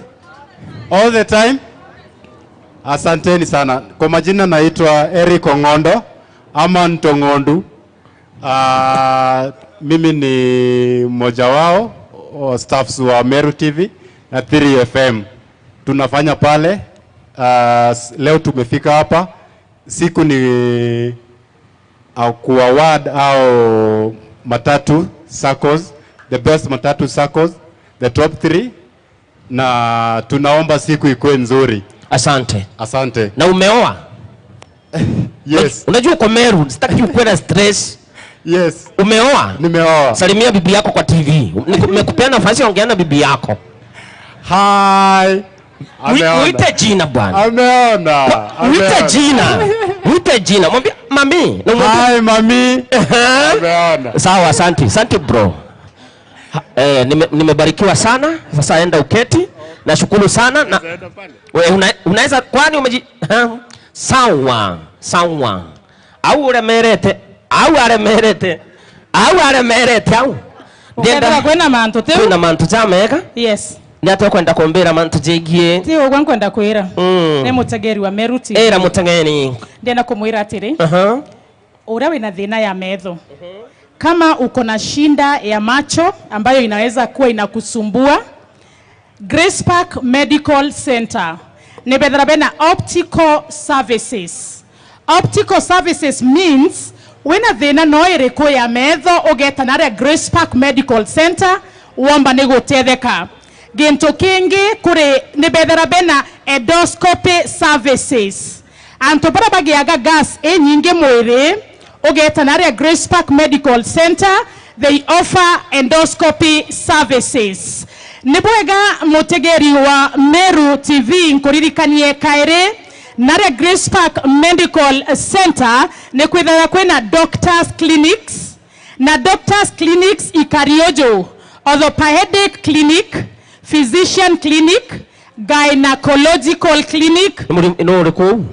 all the time. Asanteni sana. Kwa majina naitwa Eric Ong'ondo ama Ntong'ondu. Ah, mimi ni mmoja wao, wa staffs wa Meru T V na three F M. Tunafanya pale. Ah, s-, leo tumefika hapa. Siku ni, ah, kuaward au matatu saccos, the best matatu saccos, the top three, na tunaomba siku ikuwe nzuri. Asante. Asante. Na umeoa? Yes. Unajua uko Meru, sitaki ukuwe na stress. Yes. Umeoa? Nimeoa. Salimia bibi yako kwa T V. Niku-, nimekupea nafasi, ongea na bibi yako. Hi. Ui-, ameona. Uite jina bwana. Ameona. Kwa-, uite ameona. Jina. Uite jina. Mwambie, "Mami." Na umwambie, "Hi, mami." Ehe. Ameona. Sawa, asante. Asante, bro. Ha, eh, nime-, nimebarikiwa sana. Sasa enda uketi. Nashukuru sana. Na, we, una-, unaweza, kwani umeji-, ha? Sawa, sawa. Au uremerete, au aremerete, au aremerete, au. Ukethira kwina mantu tiu. Kwina mantu jamega. Yes. Ni atia ukwenda kumbira mantu jegie? Ti ugwe nkwenda kwira. Mm. Ni mutegeri wa Meru T V. Era mutegeri. Ndenda kumwira atiri, aha, uria wina thina ya metho, kama uko na shinda ya macho ambayo inaweza kuwa inakusumbua, Grace Park Medical Center ni bethira bena optical services. Optical services means wina thina no iriku ya metho, ugeta naria Grace Park Medical Center, womba ni gutetheka. Gintu kingi kuri ni bethira bena endoscopy services. Antu baria bagiaga gas inyingi mwiri, ugeta naria Grace Park Medical Center, they offer endoscopy services. Ni bwega mutegeri wa Meru T V, nkuririkanie kairi, naria Grace Park Medical Center ni kwithaga kwina doctors clinics, na doctors clinics i Kariojo, orthopedic clinic, physician clinic, gynecological clinic. Ni muri-, ni uriku uu?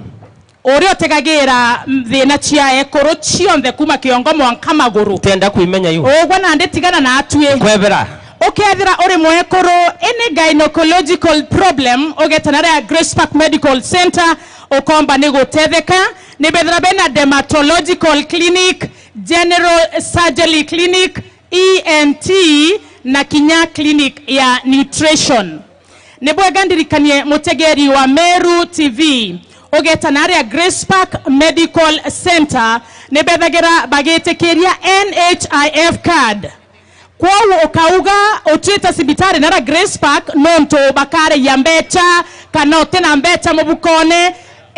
Uria utegagira thina cia ekuru cionthe kuma kiongo mwanka maguru. Tenda kuimenya yu. Ugwe nandi tigana na atwi. Kwebera. Ukethira uri mwekuru, any gynecological problem, ugeta naria Grace Park Medical Center, ukomba ni gutetheka. Ni bethira bena dermatological clinic, general surgery clinic, E N T, na kinya clinic ya nutrition. Ni bwega ndirikanie mutegeri wa Meru T V, ugeta naria Grace Park Medical Center, ni bethagira bagitikiria N H I F card. Kwou ukauga utwite cibitari naria Grace Park nontu bakaragia mbecha, kana utina mbecha mubukone,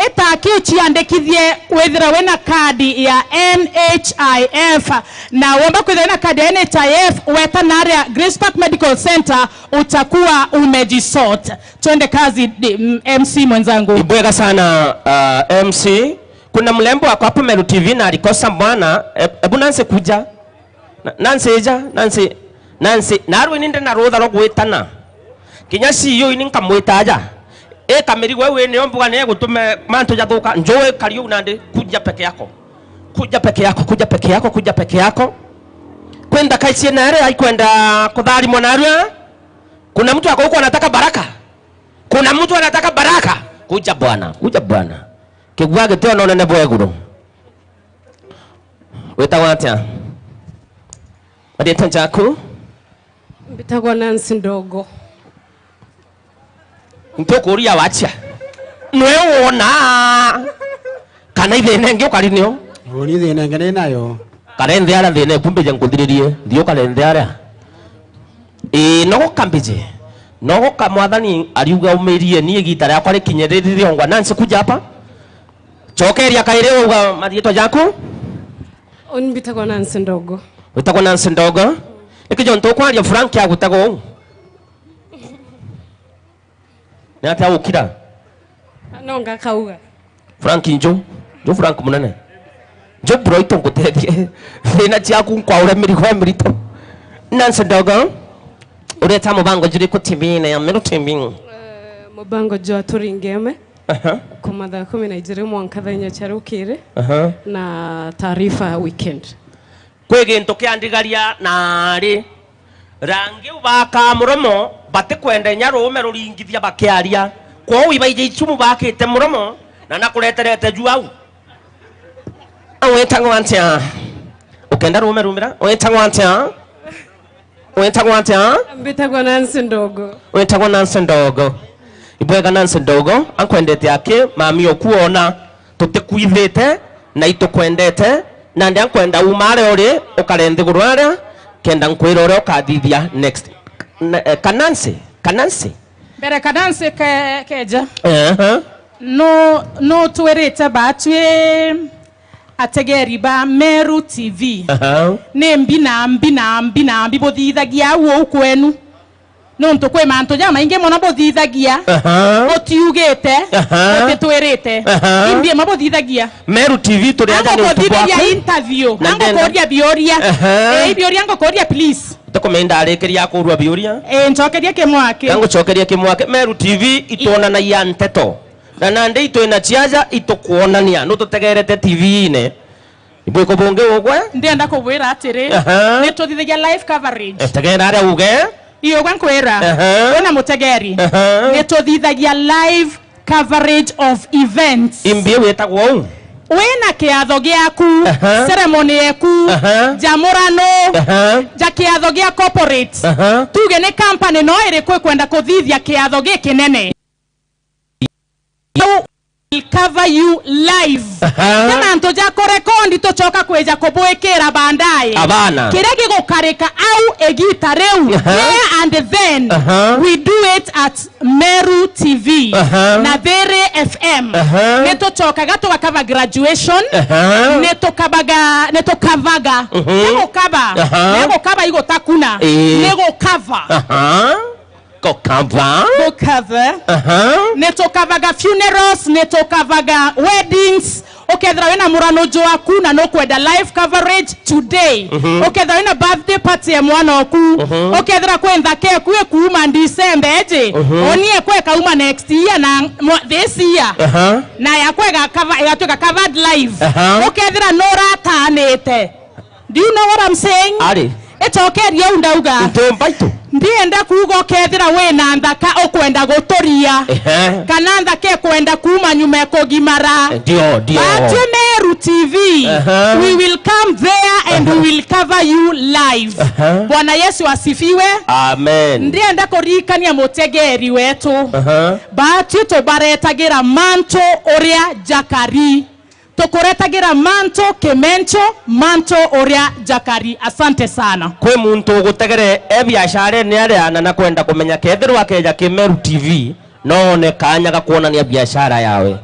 ita ki uciandikithie withira wina kadi ya N H I F. Na womba kwithira wina kadi ya N H I F, weta naria Grace Park Medical Center, utakuwa umejisort. Twende kazi, di-, m-, M C mwenzangu. Ibwega sana, uh, M C. Kuna mrembo ako hapo Meru T V na alikosa bwana. E-, ebu Nancy kuja. Na-, Nancy ija, Nancy, Nancy, narua ini ndi na rutha rwa gwitana. Kinya C E O ini nkamwita aja. Ika mirigo iu ini yo mbuga ni igutume mantu jathuka. Njuu ikari uu nandi, kuja peke yako. Kuja peke yako, kuja peke yako, kuja peke yako. Kwenda kaicie nare aikwenda kutharimwa narua. Kuna mtu ako huko anataka baraka? Kuna mtu anataka baraka? Kuja bwana, kuja bwana. Kigua gitio na unene bwa iguru. Witagwa atia? Marietwa jaku? Mbitagwa Nancy Ndogo. Ntukuria wacha. Nwe wona kana ithina ingi ukari nio? Uni thina ingi ni nayo. Kare nthi aria thina iku mbije nkuthiririe. Nthi ukare nthi aria. Ii, no guka mbije. No guka Mwathani ariuga umirie ni igita riakwa rikinye riri riongwa. Nancy, kuja hapa. Cokeria kairi uga marietwa jaku. Uni mbitagwa Nancy Ndogo. Witagwa Nancy Ndogo. Niki jontu ukwaria Frank agutagwa uu? Ni atia ukira? No ngakauga. Frank nju. Nju Frank munene. Nju bro, itu ngutethie. Thina ciaku nkwaure mirigo ya mirito. Nancy Ndogo. Ureta mubango juriku T V-ini ya Meru T V? Eh, mubango jwa Turingeme. Aha. Kuma thaa kumi na ijiri mwanka thaa inya cia rukiri. Aha. Na Taarifa Weekend. Kwi gintu kiandigaria nari. Rangi u baakaa muromo, batikwenda inya ruume ruringithia bakiaria. Kwou ibaija ichumu baakite muromo, na nakureterete ju au. Witagwa atia? Ukenda ruume rumira. Witagwa atia? Witagwa atia? Mbitagwa Nancy Ndogo. Witagwa Nancy Ndogo. Ibwega Nancy Ndogo, ankwendete aki, mami okuona. Tutikwithite, na itukwendete, nandi ankwenda uma aria uri, ukare nthiguru aria, kenda nkwira uria ukathithia next. Na, eh, Kanansi, Kanansi. Mbere Kanansi ke-, keja. Ehe. Nu, nu twirite batwi ategeri ba Meru T V. Aha. Ni mbi na mbi na mbi na mbi buthithagia au uu kwenu? Nontu kwi mantu jamaingi mono buthithagia, aha, butiugite, aha, butitwirite. Aha. Imbi imwe buthithagia. Meru T V turi aja ni utuku bwaku. Angukuthithagia interview, na ndenda angukuria biuria. Aha. Ii, biuria ngukuria, please. Tukumenya ndarikiria kurua biuria. Ii, ncokeria kimwaki. Kangucokeria kimwaki. Meru T V itwonanagia nteto. Na nandi itwina ciaja itukwonania. Nututegerete T V-ine. Ibwiko bungi ugwe? Ndienda kubwira atiri, aha, nituthithagia live coverage. Etegera aria uge. Ii, ugwe nkwira. Aha. Wina mutegeri. Aha. Nituthithagia live coverage of events. Imbi witagwa uu? Wina kiatho giaku, aha, ceremony yeku, aha, ja murano, aha, ja kiatho gia corporate. Aha. Tuge ni company no iriku ikwenda kuthithia kiatho gikinene. Will cover you live. Aha. Kana antu ja kurekondi tucoka kwija kubwikira baadaye. Abana. Kiria gigukarika au igita riu, aha, there and then, aha, we do it at Meru T V, aha, na Thiri F M. Aha. Nitucokaga tugakava graduation, aha, nitukabaga, nitukavaga. Mhm. Nigukava. Aha. Nigukava igutakuna. Ii. Nigukava. Aha. Gukava. Gukava. Aha. Nitukavaga funerals, nitukavaga weddings. Ukethira wina murano jwaku na nukwenda live coverage today. Mhm. Ukethira wina birthday party ya mwana oku. Mhm. Ukethira kwi nthaka eku ikuuma December iji. Mhm. Oni ekwa ikauma next year na mwa-, this year. Aha. Na yakwa igakava-, igatuika covered live. Aha. Ukethira nurataanite. Do you know what I'm saying? Ari. Icokeria u ndauga. Ntumba itu. Ndienda kuuga ukethira wina nthaka ukwenda guturia. Ehe. Kana nthaka ikwenda kuuma nyuma ya kugimara. Ndio, ndio. Batwi Meru T V, aha, we will come there and we will cover you live. Aha. Bwana Yesu asifiwe. Amen. Ndienda kuririkania mutegeri wetu. Aha. Batwi tubaretagira mantu uria jakari. Tukuretagira mantu kimencho, mantu uria jakari. Asante sana. Kwi muntu ugutegere e biasharene aria na nakwenda kumenya kethirwa akeja Kimeru T V, no one kaanya ga kwonania biashara yawe.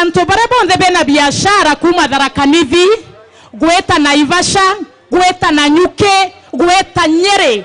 Antu baria bonthe bena biashara kuuma Tharaka Nithi, gwita Naivasha, gwita Nanyuki, gwita Nyeri.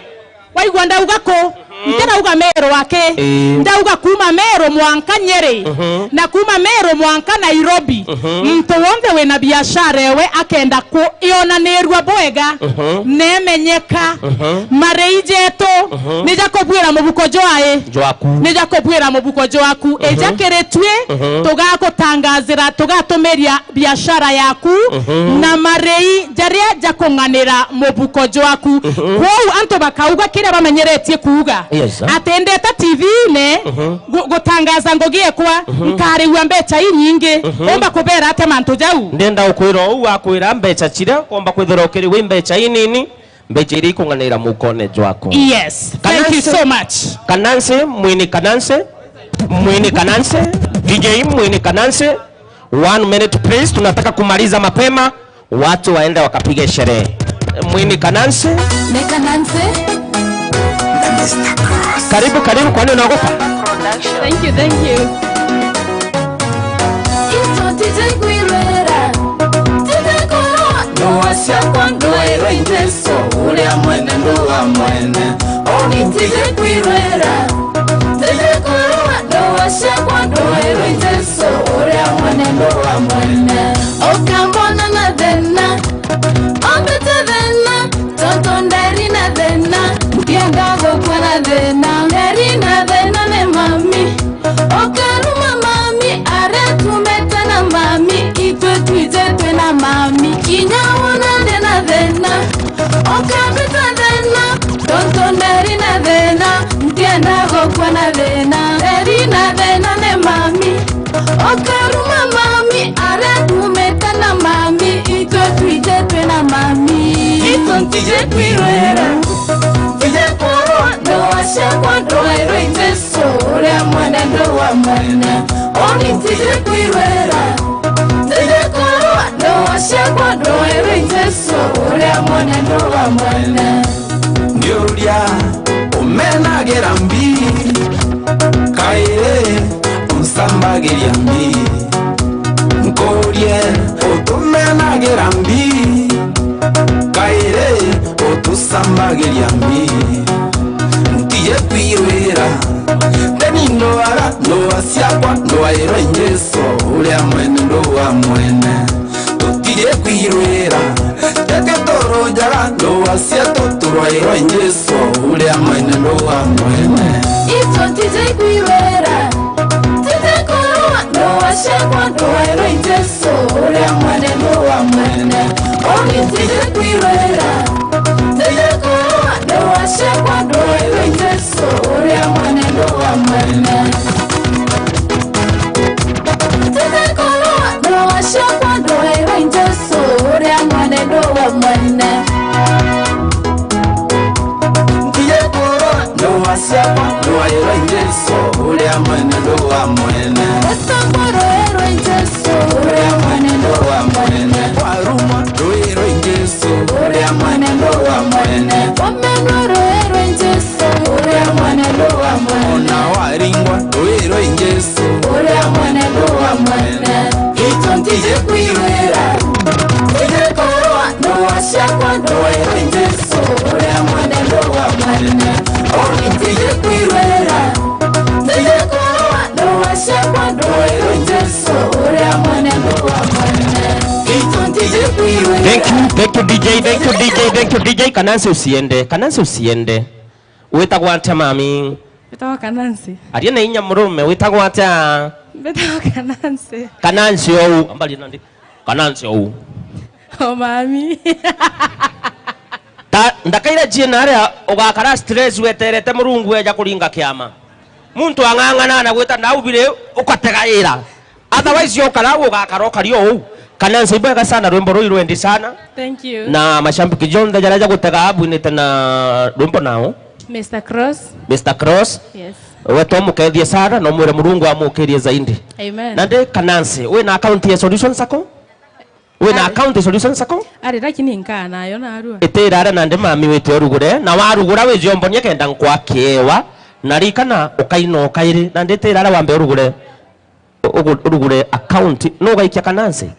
Waigua ndauga ku? Mhm. Ntirauga Meru aki. Ii. Ndauga kuuma Meru mwanka Nyeri, mhm, na kuuma Meru mwanka Nairobi. Mhm. Muntu wonthe wina biashara ewe akenda ku ionanirua bwega, mhm, nemenyeka, mhm, marei jetu, mhm, ni ja kubwira mubuko jwae. Jwaku. Ni ja kubwira mubuko jwaku. Mhm. Eja kiri twi, mhm, tugagutangazira, tugatumiria biashara yaku, mhm, na marei jaria jakung'anira mubuko jwaku. Mhm. Kwou antu bakauga kiria bamenyeretie kuuga. Yes, sir. Ati ndeta T V-ine, mhm, gu-, gutangaza ngugi ekwa, mhm, nkarigua mbecha inyingi. Mhm. Umba kubera atia mantu jau? Ndenda ukwira uu akwira mbecha chiria, komba kwithira ukirigua i mbecha inini. Mbecha iria ikung'anira mukone jwaku. Yes. Thank you so much. Kananse, Mwini Kananse. Mwini Kananse. D J Mwini Kananse. One minute please, tunataka kumaliza mapema. Watu waende wakapige sherehe. Mwini Kananse. Ni Kananse. Karibu, karibu, kwani unaogopa? Thank you, thank you. Into T J kwirwera, T J koroa, ndoa ciakwa ndoerwe i Jesu, uria mwene ndoa mwene. Oni T J kwirwera, T J koroa, ndoa ciakwa ndoerwe i Jesu, uria mwene ndoa mwene. Ukambona na thina, ombite thina, tontu nderi na thina, ndienda gukua na thina. Nderi na thina ni mami. Ukaruma mami, aria tumite na mami, itwe twije twi na mami, kinya wona ndi na thina. Ukambita thina, tontu nderi na thina, ntienda gukua na thina. Nderi na thina ni mami. Ukaruma mami, aria tumite na mami, itwe twije twi na mami. Itwe ntije kwirwera, ntije kurua, ndoa ciakwa ndoerwe i Jesu. Jesu, uria mwene ndoa mwene. Oni ntije kwirwera, ntije kurua, ndoa ciakwa ndoerwe i Jesu, uria mwene ndoa mwene. Ndiuria, umenagira mbi, kairi, unsamba Geria mbi. Nkurie, utumenagira mbi. Kairi, utusambagiria mbi. Ntiji kwirwira. Ndeni ndwara, ndwaa ciakwa, ndwairwe Jesu, uria mwene ndwaa mwene. Tutiji kwirwira, teke turujaga ndwaa cietu, turwairwe Jesu, uria mwene ndwaa mwene. Itu ntiji kwirwira, ntiji kurua ndwaa ciakwa, ndwairwe Jesu, uria mwene ndwaa mwene. Uni ntiji kwirwira, ntiji kurua ndwaa ciakwa, ndwairwe Jesu, uria mwene ndwaa mwene. Ntiji kurua ndwaa ciakwa, ndwairwe Jesu, uria mwene ndwaa mwene. Ntiji kurua ndwaa ciakwa, ndwairwe Jesu, uria mwene ndwaa mwene. Gutongwa rwairwe Jesu, uria mwene ndwaa mwene. Warumwa rwairwe Jesu, uria mwene ndwaa mwene. Wamenwa rwairwe Jesu, uria mwene ndwaa mwene. Ona waringwa rwairwe Jesu, uria mwene ndwaa mwene. Itu ntiji kwirwira, ntiji kurua ndwaa ciakwa, ndwairwe Jesu, uria mwene ndwaa mwene. Uni ntiji kwirwira, ntiji kurua ndwaa ciakwa, ndwairwe Jesu, uria mwene ndwaa mwene. Itu ntiji kwirwira. Thank you, thank you D J, thank you D J, thank you D J. Kanansi usiende, Kanansi usiende. Witagwa atia mami? Mbitagwa Kanansi. Aria na inya murume, witagwa atia? Mbitagwa Kanansi. Kanansi ou, ambaria nandi. Kanansi ou. O mami. Ta, ndakaira ciina aria ugakara stress weterete Murungu eja kuringa kiama. Muntu ang'ang'ana na gwita naubire ukategaira. Otherwise, yo kara ugakara ukari ou. Kanansi, ibwega sana, rwimbo ruu irwendi sana. Thank you. Na mashambiki jonthe jaria jagutega abwinite na rwimbo nao. Mister Cross. Mister Cross. Yes. We to mukethie sana, no mwire Murungu amukirie zaidi. Amen. Nandi Kanansi, wina account ya Solution Sacco? Wina account ya Solution Sacco? Ari, lakini nkaa nayo narua. Itira aria nandi mami wite urugure, na warugura wijombonie kenda nkwa kiewa, na rikana ukaina ukairi, nandi itira aria wambe urugure. Ugu-, urugure account, nu ugaikia Kanansi?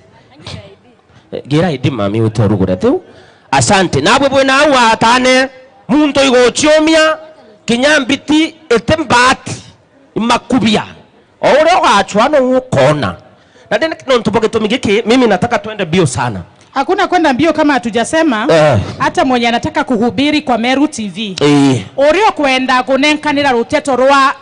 Eh, gira I D mami wite urugure tiu. Asante. Nabwe bwina au atane, muntu iguchiumia, kinya mbiti iti mbati, imakubia. O uria ugachwa nu ukona. Na then nontu bwa gitumi giki, mimi nataka twende mbio sana. Hakuna kwenda mbio kama hatujasema, eh, hata mwenye anataka kuhubiri kwa Meru T V. Eh. Uria ukwenda kunenkanira ruteto rwa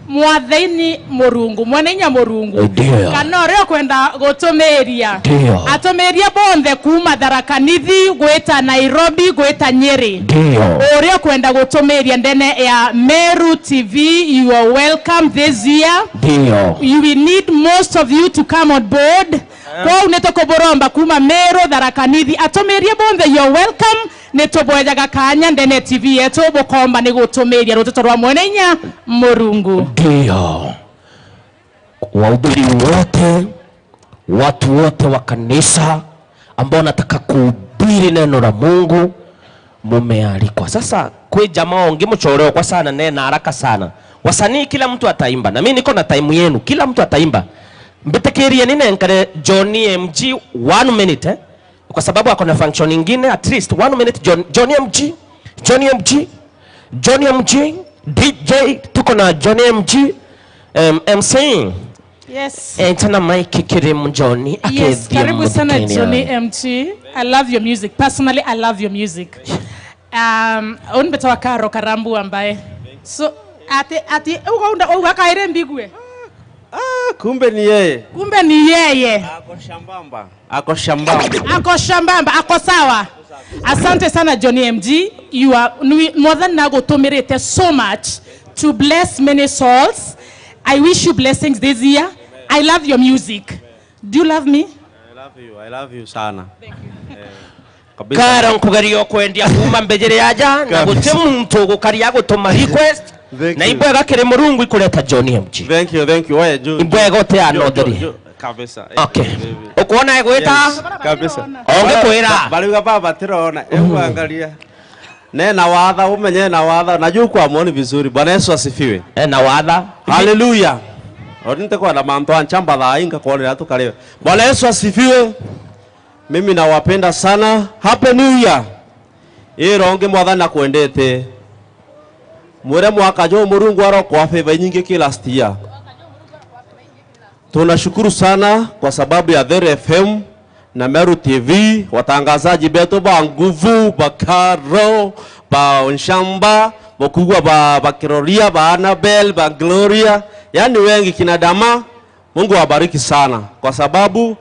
Mwathaini Murungu, Mweneinya Murungu. Ndio. Kana uria ukwenda gutumiria. Ndio. Atumiria bonthe kuuma Tharaka Nithi, gwita Nairobi, gwita Nyeri. Ndio. Uria ukwenda gutumiria ndene ya Meru T V, you are welcome this year. Ndio. You, we need most of you to come on board. Kwou nitukuburomba kuuma Meru, Tharaka Nithi, atumirie bonthe, you are welcome. Nitubwejaga kaanya ndene T V yetu bukomba ni gutumiria ruteto rwa Mweneinya Murungu. Ndio. Wahubiri wote, watu wote wa kanisa ambao nataka kuhubiri neno la Mungu, mumealikwa. Sasa, kwi jamaa ungi muchore okwa sana, nena haraka sana. Wasanii, kila mtu ataimba. Na mimi niko na time yenu, kila mtu ataimba. Mbitikirieni nenkare Johnny M G one minute, eh? Kwa sababu ako na function ingine, at least one minute, John, Johnny M G, Johnny M G, Johnny M G, D J, tuko na Johnny M G, um, M C. Yes. Eh, tena mic kiri mu Johnny, yes, akethie karibu sana muthikiriria. Johnny M G. I love your music. Personally, I love your music. Um, uni mbetawa Karo Karambu ambaye. So, ati, ati, uga unda, uga kaire mbigue. Ah, kumbe ni yeye. Kumbe ni yeye. Ako shambamba. Ako shambamba. Ako shambamba, ako sawa. Asante sana Johnny M G. You are, nwi-, Mwathani nagutumirite so much to bless many souls. I wish you blessings this year. I love your music. Do you love me? I love you. I love you sana. Thank you. Eh, kabisa. Karo nkugeria kwendia kuuma mbijiri aja, na guti muntu ugukaria gutuma request. Thank you. Na ibwega kiri Murungu ikureta Johnny M G. Thank you, thank you. Oye, ju-, ibwega uti ju-, ju-, anotheri. Ju-, kabisa. Eh, okay. Eh, eh, eh. Ukwona egwita? Yes, kabisa. Onge kwira. Ba-, bariuga baba tirona. Ebu angalia. Nena watha, umenye na watha. Najua uko amoni vizuri. Bwana Yesu asifiwe. Ena watha. Hallelujah. Ori ntikwenda mantu a nchamba thaa ii, ngakorera tukariwe. Bwana Yesu asifiwe. Mimi nawapenda sana. Happy New Year. Ironge Mwathani akwendete. Mwire mwaka juu Murungu arokwa favor inyingi ki last year. Tunashukuru sana kwa sababu ya There F M na Meru T V, watangazaji betu ba nguvu, ba Karo, ba Nshamba, bakugwa ba, ba Kiroria, ba Annabel, ba Gloria, yani wengi, kina Dama. Mungu awabariki sana kwa sababu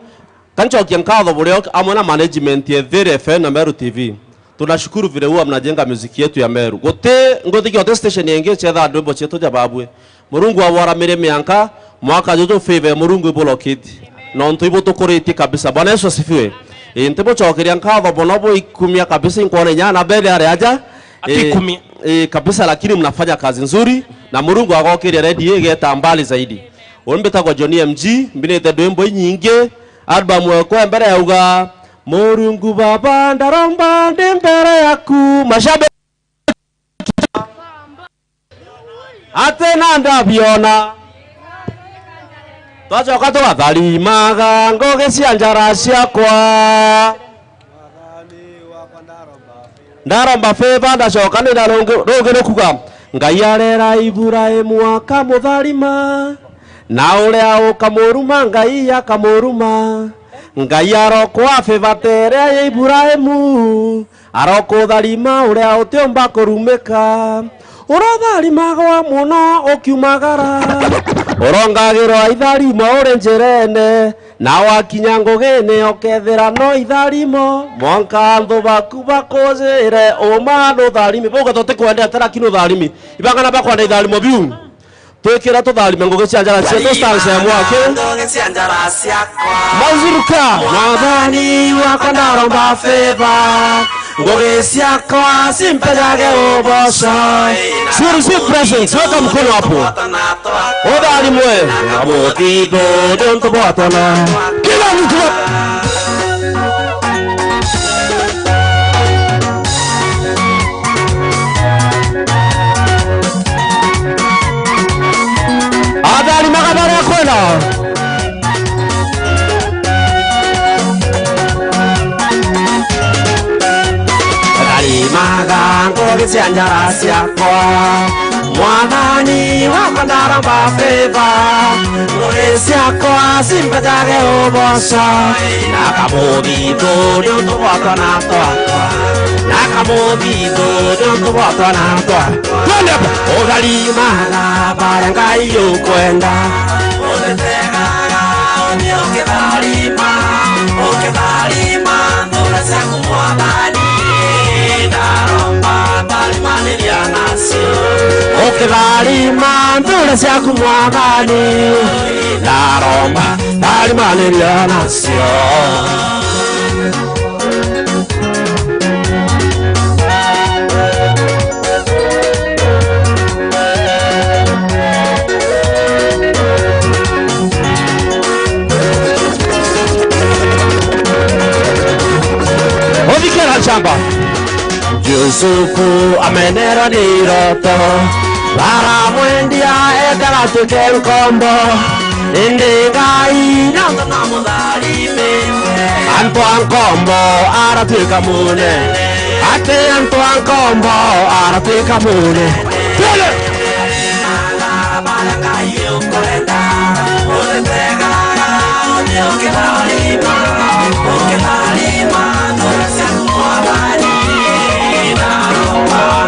kanchokia nkatho burio amwe na management ya There F M na Meru T V. Tunashukuru vile huwa mnajenga muziki yetu ya Meru. Guti, nguthikia guti station yengi chetha ndwimbo cietu ja babue. Murungu awaramire mianka, mwaka juju favor ya Murungu ibulokiti. Nontu ibutukuritie kabisa. Bwana Yesu asifiwe. Ii, ntibucokeria nkatho mono bu ikumia kabisa, inkwona inya Annabel ari aja. Ati ikumia. Ii, kabisa, lakini mnafanya kazi nzuri na Murungu agokiria redio igeta mbali zaidi. Uni mbitagwa John M G, mbinite ndwimbo inyingi. Album ekwa mbere yauga, "Murungu Baba, ndaromba ndi mbere yaku." Mashabiki, ati na ndabiona. Twacoka tugatharimaga ngugi cia njara ciakwa. Ndaromba favor, ndacoka nina rungi, rungi rukuga, Ngai arera Iburaimu akamutharima, na uria ukamuruma Ngai akamuruma. Ngai arokwa favor ta iria ya Iburaimu, arokutharima uria utiumba kurumika. Uratharimagwa mono ukiumagara, urongagirwa itharimo uri njirene, na wakinya ngugine ukethira no itharimo, mwanka anthu baku bakujire uma nutharimi. Bauga tutikwendete lakini utharimi. Ibang'ana bakwenda itharimo biu. Twikire tutharime ngugi cia njara cietu, stanza ya mwaki. Mazuruka, Mwathani wakwa ndaromba favor. Ngugi ciakwa cimpejage uboco. Si receive blessings, weka mkono hapo. Utharimwe na muthithu niuntu bwa twana. Kila mtu. Atharimaga baria kwenda. Tharimaga ngugi cia njara ciakwa. Mwathani wakwa ndaromba favor. Ngugi ciakwa cimpejage uboco. Na kamuthithu niuntu bwa twana twakwa. Na kamuthithu niuntu bwa twana twakwa. Twende hapa. Utharimaga baria Ngai ukwenda. Uthetegaga uthi ukitharima, ukitharima nthura ciaku Mwathani. Ndaromba tharimaniria nacio. Ukitharima nthura ciaku Mwathani. Ndaromba tharimaniria nacio. Uthikira nchamba. Jusufu amenerwa ni iroto, baramwendia ethera atuike nkombo. Indi Ngai nontu na mutharimi, antu a nkombo aratuika munene. Ati antu a nkombo aratuika munene. Twende!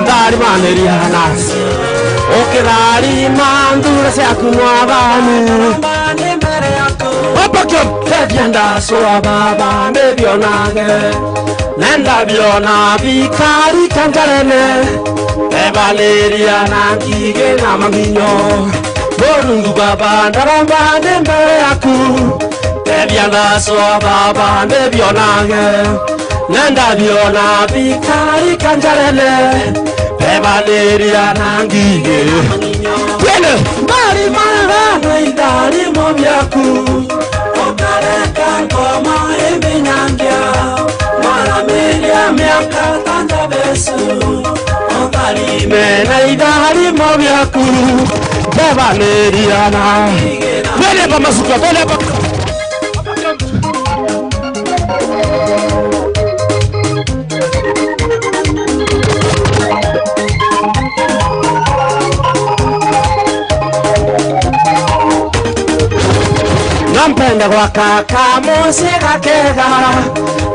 Ntharimaniria na Ukitharima nthura ciaku Mwathani. Apakio. Tethia ndacwa Baba ndibionage. Nenda biona bikari kanjarene. Ebaniria na ngigi na maminyo. Murungu Baba ndaromba ndi mbere yaku. Tethia ndacwa Baba ndibionage. Nenda biona bikari kanjarene. Ebaniria na ngigi. Twende. Mbari marano itharimo biaku. Ukareka ngoma imbinyangia. Mwaramiria miaka tanja besu. Utharime na itharimo biaku. Baniriana. Bele ba masuka, bele ba. Nampenda gwaka kamuciga kega,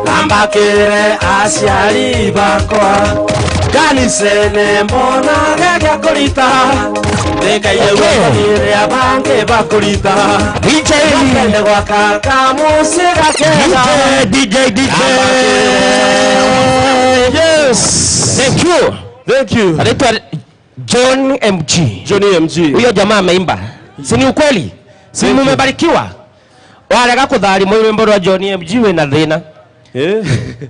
nambakire aciari bakwa. Kanisene mbona gegia kurita, ndikaire Okay. Gukire abangi bakurita. D J. Nampenda gwaka kamuciga kega. D J, D J, D J. Yes. Thank you. Thank you. Anaitwa John M G. John M G. Huyo jamaa ameimba. Si ni ukweli? Si Thank you. Mumebarikiwa? Warega kutharimwa rwimbo rwa John M G wina thina. Eh?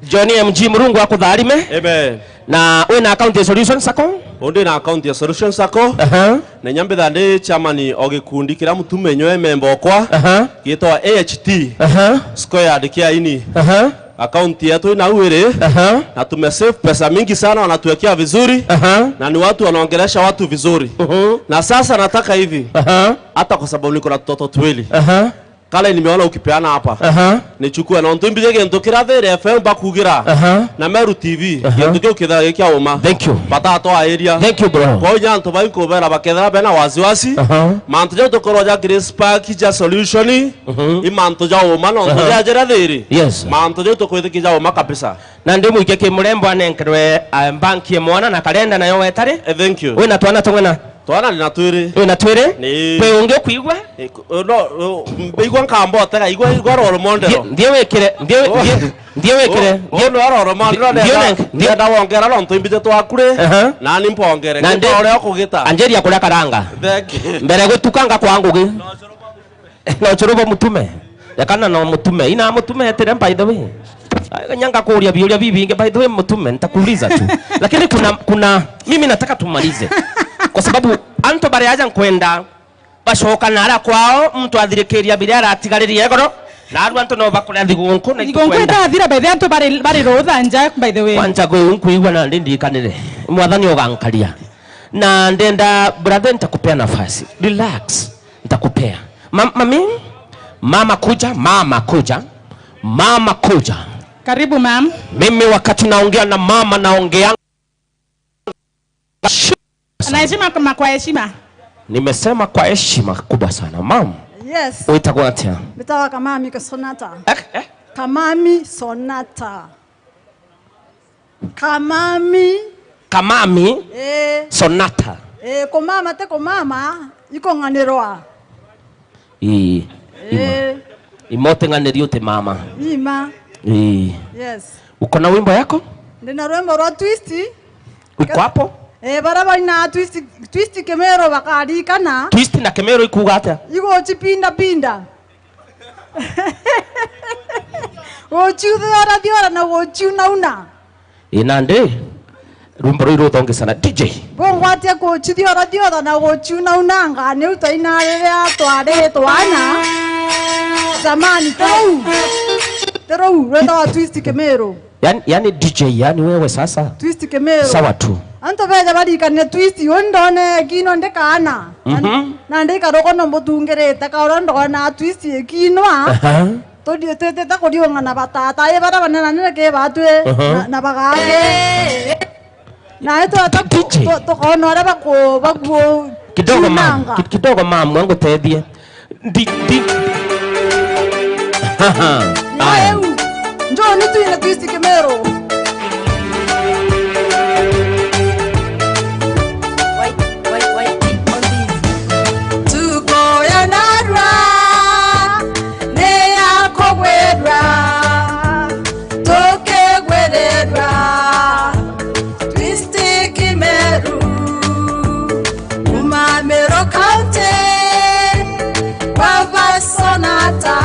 John M G, Murungu akutharime. Amen. Na wina account ya Solution Sacco? Undi na account ya Solution Sacco. Aha. Na nyambitha ndi chairman o gikundi kiria mutume nywe memba okwa. Aha. Gitwa A H T. Aha. Squared kia ini. Aha. Account yetu ina uiri. Aha. Na tume save pesa mingi sana, wanatuwekea vizuri. Aha. Na ni watu wanaongelesha watu vizuri. Mhm. Na sasa nataka hivi. Aha. Hata kwa sababu niko na tutoto twili. Aha. Kale nimeona ukipeana hapa. Aha. Nichukue na ntu mbije gintu kiria Thiri F M bakugira. Aha. Na Meru T V. Aha. Gintu kiu kithira gikia uma. Thank you. Batatoa area. Thank you, bro. Kwa hiyo antu bai nkubera bakethira bena wasiwasi. Aha. Mantu jau tukorwo ja Grace Park ja Solution. Mhm. I mantu ja uma no ntu Aha. ja jira Thiri. Yes. Mantu jau tukwithiki ja uma kabisa. Na ndi mwike ki murembo anenkerwe, ah, banki ya mwana na karenda nayo wetari. Eh, thank you. Wina twana tung'ana? Twana ni na twiri. Wina twiri? Ni. Kwi ungi ukwigua? Eh, ku-, no, no, mbeigua nkamba utega, igua, igua roro mondero. Nthie, nthie wikire, nthie, Oh. nthie, nthie wikire, Oh, nthie, oh, no, roro mondero, nthie nenda, nenge, nthie nenda wongera no ntu imbite twakuri, Aha. Nani mpongere. Na ndi-, uria ukugita. Anjeria kuria karanga. Thank you. Mbere gutuka ngakwa ngugi. Na uchuru bwa mutume. Yakana na mutume. Ina mutume etire, by the way. Ai, nyanga kuria biuria bibingi, by the way, mutume, nitakuuliza tu. Lakini kuna, kuna, mimi nataka tumalize. Kwa sababu antu baria aja nkwenda bacoka na ara kwao, muntu athirikiria biria aratigaririe igoro, na aru antu no bakure thigunku na Thigunku itikwenda. Itathira, by the way, antu bari, bari rutha nja, by the way. Kwanja gwe unkuigua na ndi ndikanire. Mwathani ugankaria. Na ndenda, brother, nitakupea nafasi. Relax. Nitakupea. Ma-, mami? Mama kuja, mama kuja. Mama kuja. Karibu, ma'am. Mimi wakati naongea na mama naongea na heshima kama kwa heshima. Nimesema kwa heshima kubwa sana. Ma'am, Yes. witagwa atia? Mbitawa Kamami Kasonata. Eh, eh? Kamami Sonata. Kamami. Kamami. Eh. Sonata. Eh, kumama ti kumama, ikung'anirwa. Ii. Ima. Eh. Ima uting'aniri uti mama. Ima. Ii. Yes. Uko na wimbo yako? Ndina rwimbo rwa twist. Uko hapo? Eh, bara baina twist, twist Kimero bakarikana. Twist na Kimero ikuuga atia? Iguchipinda pinda. Guchiuthiora thiora na guchiunauna. Ii, nandi, rwimbo ruu ruthonge sana. D J. Bungwatia guchithiora thiora na guchiunaunanga, niu twaina riria twari twana. Jamani, ti ruu. Ti ruu, rwetagwa twist Kimiru. Yani, yani D J, yani wewe sasa. Twist Kimiru. Sawa tu. Antu beja barikanire twist, uni ndone kino ndi kaana. Mhm. Na ndi karugo no mbutungirite, kaura ndona twist ikinwa. Aha. Tuthiitite kuriungana batata, i bara banene nene ki batwi, Aha. na, na bagake. Na itwata ku-, D J. tu-, tukoona uria baku-, baku-, Kidogo mam, kiunanga. Ki-, kidogo mam, ngutethie. Ndi, ndi. Haha. Aya. Njoo ni tuine twist Kimiru. Wait, wait, wait, on this. Tukoya narua, ni ya kugwirua, tukigwirirua. Twist Kimeru, kuma Meru County, kwa Basonata,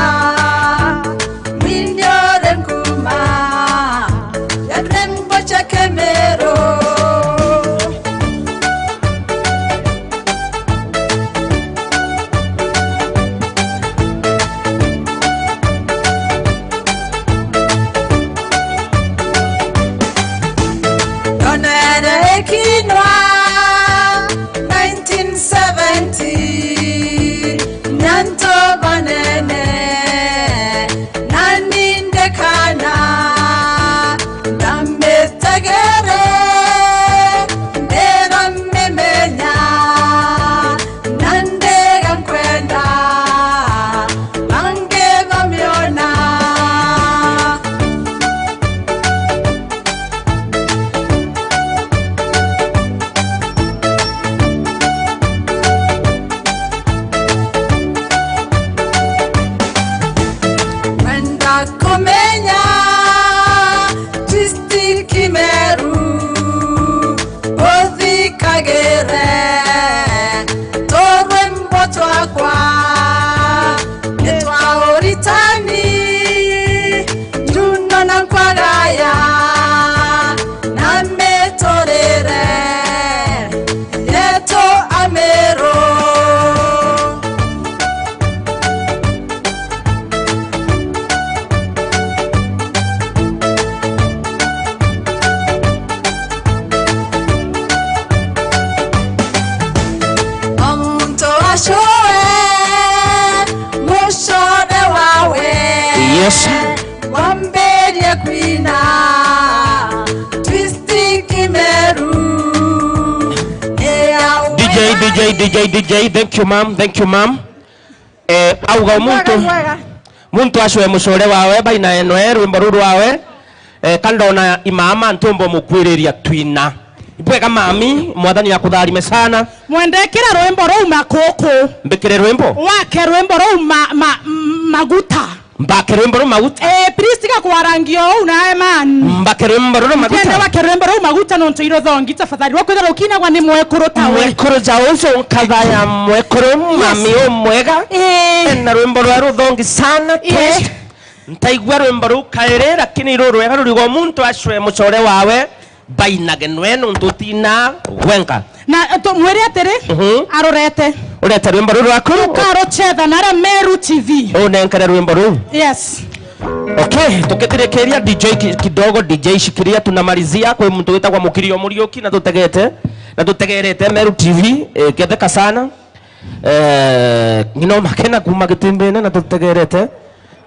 Miniore Nkuma, Wambirie kwina twist kimeru. D J, D J, D J, D J, thank you, ma'am, thank you, ma'am. Eh, auga muntu, mwega, mwega, muntu acwe mucore wawe, baina enwe rwimbo ruru rwawe. Eh, kandona imama ntumbo mukwiriria twina. Ibwega mami, mwathani akutharime sana. Mwendekera rwimbo ruu makuku. Mbikire rwimbo? Wake rwimbo ruu ma, ma, maguta. Mbake rwimbo ruu maguta? Eh, please, tiga kwarangio uu nawe man. Mbake rwimbo ruru maguta? Mpende wake rwimbo ruu maguta nontu iruthongi, tafadhali. Rwa kwithirwa rukinagwa ni mwekuru tawe. Mwekuru ja ucio nkathaya mwekuru, yes, mami umwega. Eh. Ena rwimbo rwa ruthongi sana. Yes. Ntaigua rwimbo ruu kairi, lakini ruru rwega rurigo muntu acwe mucore wawe. Bainage nwe nontu utina gwenka. Na, eh, tu-, mwire atiri, mhm, arurete. Urete rwimbo ruru rwaku. Tukaruchetha na aria Meru T V. Unenkere rwimbo ruu. Yes. Okay, tukithirikiria D J ki-, kidogo, D J shikilia, tunamalizia. Kwi muntu witagwa Mukirio Muriuki na tutegete, na tutegerete Meru T V, eh, ketheka sana. Eh, ng'ina makena kuma Gitimbine na tutegerete.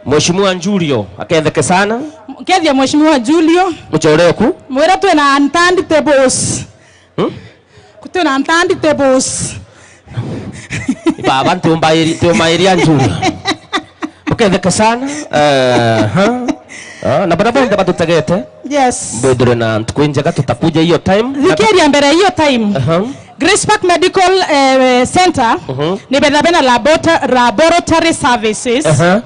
Mheshimiwa Julio, aketheke sana. Kethia Mheshimiwa Julio. Mucore oku? Mwira twina unturntables. Hmm? Twina unturntables. Baba, ntiumbairi-, ntiumairia Julio. Uketheke sana. Eh, ha? Ah, na baria bonthe batutegete. Yes. Mbwithirwe na ntuku injega, tutakuja hiyo time. Thikiria mbere hiyo time. Aha. Grace Park Medical, eh, Center, mhm, ni betha bena labota-, laboratory services. Aha.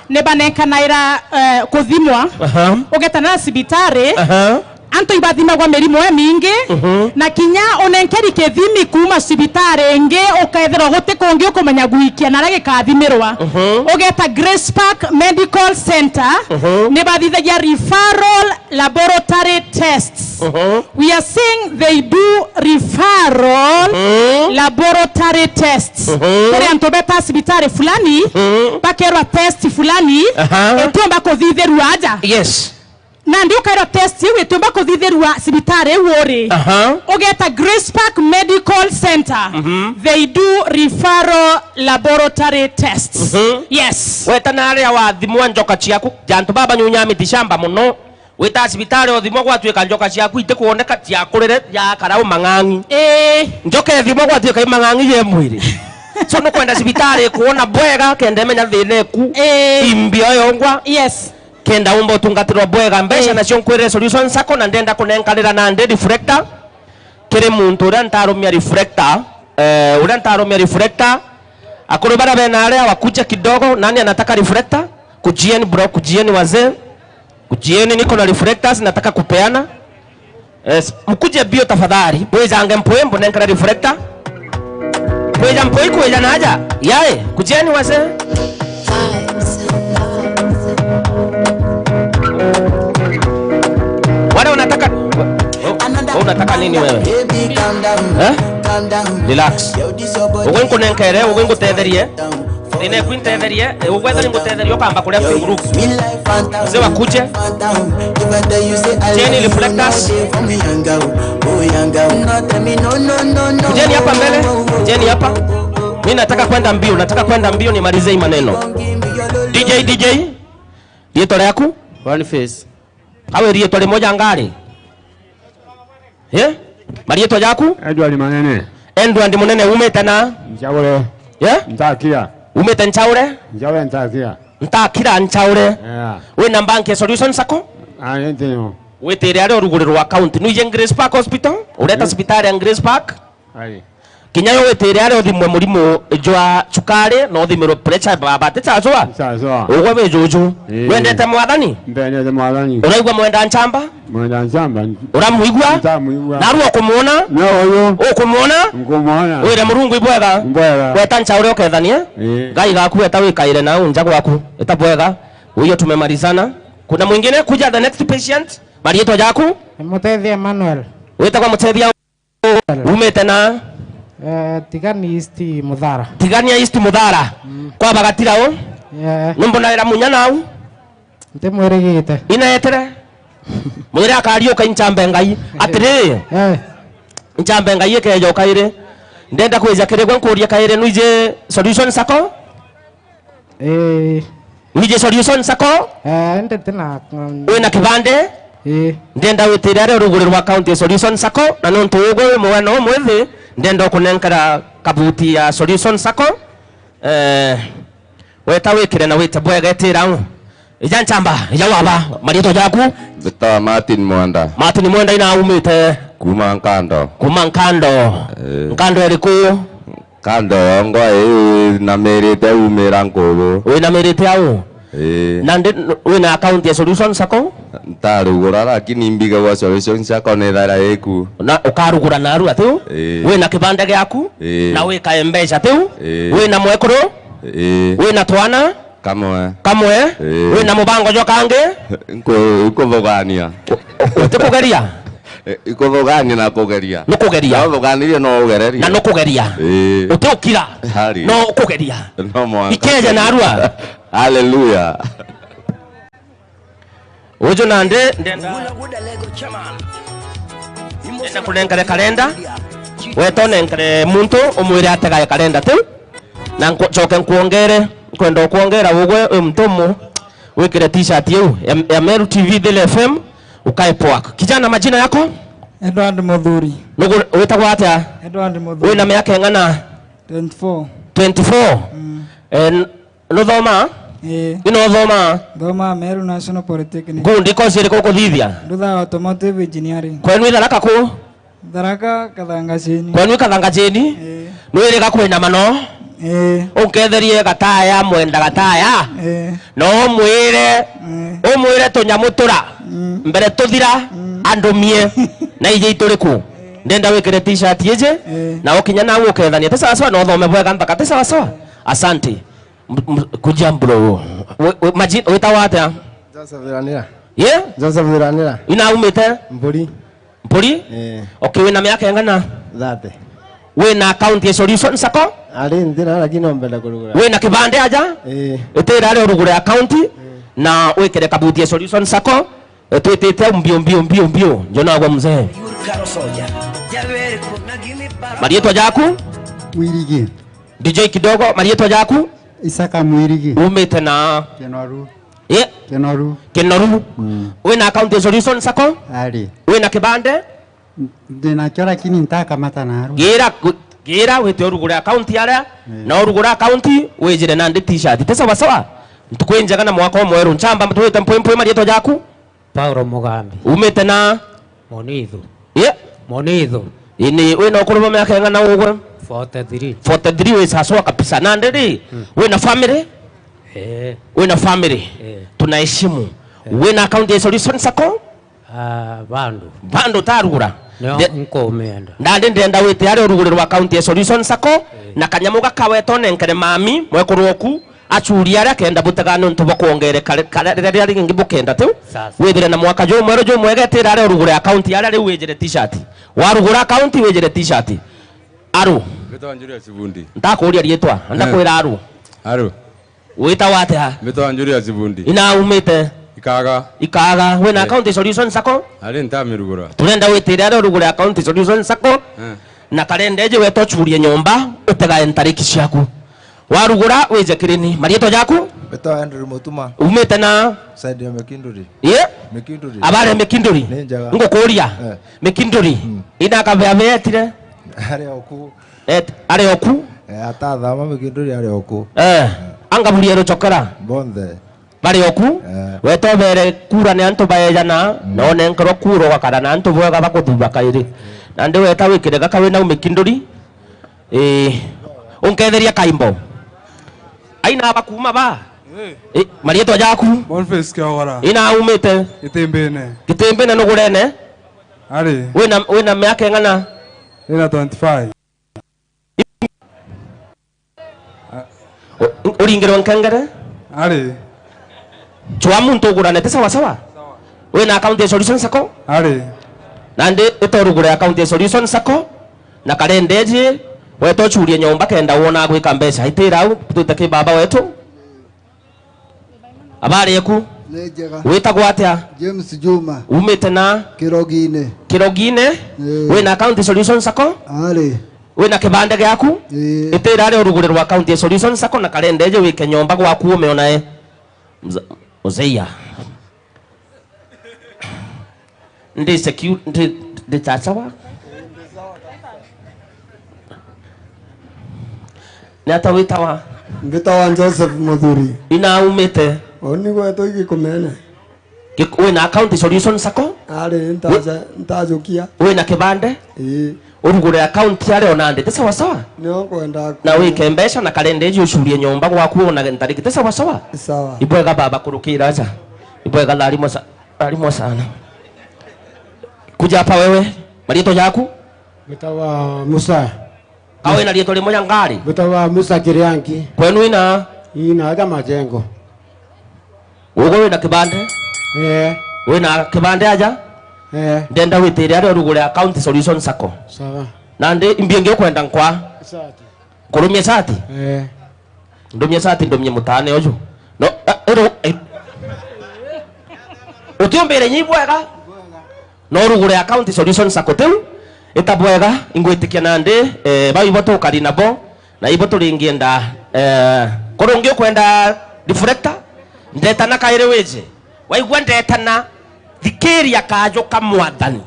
Ni banenkanaira, eh, kuthimwa. Aha. Ugeta na cibitari. Aha. Antu ibathimagwa mirimo emingi, mhm, na kinya unenkeri kithimi kuuma cibitari ingi, ukethirwa guti kungi ukumenya gwikia naria gikathimirwa. Mhm. Ugeta Grace Park Medical Center, mhm, ni bathithagia referral laboratory tests. Mhm. We are saying they do referral, mhm, laboratory tests. Mhm. Kuri antu beta cibitari fulani, mhm, bakerwa test fulani, aha, itiumba kuthithirua aja. Yes. Nandi ukairwa test iu itiumba kuthithirua cibitari iu uri. Aha. Ugeta Grace Park Medical Center. Mhm. They do referral laboratory tests. Mhm. Yes. Weta na aria wathimwa njoka ciaku, jantu baba nyunya miti shamba muno. Wita cibitari uthimwa gwatuika njoka ciaku itikwoneka, ciakurire, yakara umang'ang'i. Ii. Njoka ithimwa gwatuika imang'ang'i ye mwiri. So nukwenda cibitari ikuona bwega kenda imenya thina eku. Ii. Imbio yongwa. Yes. Kenda umba utungatirwa bwega. Mbeca, ii, nacio nkwirire Solution Sacco na ndenda kunenkanira nandi reflector. Kiri muntu uria ntarumia reflector, eh, uria ntarumia reflector, akuru baria bena aria wakuje kidogo, nani anataka reflector? Kujieni bro, kujieni wazee. Kujieni, niko na reflectors nataka kupeana. Yes, mkuje bio tafadhali. Bwijange mpwi, mbunenkere reflector. Bwija mpwi, kwija na aja. Yae, kujieni wazee. Wale unataka, wewe unataka nini wewe? Eh? Relax. Ugwe nkunenkere, ugwe ngutetherie. Thina eku intetherie, ugwetha ni ngutetherie ukamba kuria free group. Mzee wakuje. Kujeni reflectors. Kujeni hapa mbele. Kujeni hapa. Mimi nataka kwenda mbio, nataka kwenda mbio nimalize hii maneno. D J, D J. Riitwa riaku? Boniface. Awe riitwa rimoja ngari. Eh? Mariitwa jaku? Edward Manene. Edward Munene, umite na? Nchaure. Eh? Ntakira. Umite Nchaure? Nchaure Ntakira. Ntakira Nchaure. Yeah. Wina bank ya Solution Sacco? Ah, ndio. Witire aria urugurirwa account. Nuije Grace Park Hospital? Ureta, eh, cibitari ya Grace Park? Ai. Kinya yo witire aria uthimwe murimu jwa cukari, na uthimirwe pressure, baba, ti sawa sawa? Sawa sawa. Ugwe wi juju. Ii. Wendete Mwathani? Mbendete Mwathani. Uraigua mwenda nchamba? Mwenda nchamba. Uramuigua? Ntamuigua. Narua ukumwona? No uyu. Ukumwona? Nkumwona. Wire Murungu ibwega? Mbwega. Weta nchaure ukethanie? Ii. Ngai gaku weta wikaire nau nja gwaku. Ita bwega. Huyo tumemalizana. Kuna mwingine? Kuja the next patient. Mariitwa jaku? Ni Muteithia Emmanuel. Witagwa Muteithia. Umite na? Eh, Tigani East Muthara. Tigania East Muthara. Mm. Kwa bagatira u? Yeah. Numbonaira munya nau? Ntimwirigite. Inaetere? Mwire akariuka inchambe Ngai. Atiri. Eh. Inchambe Ngai ikeja ukairi. Ndenda kwija kiri gwe nkuria kairi, nuije Solution Sacco? Eh. Wiji Solution Sacco? Eh, ndete na, mm, wina kibande? Ii. Ndenda witire aria uruguri rwa account ya Solution Sacco, na nontu ugwe wi mwana umwithi, ndenda ukunenkera kabuti ya Solution Sacco. Eh, weta wikire na wite bwega, itira u. Ija nchamba, ija waba, marietwa jaku? Mbitawa Martin Mwenda. Martin Mwenda, ina umite? Kuma Nkando. Kuma Nkando. Eh. Nkando iriku? Nkando yongwa ii inamirite umira nkubu. Winamirite au? Ii. Na ndi, wina account ya Solution Sacco? Ntarugura, lakini mbigagwa Solution Sacco ni thara iku. Na ukarugura naru atiu? Ii. Wina kibande giaku? Ii. Na wikae mbeca atiu? Ii. Wina mwekuru? Ii. Wina twana? Kamwe. Kamwe? Ii. Wina mubango jwa kangi? Nku-, nkuthugania. U-, u-, utikugeria? Eh, ikuthugania na kugeria. Nukugeria. Na uthuganirie no ugererie. Na nukugeria. Ii. Utiukira. Hari. No ukugeria. No mwanka. Ikeja narua. Hallelujah. Uju nandi ndenda, ndenda kunenkere kalenda. Weta unenkere muntu umwire ategae kalenda tiu. Na nku-, ncoke nkuongere, nkwenda ukwongera ugwe wi muntu umu, wikire t-shirt iu ya, ya Meru T V Daily F M, ukae poa. Kijana, majina yako? Edward Muthuri. Nugu-, witagwa atia? Edward Muthuri. Wina miaka ing'ana? Twenty-four. Twenty-four? Mm. Eh, n-, nuthoma? Ii. Ino uthoma? Thoma Meru National Polytechnic. Good, ikosi iriku ukuthithia? Ndutha automotive engineering. Kwenu i Tharaka ku? Tharaka Kathangacheni. Kwenu i Kathangacheni? Ii. Nwiriga kwina mano? Ii. Unketherie Gataya, Mwenda Gataya. Ii. Na umwire, ii, umwire tunyamu tura, mm, mbere tuthira, mm, andumie. Na iji ituriku? Ii. Ndenda wikire t-shirt iji, ii, na ukinya nau ukethania. Ti sawa sawa, na uthome bwega nthaka. Ti sawa sawa? Asante. M-, m-, kuja bro. We, we, maji-, witagwa atia? Joseph Iranira. Ye? Joseph Iranira. Ina umite? Mburi. Mpuri? Eh. Okay, wina miaka ing'ana? Thirty. Wina account ya Solution Sacco? Ari nthina, lakini no mbenda kurugura. Wina kibande aja? Eh. Itira ari urugure account, eh, na wikire kabuti ya Solution Sacco. Eh, twitite mbio, mbio, mbio, mbio. Njo nagwe mzee. Marietwa jaku? Mwirigi. D J kidogo, marietwa jaku? Isaka Mwirigi. Umite na? Kinoru. Ye? Kinoru. Kinoru. Mm. Wina account ya Solution Sacco? Ari. Wina kibande? Ndinakio, lakini ntakamata naru. Gira, gu-, gira wite urugure account aria, mm, na urugure account, wijire nandi t-shirt. Ti sawa sawa? Ntuku injega na mwaka umweru. Nchamba, twite mpwi mpwi, marietwa jaku? Paulo Mugambi. Umite na? Monithu. Ye? Monithu. Ini, wina ukuru bwa miaka ing'ana ugwe? Forty-three. Forty-three, wi sawa sawa kabisa. Nandi ri, mm, wina family? Eh. Wina family? Eh. Tunaheshimu. Eh. Wina account ya Solution Sacco? Ah, bandu. Bandu tarugura. Nio nkumienda. Nandi ndenda wite aria urugurirwa account ya Solution Sacco, eh, na kanyamu gaka weta unenkere mami, mwekuru oku, acurie aria kenda butega nontu bwa kwongere kare-, kare-, riria ringi bukenda tiu. Sasa. Withire na mwaka jumweru jumwega, itira aria urugure account aria riu wijire t-shirt. Warugura account wijire t-shirt. Aru. Mbitwa Julius Bundi. Ntakuria rietwa, eh, ndakwira aru. Aru. Witagwa atia? Mbitwa Julius Bundi. Ina umite? Ikaga. Ikaga. Wina, eh, account Solution Sacco? Ari ntamirugura. Turenda witire aria urugure account Solution Sacco. Eh. Na karenda iji weta ucurie nyomba, utegae ntariki ciaku. Warugura, wije kirini. Marietwa jaku? Mbitwa Andrew Mutuma. Umite na? Side ya Mikinduri. Ye? Mikinduri. Abare Mikinduri? Ni njega. Ngukuria. Eh. Mikinduri? Mm. Ina kabea betire? Ari oku. Et-, ari oku? Eh, atathama Mikinduri ari oku. Eh, anga buria ruchokera? Bonthe. Bari oku? Eh. Weta ubere kura ni antu baejana, mm, na onenkerwa kura ugakara na antu bwega bakuthuba kairi. Nandi weta wikire gaka wina u Mikinduri. Eh, unketheria kaimbo. Aina aba kuma ba? Eh. Eh, marietwa jaku? Boniface Kiogora. Ina umite? Gitimbine. Gitimbine nugurene? Ari. Wina, wina miaka ing'ana? Ina twenty-five. U-, uringirwe nkengere? Ari. Chwa muntu ugurane, ti sawa sawa? Sawa. Wina account ya Solution Sacco? Ari. Nandi utorugure account ya Solution Sacco, na karenda iji, weta ucurie nyomba kenda wona gwika mbeca. Itira au, twite ki baba wetu. Habari eku? Ni njega. Witagwa atia? James Juma. Umite na? Kirogine. Kirogine? Ii. Wina account Solution Sacco? Ari. Wina kibande giaku? Ii. Itira aria urugurirwa account ya Solution Sacco na karenda iji wike nyomba gwaku ume onae. Mza-, Mzeia. Ndi secu-, ndi, ndi chachawa. Ni ata witawa? Mbitawa Joseph Muthuri. Ina umite? Uni gwetu Gikumene. Gik-, wina account Solution Sacco? Ari, ntaja-, ntajukia. Wina kibande? Ii. Urugure account ari ona ndi, ti sawa sawa? Nio nkwenda. Na wike mbeca na kalenda iji ucurie nyomba gwaku ona ntariki, ti sawa sawa? Sawa. Ibwega baba, kurukira aja. Ibwega, tharimwa sa-, tharimwa sana. Kuja hapa wewe, marietwa jaku? Mbitawa Musa. Ka wina rietwa rimwe ja ngari? Mbitawa Musa Kiriangi. Kwenu ina? Ina aja Majengo. Ugo wina kibande? Eh. Wina kibande aja? Eh. Ndenda witire aria urugure account Solution Sacco. Sawa. Na ndi imbi ingi ukwenda nkwa? Sati. Nkurumie sati? Eh. Ndumie sati, ndumie mutane uju. No, ah, ero, eh. Utiumbire nyi bwega? No urugure account Solution Sacco tiu, ita bwega, ingwitikia nandi, eh, bau ibo tukari nabo, na ibo turingienda, eh, kurungi ukwenda reflector, ndetana kairi wije. Waigua ndetana, thikiria kaju ka Mwathani.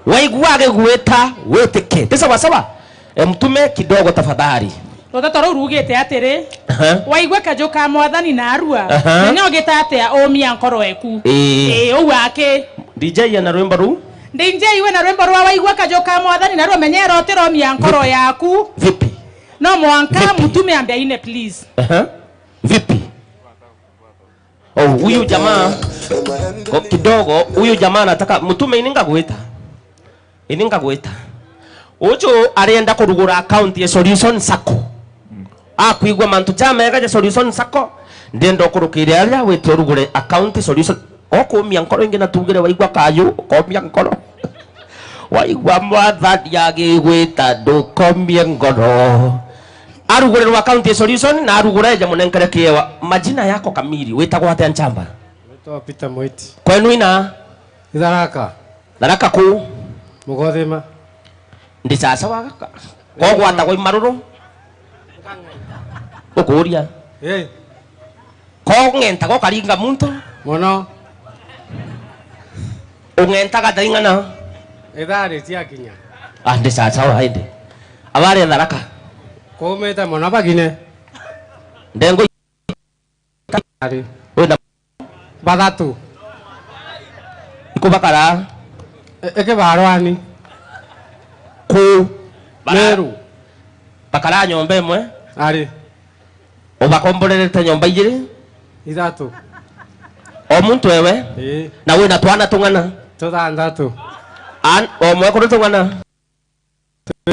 Waigua agigwita, witike. Ti sawa sawa? Eh, mtume kidogo tafadhali. Ruteto ruu ruugite atiri, aha, waigua kaju ka Mwathani naarua, aha, menya ugita atia, umia nkoro eku. Ii. Ii, uu aki. D J ena rwimbo ruu? D J wina rwimbo rwa waigua kaju ka Mwathani naarua, menyera utiroomia nkoro yaku. Vipi? No mwanka, vipi, mutume ambe aine, please. Aha. Vipi? Oh, huyu jamaa, ko-, kidogo, huyu jamaa anataka, mutume, ini ngagwita. Ini ngagwita. Uju arienda kurugura account ya Solution Sacco. Akwigua mantu jamega ja Solution Sacco, ndienda ukurukire aria wite urugure account Solution. Okumia nkoro ingi na tugire, waigua kaju, ukomia nkoro. Waigua Mwathani agigwita, ndukomie ngoro. Arugurirwa account ya Solution na arugura eja munenkere kiewa. Majina yako kamili, witagwa atia nchamba? Naitwa Peter Mwiti. Kwenu ina? Itharaka. Tharaka ku? Mugothima. Ndi sasa wa gaka. Ko gwatagwa imaruru? Ukuria. Eh. Ko ng'entaga ukaringa muntu? Mono. Ung'entaga thaa ing'ana? Ithaa riciakinya. Ah, ndi sasa wa indi. Abari Tharaka. Kumite mono bagine. Ndengo Ari. Wina bathatu. Iku bakara? E-, iki barwani. Ku? Bara-, Meru. Bakara nyomba imwe? Ari. Ubakomborerete nyomba ijiri? Ithatu. O muntu ewe? Ii. Na wina twana tung'ana? Tuthanthatu. An-, o mwekuru tung'ana?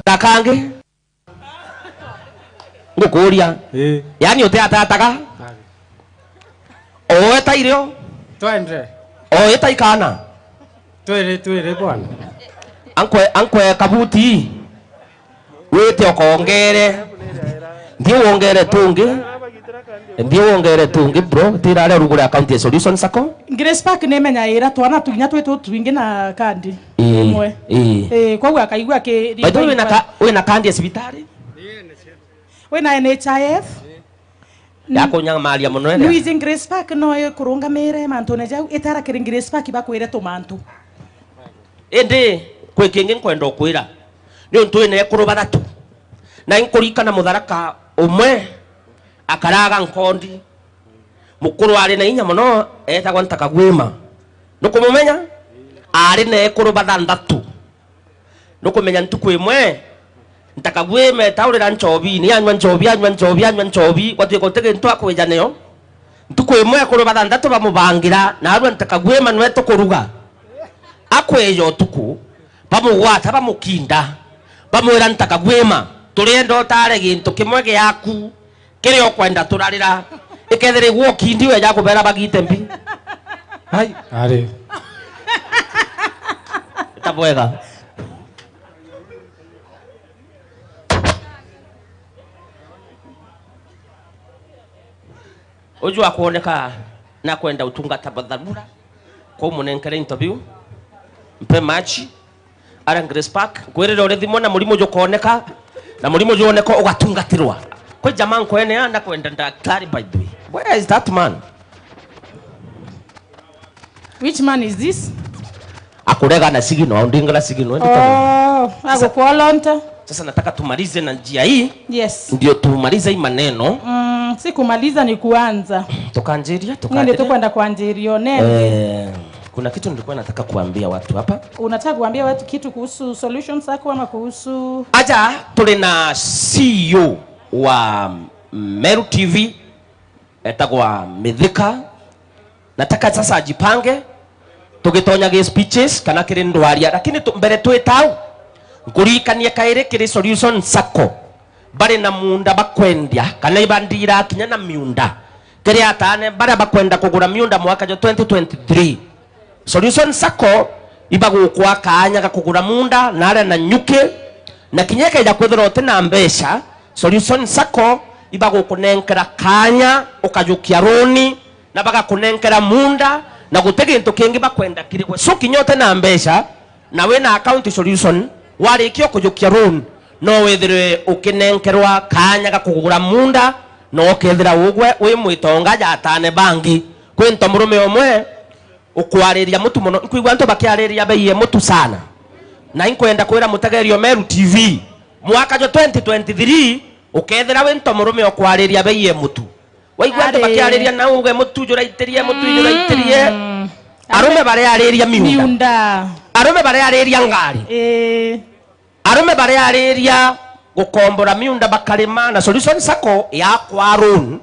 Na kangi? Ngukuria. Ii. Yaani utiatataga? Ari. Oeta irio? Twende. Oeta ikana? Twiri, twiri bwana. Ankwe, ankwe kabuti. Wite okongere. Nthi wongere tungi. Nthi wongere tungi, bro. Tira aria urugure account ya Solution Sacco. Grace Park nimenyaira twana tuinya twi tutwingi na kandi. Ii, imwe. Ii. Ii, koguo akaigua aki-, by the way, wina ka-, wina kandi ya cibitari? Wina N H I F? Ya kunyamaria mono ene. Nwizi Grace Park no ikurungamire mantune jau, itara kiri Grace Park bakwire tu mantu. Indi, kwi kingi nkwenda ukwira. Niuntu wina ekuru bathatu. Na inkuririkana Mutharaka umwe akaraga Nkondi. Mukuru ari na inya mono, etagwa Ntakagwima. Nukumumenya? Ari na ekuru bathanthatu. Nukumenya ntuku imwe, Ntakagwima etaurira nchobini, anywa nchobi, anywa nchobi, anywa nchobi, gwatuika guti gintu akwija nio. Ntuku imwe ekuru bathanthatu bamubangira, naarua Ntakagwima nwe tukuruga. Akwija utuku, bamugwata, bamukinda, bamwira, "Ntakagwima, turienda utare gintu kimwe giaku." Kiria ukwenda turarira. Ikethira igwa ukindi weja kubera bagite mbi. Hai. Ari. Ita bwega. Uju akwoneka na kwenda utungata batharura. Kwa umunenkere interview. Mpe machi. Ara Grace Park, nkwirire uri thimo na murimu jukoneka, na murimu juoneka ugatungatirwa. Kwi jamaa nkwene ana kwenda daktari, by the way. Where is that man? Which man is this? Akurega na signal, aundingala signal. Oh, agukwolonta. Sasa nataka tumalize na njia hii. Yes. Ndio tumalize hii maneno. Mm, si kumaliza, ni kuanza. Tukanjiria, nende tukanjiria. Tukwenda kwanjiria, nende. Eh, kuna kitu nilikuwa nataka kuambia watu hapa. Unataka kuambia watu kitu kuhusu Solution Sacco ama kuhusu? Aja, turi na C E O wa Meru T V, etagwa Mithika. Nataka sasa ajipange, tugitonya gi speeches kana kiri ndwaria, lakini tu, mbere twita au, nkuririkanie kairi kiri Solution Sacco, bari na muunda bakwendia, kana ibandira kinya na miunda, kiri ataane baria bakwenda kugura miunda mwaka jwa twenty twenty-three. Solution Sacco ibagukwa kaanya ga kugura muunda na aria Nanyuki, na kinya ikeja kwithirwa uti na mbeca, Solution Sacco ibagukunenkera kaanya ukajukia loan, na bagakunenkera muunda, na guti gintu kingi bakwenda kiri gwe. So kinya uti na mbeca, na wina account Solution, warikia kujukia loan, no withirwe ukinenkerwa kaanya ga kugura muunda, na ukethira ugwe wi mwitonga ja ataane bangi. Kwi ntomurume umwe ukwariria mutu mono. Nkwigua antu bakiariria bei e mutu sana. Na inkwenda kwira mutegerio Meru T V, mwaka jwa twenty twenty-three, ukethira wi ntomurume ukwariria bei e mutu. Waigua antu bakiariria na uge mutu juraitirie, mutu juraitirie. Mm. Arume bariariria miunda. Miunda. Arume bariariria ngari. Eh. Arume bariariria gukombora miunda bakarima, na Solution Sacco yakwa loan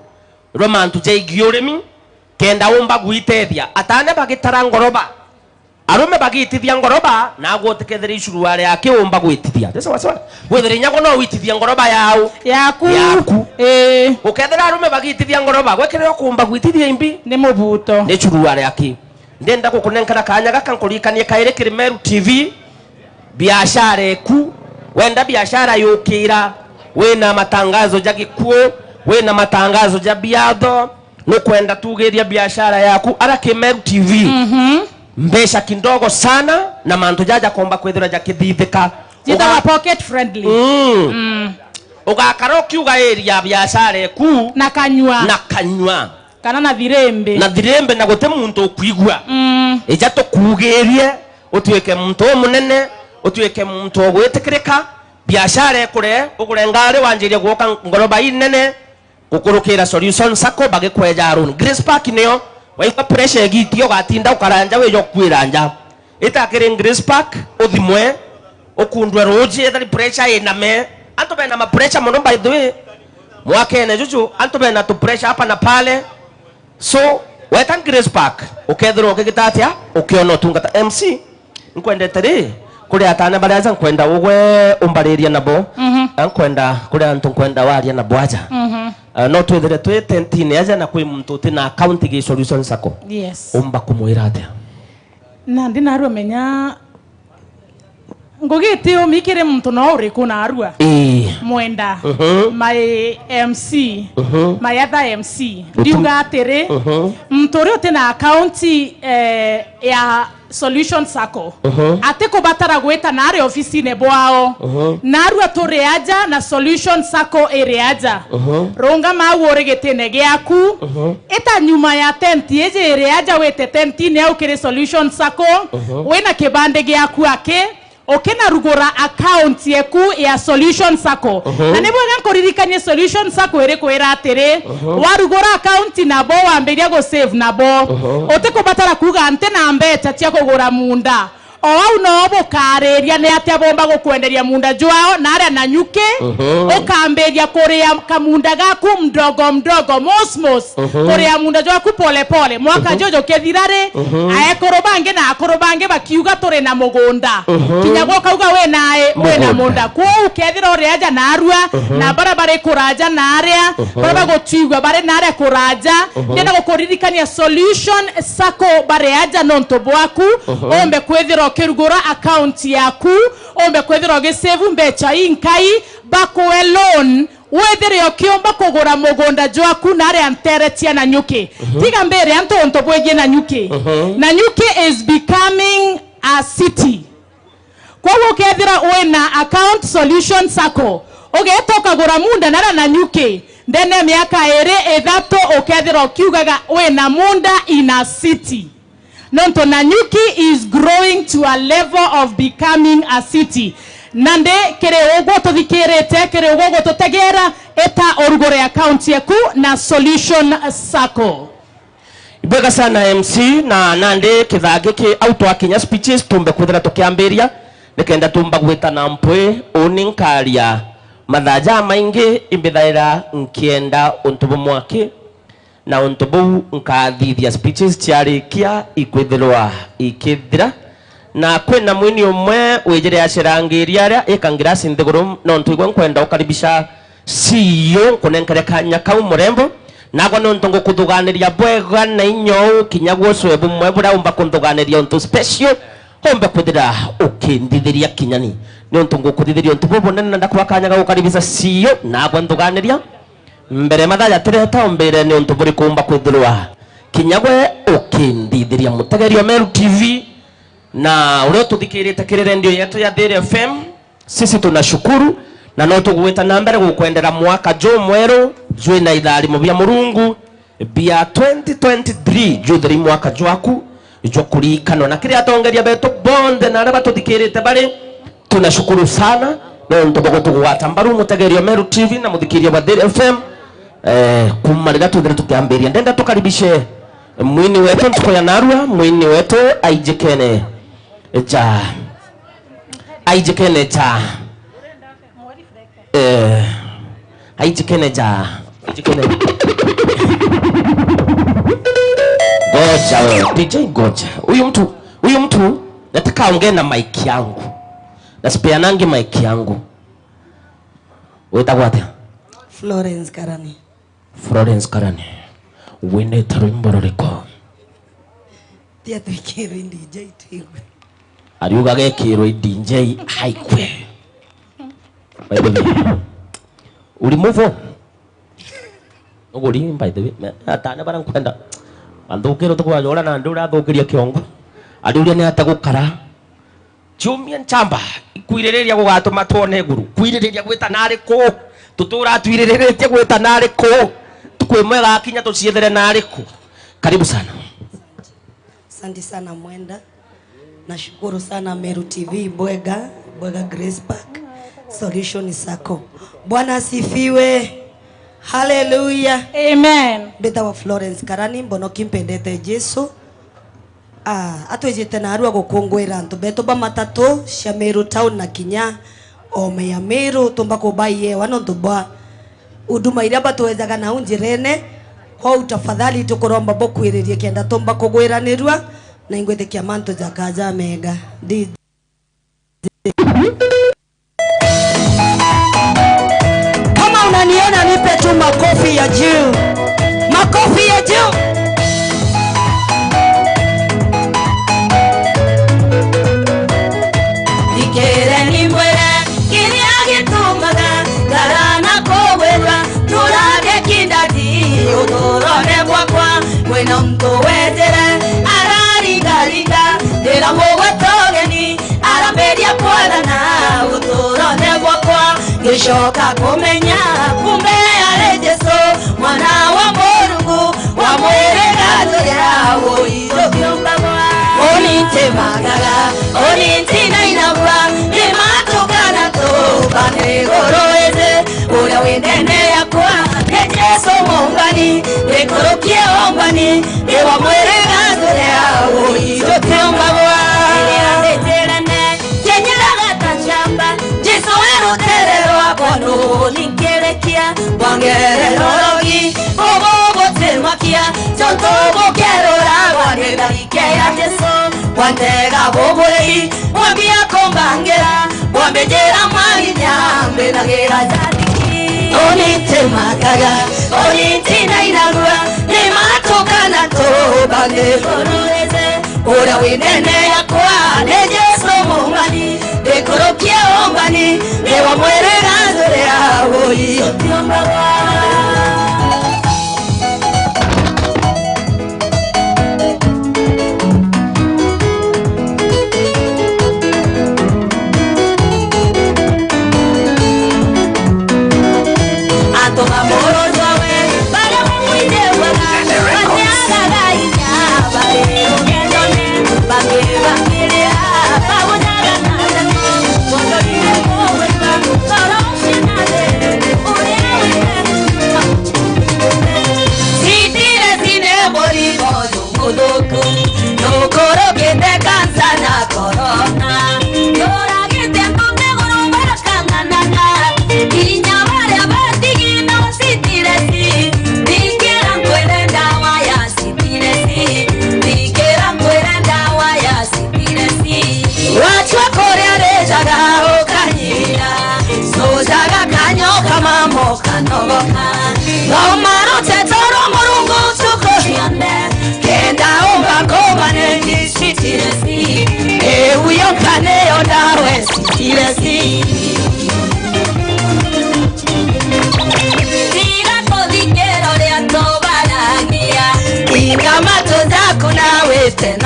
rwa mantu jaigi urimi, kenda umba gwitethia. Ataane bagitara ngoroba, arume bagitithia ngoroba, na agwe utikethire icurua riaki umba gwitithia. Ni sawa sawa? Gwithire inya gwe no witithie ngoroba yau. Yaku. Yaku. Ii. Ukethira arume bagitithia ngoroba, gwe kiria ukumba gwitithia imbi? Ni mubuto. Ni curua riaki? Ndenda gukunenkera kaanya gaka nkuririkanie kairi kiri Meru T V, biashara eku. Wenda biashara yukira, wina matangazo ja gikuo, wina matangazo ja biatho, nukwenda tugiria biashara yaku ara ki Meru T V. Mhm. Mbeca kidogo sana, na mantu jaja komba kwithira jakithithika. Jitawa pocket friendly. Mm. Mm. Ugakara ukiuga area ya biashara eku na kanyua. Na kanyua. Kana na thirimbi. Na thirimbi na guti muntu ukwigua. Mm. Ija tukuugirie, utuike muntu umunene, utuike muntu ugwitikirika, biashara ikure, ugure ngari, wanjirie gwoka ngoroba inene, gukurukira Solution Sacco, bagikweja loan. Grace Park niyo, waigua pressure igiitia, ugatinda ukaranja wija ukuira nja. Ita kiri Grace Park, uthimwe, ukundwe ruuji, ethari pressure iname. Antu bena ma pressure mono, by the way. Mwakene juju, antu bena tu pressure hapa na pale. So, weta Grace Park, ukethirwa ukigita atia? Ukiona utungata. M C, nkwendete ri, kuri ataana baria aja nkwenda ugwe umbariria nabo. Mhm. Na nkwenda kuri antu nkwenda waria nabo aja. Mhm. Ah, no twithire twi tentine aja na kwi muntu uti na account gi Solution Sacco. Yes. Umba kumwira atia? Nandi narua menya, ngugi iti umi kiri muntu no uriku narua. Ii. Mwenda, mhm, my M C, mhm, my other M C. Utu- Ndiuga atiri, mhm, muntu uria uti na account, eh, ya Solution Sacco, mhm, atikubatara gwita nari ofisine bwao. Mhm. Narua turi aja na Solution Sacco iri aja. Mhm. Rungama au uri gitine giaku. Mhm. Ita nyuma ya tenti iji iri aja, wite tentine au kiri Solution Sacco, mhm, wina kibandi giaku aki, ukinarugura account yeku ya Solution Sacco. Mhm. Na ni bwega nkuririkanie Solution Sacco iri kwira atiri, mhm, warugura account nabo, wambiria gu save nabo. Mhm. Utikubatara kuuga nti na mbeca cia kugura munda. O au no bukariria ni atia bomba gukwenderia munda jwao na aria Nanyuki, mhm, ukambiria kuria kamunda gaku mdogo mdogo, mos mos, mhm, kuria munda jwaku pole pole. Mwaka, mhm, juju ukithira ri, mhm, aekuru bangi na akuru bangi bakiuga, "Turi na mugunda." Mhm. Kinya gwe ukauga, "Wi na, wi na mugunda." Mugunda. Kwou ukethira uri aja narua, mhm, na baria bari kuraja na aria, mhm, baria bagutiigua bari na aria kuraja, mhm, ndenda gukuririkania Solution Sacco bari aja nontu bwaku, mhm, umbe kwithira ukirugura account yaku, umbe kwithira ugisave mbeca inkai, bakue loan, withire ukiumba kugura mugunda jwaku na aria ntere cia Nanyuki. Mhm. Tiga mbire antu untu bwigie Nanyuki. Mhm. Nanyuki is becoming a city. Kwou ukethira wina account Solution Sacco, ugeta ukagura munda nara Nanyuki, ndene ya miaka iri ithatu ukethira ukiugaga wina munda in a city. Nontu Nanyuki is growing to a level of becoming a city. Nandi kiri ugu tuthikirite, kiri ugu gututegera, ita urugure account yaku na Solution Sacco. Ibwega sana M C, na nandi kithaa giki au twakinya speeches tumbe kwithira tukiambiria, nikenda tumba gwita na mpwi, uni nkaria mathaa jamaingi, imbithaira nkienda untu bumwe aki, na untu buu nkathithia speeches ciarikia ikwithirwa ikithira. Na kwina mwini umwe wijire acerangiria aria ika ngirasi nthiguru, nontu igwe nkwenda ukaribisha C E O, nkunenkere kanya kau murembo. Nagwe nontu ngukuthuganiria bwega na inya uu, kinya gwe ucwe bumwe buria umba kunthuganiria untu special, umbe kwithira ukindithiria kinyani. Nontu ngukuthithiria untu bubunene, na ndakwa kanya ga gukaribisha C E O, nagwe nthuganiria. Mbere mathaa jatireta, umbire ni untu buriku umba kwithirwa kinya gwe ukindithiria. Mutegerio Meru T V na uria ututhikirite kiri redio yetu ya Thiri F M, sisi tunashukuru, na no tugwita na mbere gukwendera mwaka jumweru jwina itharimo bia Murungu bia twenty twenty-three, juthiri mwaka jwaku jwa kuriikanwa. Na kiri atongeria betu bonthe na aria batuthikirite bari, tunashukuru sana nontu bwa gutugwata mbaru, mutegerio Meru T V na muthikiria bwa Thiri F M. Eh, kuma riria twithire tukiambiria, ndenda tukaribishe mwini wetu ntuku ya narua, mwini wetu aijikene ja, aijikene ja, eh, aijikene ja, aijikene. Ngoja wewe, D J, ngoja. Huyu mtu, huyu mtu nataka aongee na mic yangu. Nasipeanangi mic yangu. Witagwa atia? Florence Karani. Florence Karani. Winite rwimbo ruriku? Tia twikirwe D J twigwe. Ariuga gekirwe D J aikwe. By the way, uri move on? Uguri, by the way, me, atane bara nkwenda. Anthukire utuku wa jora na ndura athukirie kiongo. Ariuria ni ata gukara. Ciumia nchamba, ikwiririria gugatuma twone iguru. Kwiririria gwita nari ku? Tutura twiriritie gwita nari ku? Tuku imwe igakinya tuciethere nari ku? Karibu sana. Asante sana Mwenda. Nashukuru sana Meru T V, Bwega, Bwega Grace Park, Solution Sacco. Bwana asifiwe. Hallelujah. Amen. Mbitagwa Florence Karani, mbonoki mpendete Jesu. Ah, atwijite narua gukunguira antu betu ba matatu cia Meru Town na kinya oome ya Meru, tumba kubaiewa nontu bwa huduma iria batwejaga nau njirene. Kwou tafadhali tukuromba bukwiririe kenda tumba kugwiranirua na ingwitikia mantu jakaja mega. D J. Kama unaniona, nipe tu makofi ya juu. Makofi ya juu. Thikireni mbwire kiria gitumaga ngara na kugwirwa, turage kindati uturone bwakwa. Kwina muntu wetire araringaringa, ndira mugweta ugeni, arambiria kwathana uturone bwakwa. Ngicoka kumenya kumbe ari Jesu, mwana wa Murungu, wa mwiriga juria uithukiumbagwa. Uni ntimakaga, uni ntinainagua, ni matu kana tuba ni iguru iji. Uria wi ndene yakwa ni Jesu Mwombani, wikurukie Ombani, ni wa mwiriga juria uithukiumbagwa. Riria mbitirene, kinyiraga ta njamba, Jesu we rutere rwakwa, nuuthikirikia, bwa ngerero urogi, bubu butimakia, tontu bukeruragwa ni tharike ya Jesu, bwa ntega bubwei, bwambia kumbangira, bwambijira mwaginya, mbithagira jathiki. Uni ntimakaga, uni ntinainagua, ni matu kana tuba ni iguru iji. Uria wi ndene yakwa ni Jesu Mwombani, ndikurukie Ombani, ni wa mwiriga juria uithukiumbagwa. Antu ba murunjwa we, baria bamwithagua, batiagaga inya, bari rugendone.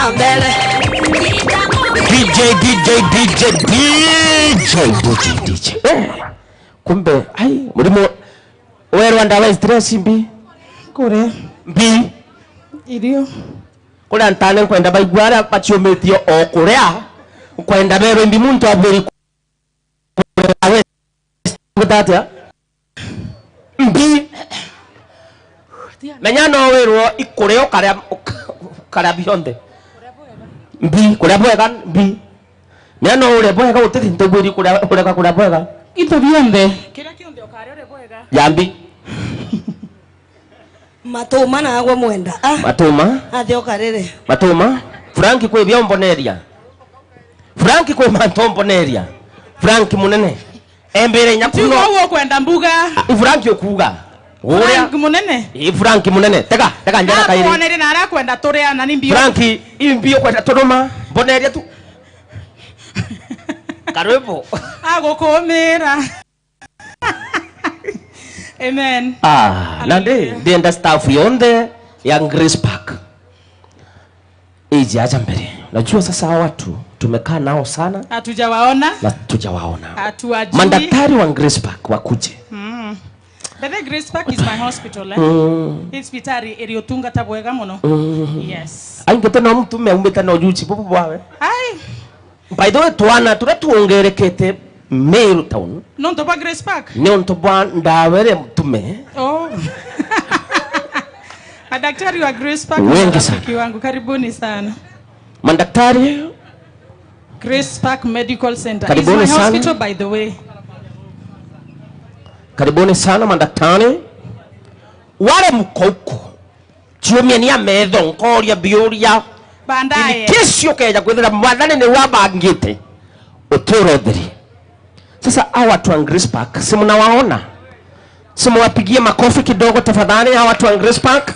Mbele. D J, D J, D J, D J, D J, D J. Eh, kumbe, ai, murimo werwa ndawa ya stress mbi. Kuria. Mbi. Irio. Kuria ntane nkwenda baigua aria baciumitie o kuria. Nkwenda berwe mbi muntu abwiri kuria we. Ngutatia? Mbi. Menya no wirwo ikuria ukaria, ukaria bionthe. Mbi, kuria bwega, mbi. Menya no urie bwega, uti thintu bwiri kuria, urega kuria bwega. Into bionthe. Kiria kionthe ukaria urie bwega. Ya mbi. Matuma nagwe mwenda. Ah. Matuma. Athi ukarire. Matuma. Frank kwi bia umboneria. Frank kwi mantu umboneria. Frank munene. Embere nyakuno. Tiga uguo kwenda mbuga. I Frank ukuga. Uria. Frank munene. I Frank munene. Tega, tega njara kairi. Akwonere na ara kwenda turia na ni mbio. Frank i mbio kwenda tunuma. Mboneria tu. Karibu. Agukumira. Amen. Ah, na ndi, hallelujah, ndienda staff yonthe ya Grace Park ije aja mbere. Najua sasa hawa watu tumekaa nao sana. Hatujawaona. Na tujawaona. Hatuwajui. Madaktari wa Grace Park wakuje. Mm. By the way, Grace Park is my hospital, eh? Mm. Ni cibitari iri utungata bwega muno. Mm. Yes. Aingi tena mtume aumite na ujuzi bubu bwawe. Ai. By the way, twana turia tuongerekete Meru Town. Nontu bwa Grace Park? Ni untu bwa ndawa iria mtume. Oh. Madaktari wa Grace Park ni wengi sana. Marafiki wangu, karibuni sana. Madaktari. Grace Park Medical Center is my hospital, by the way. Karibuni sana. Karibuni sana madaktari. Wale mko huko, ciumia ni ya metho, nkoria biuria. Baadaye. In case ukeja kwithira Mwathani ni wabangite, uturo thiri. Sasa hawa watu wa Grace Park, si mnawaona? Si mwapigie makofi kidogo tafadhali, hawa watu wa Grace Park?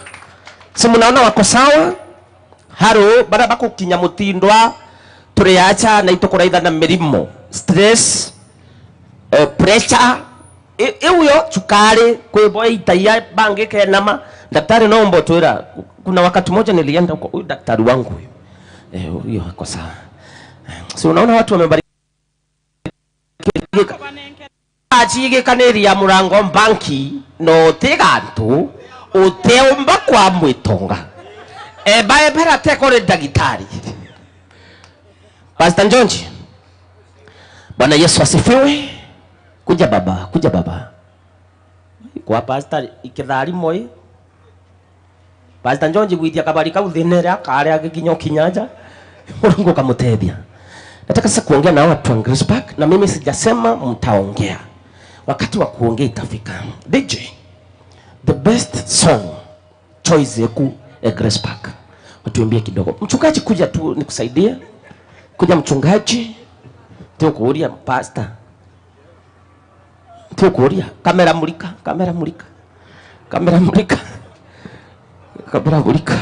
Si mnaona wako sawa? Haro, baria bakukinya mutindwa, turi acha na itukuraithana mirimo, stress, eh, pressure, i-, iu yo cukari, kwibwa itaia bangi kenama. Daktari no umbo twira, kuna wakati moja nilienda kwa huyu daktari wangu huyu. Eh, huyo ako sawa. Eh, so unaona watu wamebarikiwa. Achigikaniria murango mbanki, no uti gantu, uteumba kwa mwitonga. Eba ebera teko ri ndagitari. Pastor Njonji. Bwana Yesu asifiwe. Kuja baba, kuja baba. Kwa pastor ikitharimo i. Pastor Njonji gwithia kabari kau thina iria akari agikinya ukinya aja, Murungu ukamutethia. Nataka sasa kuongea na watu wa Grace Park, na mimi sijasema mtaongea. Wakati wa kuongea itafika. D J, the best song choice yeku ya Grace Park. Watuimbie kidogo. Mchungaji, kuja tu nikusaidie. Kuja mchungaji. Tio kuuria pastor. Tukuria, kamera mulika, kamera mulika. Kamera mulika. Kamera mulika.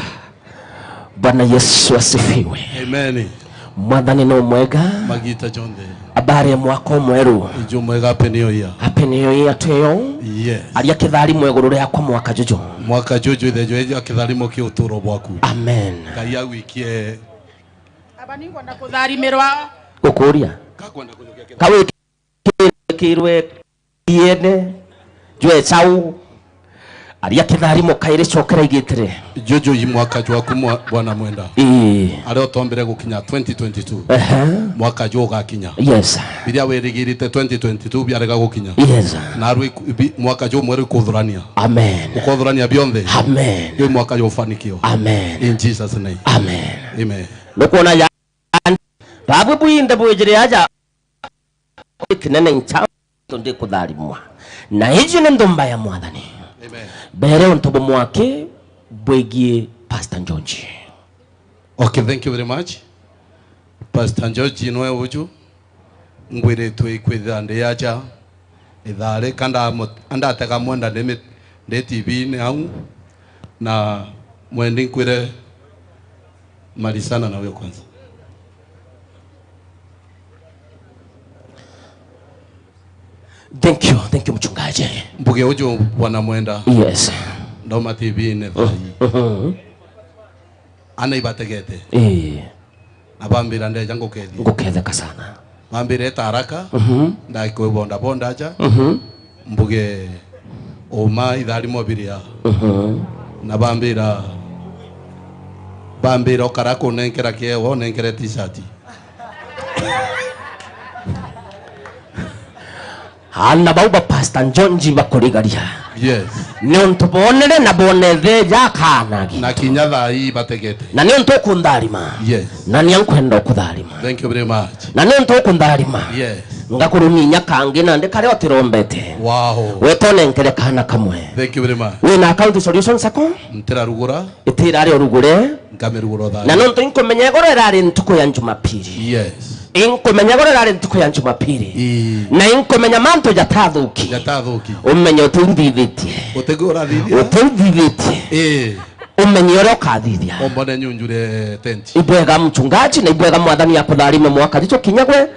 Bwana Yesu asifiwe. Amen. Mwathani no mwega. Magita jonthe. Habari ya mwaka mweru. Iju mwega, happy new year. Happy new year to you. Yes. Aria kitharimo iguru riakwa mwaka juju. Mwaka juju ithe jwe ja kitharimo ki uturo bwaku. Amen. Ngai agwikie. Aba ninkwenda kutharimirwa. Gukuria. Kakwenda kujukia kitharimo. Kawi kirwe iene, jwe chau, aria kitharimo kairi cokera igitire. Juju i mwaka jwaku mwa-, bwana mwenda. Ii. Aria utombire gukinya twenty twenty-two. Ehe. Mwaka ju ugakinya. Yes. Biria wirigirite twenty twenty-two biarega gukinya. Yes. Na rwi ku-, bi-, mwaka ju mweru ikuthurania. Amen. Ukuthurania bionthe. Amen. Ju mwaka ju ufanikio. Amen. In Jesus' name. Amen. Amen. Nukwona ya Babu bwinthe bwijire aja itinene ncha, tontu ndikutharimwa. Na iji ni nthumba ya Mwathani. Amen. Mbere untu bumwe aki bwigie Pastor Njonji. Okay, thank you very much. Pastor Njonji nwe uju, ngwiritwe ikwithira ndi aja, ithari, kanda mo-, andatega mwenda ndi mi-, ndi T V-ini au, na mwendi nkwire Malizana na huyo kwanza. Thank you, thank you, mchungaji. Mbuge uju bwana mwenda. Yes. Ndoma T V-ini thaa ii. Mhm. Ana ibategete. Ii. Na bambira, "Ndeja ngukethie." Nguketheka sana. Bambira, "Eta haraka." Mhm. Ndaikwe bonda bonda aja. Mhm. Mbuge, "Uma itharimo biria." Mhm. Na bambira, bambira, "Ukara kunenkera kiewa, unenkere t-shirt." Aana bau ba Pastor Njonji bakurigaria. Yes. Niuntu boonere na bonetheja akaanagi. Na kinya thaa ii bategete. Na niuntu ukuntharima. Yes. Na nia nkwenda ukutharima. Thank you very much. Na niuntu ukuntharima. Yes. Ngakuruminya kangi nandi karia utirombete. Wow. Weta unenkere kaana kamwe. Thank you very much. Wina account Solution Sacco? Ntirarugura. Itira ria urugure. Nkamirugura o thaa. Na nontu inkumenya igoro irari ntuku ya Jumapili. Yes. Inkumenya igoro irari ntuku ya Jumapili. Ii. Na inkumenya mantu jatathuki. Jatathuki. Umenye uti uthithitie. Utigwe urathithia. Uti uthithitie. Ii. Umenye uria ukathithia. Umbone nyunjure tent. Ibwega mchungaji, na ibwega Mwathani akutharime mwaka juju kinya gwe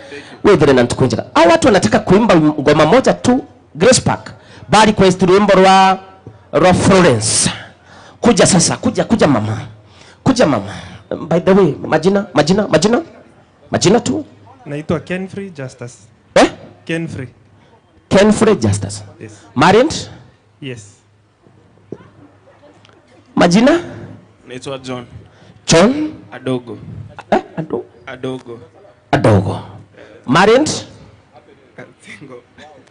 withire na ntuku njega. Hao watu wanataka kuimba ngoma moja tu. Grace Park, ba request rwimbo rwa, rwa Florence. Kuja sasa, kuja, kuja mama. Kuja mama. By the way, majina, majina, majina? Majina tu? Naitwa Kenfrey Justus. Eh? Kenfrey. Kenfrey Justus. Yes. Married? Yes. Majina? Naitwa John. John? Adogo. Eh? Ado-, Adogo. Adogo. Married? Single.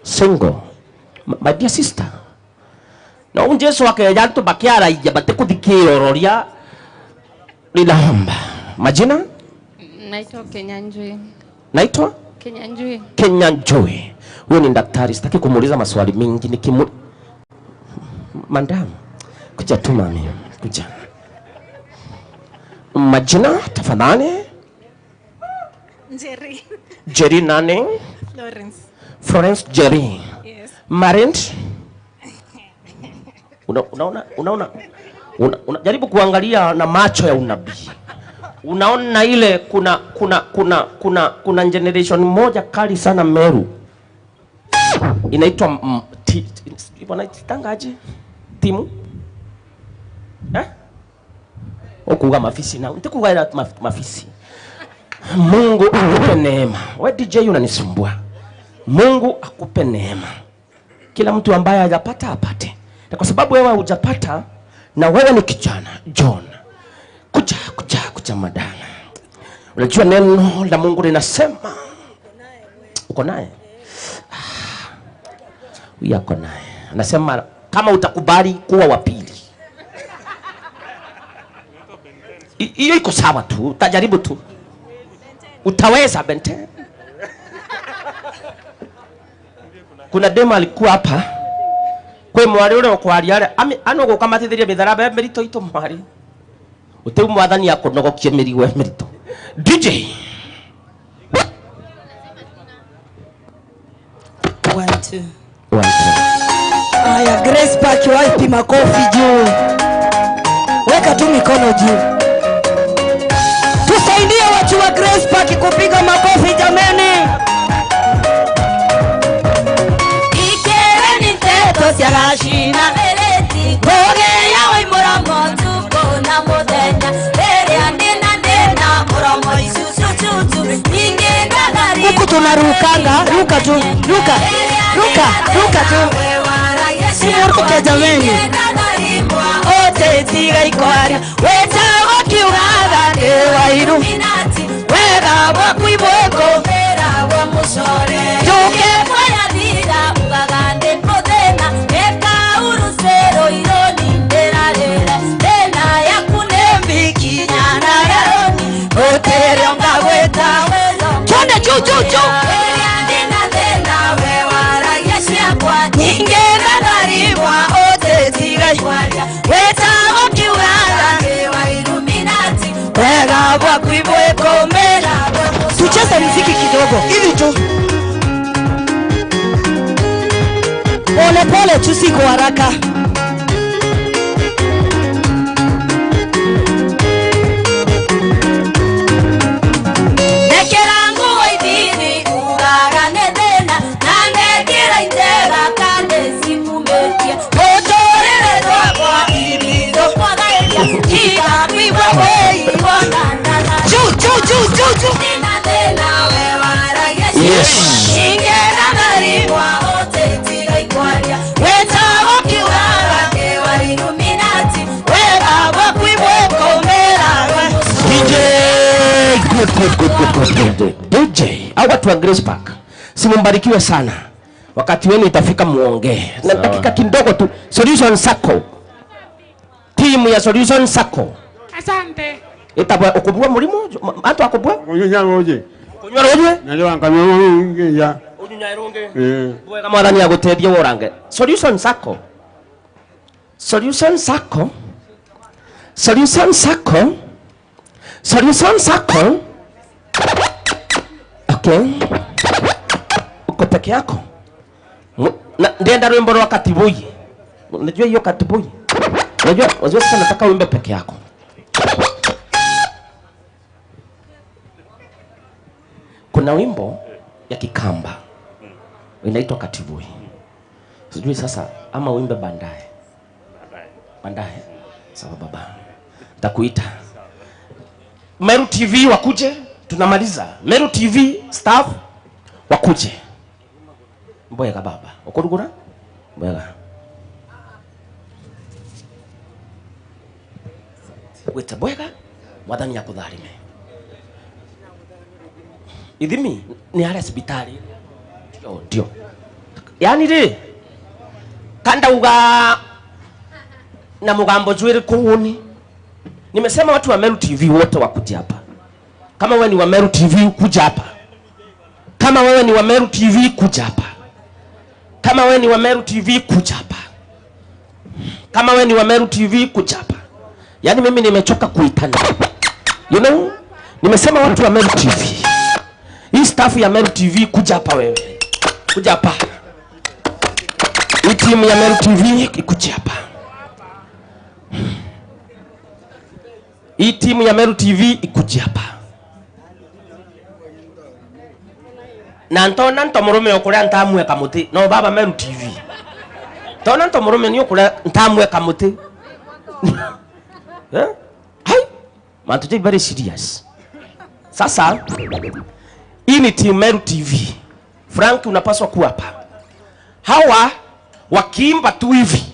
Single. M-, my dear sister. Na u Jesu akeja antu bakiaragia batikuthikia iroria rinaomba. Majina? Naitwa Kenyanjui. Naitwa? Kenyanjui. Kenyanjui. Huyo ni daktari, sitaki kumuuliza maswali mingi, nikimu-, Madam, kuja tu mami, kuja. Majina, tafadhali? Njeri. Njeri nani? Florence. Florence Njeri. Yes. Married? Una-, unaona, unaona, una-, una-, jaribu kuangalia na macho ya unabii. Unaona ile kuna, kuna, kuna, kuna, kuna generation moja kali sana Meru. Inaitwa, mm, ti-, ti-, sijui wanaitanga aje? Timu? Eh? Ukuuga mafisi na, ntikuuga ira maf-, mafisi. Mungu akupe neema. We D J unanisumbua. Mungu akupe neema. Kila mtu ambaye hajapata apate. Na kwa sababu wewe hujapata, na wewe ni kijana, John, kuja, kuja, kuja madana. Unajua neno la Mungu linasema, uko naye? Ah, huyu ako naye. Anasema, kama utakubali kuwa wa pili. I-, hiyo iko sawa tu, utajaribu tu. Utaweza, Bente. Kuna dema alikuwa hapa. Kwi mwari uria ukwaria ari, ami-, ano gukamatithiria mitharaba ya mirito itu mwari. Utiu mwathani akunogokie mirigo ya mirito. D J. One, two. One, two. Aya, Grace Park, wapi makofi juu? Weka tu mikono juu. Tusaidie watu wa Grace Park kupiga makofi jameni. Ikereni nteto cia gacina. Ngugi ya wai muromo tuko na muthenya. Riria ndina thina muromo icucucucu. Ningi ndagari. Huku tunarukanga, ruka tu, ruka, ruka, ruka tu. Simuruke jameni. Ote tiga ikwaria. Wetagwo kiugaga ndi wairu. Wega bwaku ibwiko. Njuke. Twende juu, juu, juu. Ningi ndatharimwa utitigai. Wetagwo kiugaga ndi wa Illuminati. Wega bwaku ibwikumira. Tucheze muziki kidogo hivi tu. Pole pole tu, si kwa haraka. Nekera nguo ithini, ugaga ni thina, na nekera injega, kandi cimumitie. Muturire twakwa, ibitho kwagaria. Juu, juu, juu, juu, juu. Yes. D J, good, good, good, good, good, good. D J, au watu wa Grace Park, si mumbarikiwe sana. Wakati wenu itafika muongee. Na dakika kidogo tu. Solution Sacco. Timu ya Solution Sacco. Asante. Itagwa ukubua murimu, ma-, antu akubua? Kunywa ruji. Kunywa ruji? Na ndio anganywa ruji ya. Unywa ruji. Eh. Bwega, Mwathani agutethie worange. Solution Sacco. Solution Sacco. Solution Sacco. Solution Sacco. Okay. Uko peke yako? Mu-, na, ndenda rwimbo rwa Katiboi. Unajua hiyo Katiboi? Unajua, unajua sasa nataka uimbe peke yako. Kuna wimbo ya Kikamba inaitwa Katiboi. Sijui sasa ama uimbe baadaye. Baadaye. Sawa baba. Nitakuita. Meru T V wakuje, tunamaliza. Meru T V staff wakuje. Bwega baba. Ukurugura? Bwega. Gwite bwega, Mwathani akutharime. Ithimi ni aria cibitari. Ndio, ndio. Yaani ri, kandauga na mugambo jwiri kuuni. Nimesema watu wa Meru T V wote wakuje hapa. Kama wewe ni wa Meru T V, kuja hapa. Kama wewe ni wa Meru T V, kuja hapa. Kama wewe ni wa Meru T V, kuja hapa. Kama wewe ni wa Meru T V, kuja hapa. Yaani mimi nimechoka kuitana. You know? Nimesema watu wa Meru T V. Hii staff ya Meru T V, kuja hapa wewe. Kuja hapa. Hii timu ya Meru T V, ikuje hapa. Hii timu ya Meru T V ikuje hapa. Na ntona nto murume ukuria ntamweka muti. No baba, Meru T V. Ntona nto murume ni ukuria ntamweka muti. Eh? Hai. Mantu jai very serious. Sasa, hii ni team Meru T V. Frank, unapaswa kuwa hapa. Hawa wakiimba tu hivi,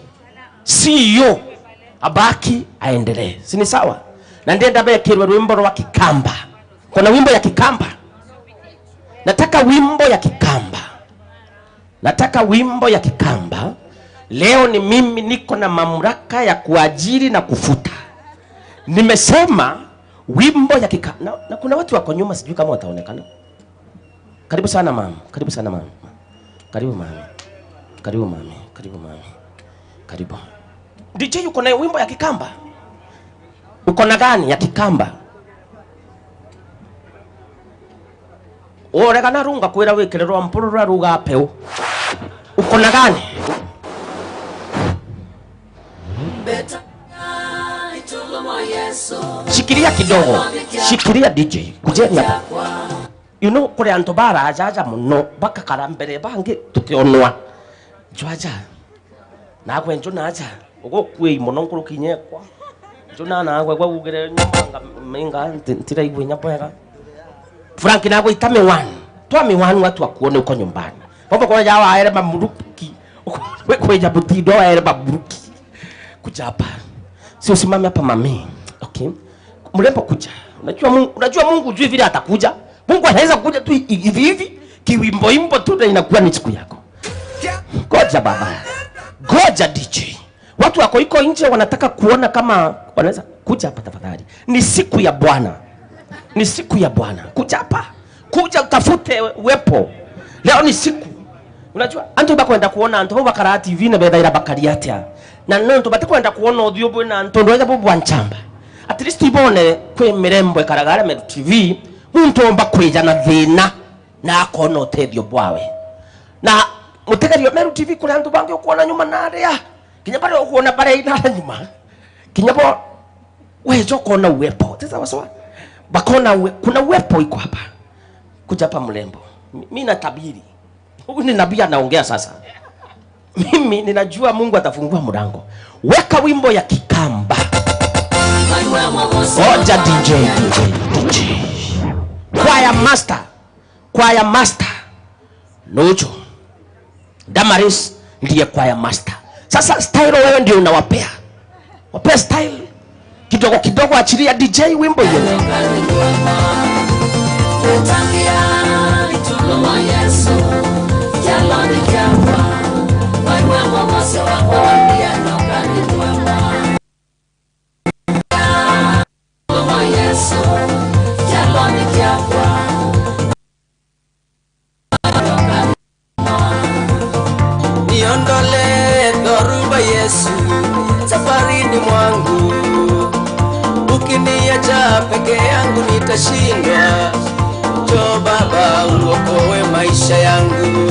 C E O abaki aendelee. Si ni sawa? Na ndenda bekirwe rwimbo rwa Kikamba. Kuna wimbo ya Kikamba? Nataka wimbo ya Kikamba. Nataka wimbo ya Kikamba. Leo ni mimi niko na mamlaka ya kuajiri na kufuta. Nimesema wimbo ya Kika-, na, na kuna watu wako nyuma, sijui kama wataonekana. Karibu sana mama. Karibu sana mama. Karibu mami. Karibu mami. Karibu mami. Karibu. D J, uko na wimbo ya Kikamba? Uko na gani ya Kikamba? Uregana runga kwira wikire rwa mpuru rwa ruga apeu. Uko na gani? Shikilia kidogo. Shikilia D J. Kujeni hapa. You know, kuri antu barajaja muno, bakakara mbere, bangi tutionwa. Jwaja. Nagwe nju naja, ugukuei muno nkuruki inyekwa. Nju na nagwe gwa ugire nyomba nga minga nti-, ntiraigua inya bwega. Frank nagwe ita miwani. Twa miwani watu wakuone uko nyumbani. Baba kwa jawa aere mamuruki. Kwe kweja butindo aere mamuruki. Kuja hapa. Si usimame hapa mami. Okay. Mrembo kuja. Unajua Mungu, unajua Mungu hujui vile atakuja. Mungu anaweza kuja tu hi-, hivi hivi, kiwimbo imbo tu na inakuwa ni siku yako. Goja baba. Goja D J. Watu wako iko nje wanataka kuona kama wanaweza kuja hapa tafadhali. Ni siku ya Bwana. Ni siku ya Bwana. Kuja hapa. Kuja utafute uwepo. Leo ni siku. Unajua, antu bakwenda kuona antu bau bakara T V na bethaira bakari atia. Na nontu batikwenda kuona uthiu bwina antu ndwetha bu bwa nchamba. At least ibone kwi mirembo ikaraga aria Meru T V, muntu omba kwija na thina na akona utethio bwawe. Na mutegeri wa Meru T V, kuri antu bangi ukuona nyuma na aria. Kinya baria ukuona baria ina aria nyuma. Kinya bo weja ukaona uwepo. Sasa wasoa. Bakaona uwe-, kuna uwepo iko hapa. Kuja hapa mrembo. Mi, mi natabiri. Huyu ni nabii anaongea sasa. Mimi ninajua Mungu atafungua mlango. Weka wimbo ya Kikamba. Oja D J, D J, D J. Choir master. Choir master. Nuju. Damaris ndiye choir master. Sasa style wewe ndio unawapea. Wapea style. Kidogo kidogo achilia D J wimbo hiyo. Niondole dhoruba Yesu safarini mwangu, ukiniacha peke yangu nitashindwa. Njoo Baba uokoe maisha yangu.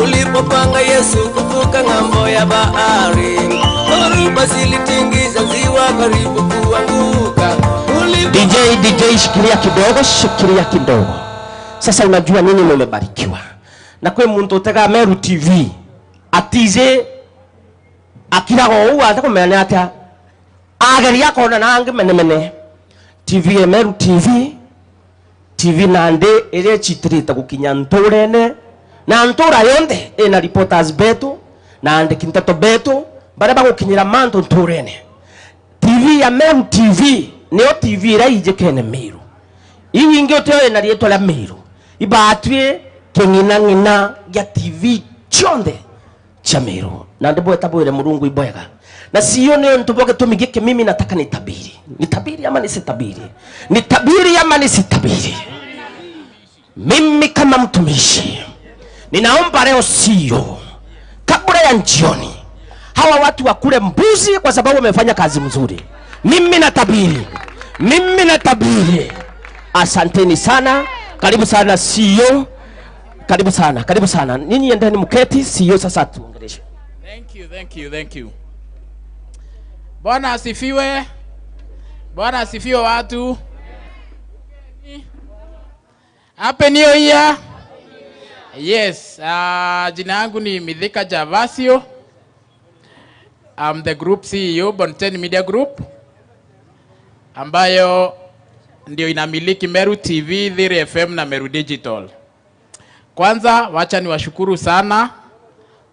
Ulipopanga Yesu kuvuka ng'ambo ya bahari, dhoruba zilitingiza ziwa karibu kuanguka. Ulipo- D J, D J, shikilia kidogo, shikilia kidogo. Sasa unajua nini, mumebarikiwa. Na kwi muntu utega Meru T V, atiji akiraga uu, atakumenya ni atia. Ageria akona na angi menemene. T V ya Meru T V, T V nandi iria icitirite gukinya nturene, na ntura yonthe ina reporters betu na andiki nteto betu baria bagukinyira mantu nturene. T V ya Meru T V niyo T V iria ijikene Meru. Iu ingi utio ina riitwa ria Meru, ibatwi king'inang'ina gia T V cionthe cia Meru. Na ndibweta bwire Murungu ibwega. Na sio ni untu bwa gitumi giki, mimi nataka nitabiri. Nitabiri ama nisitabiri? Nitabiri ama nisitabiri? Mimi kama mtumishi, ninaomba leo sio kabla ya jioni, hawa watu wakule mbuzi kwa sababu wamefanya kazi mzuri. Mimi natabiri. Mimi natabiri. Asanteni sana. Karibu sana C E O. Karibu sana. Karibu sana. Ninyi endeni mketi, C E O sasa atuongeleshe. Thank you, thank you, thank you. Bwana asifiwe. Bwana asifiwe watu. Happy New Year. Yes, uh, jina yangu ni Mithika Javasio. I'm the group C E O, Bonten Media Group, ambayo ndio inamiliki Meru T V, Thiri F M na Meru Digital. Kwanza, wacha niwashukuru sana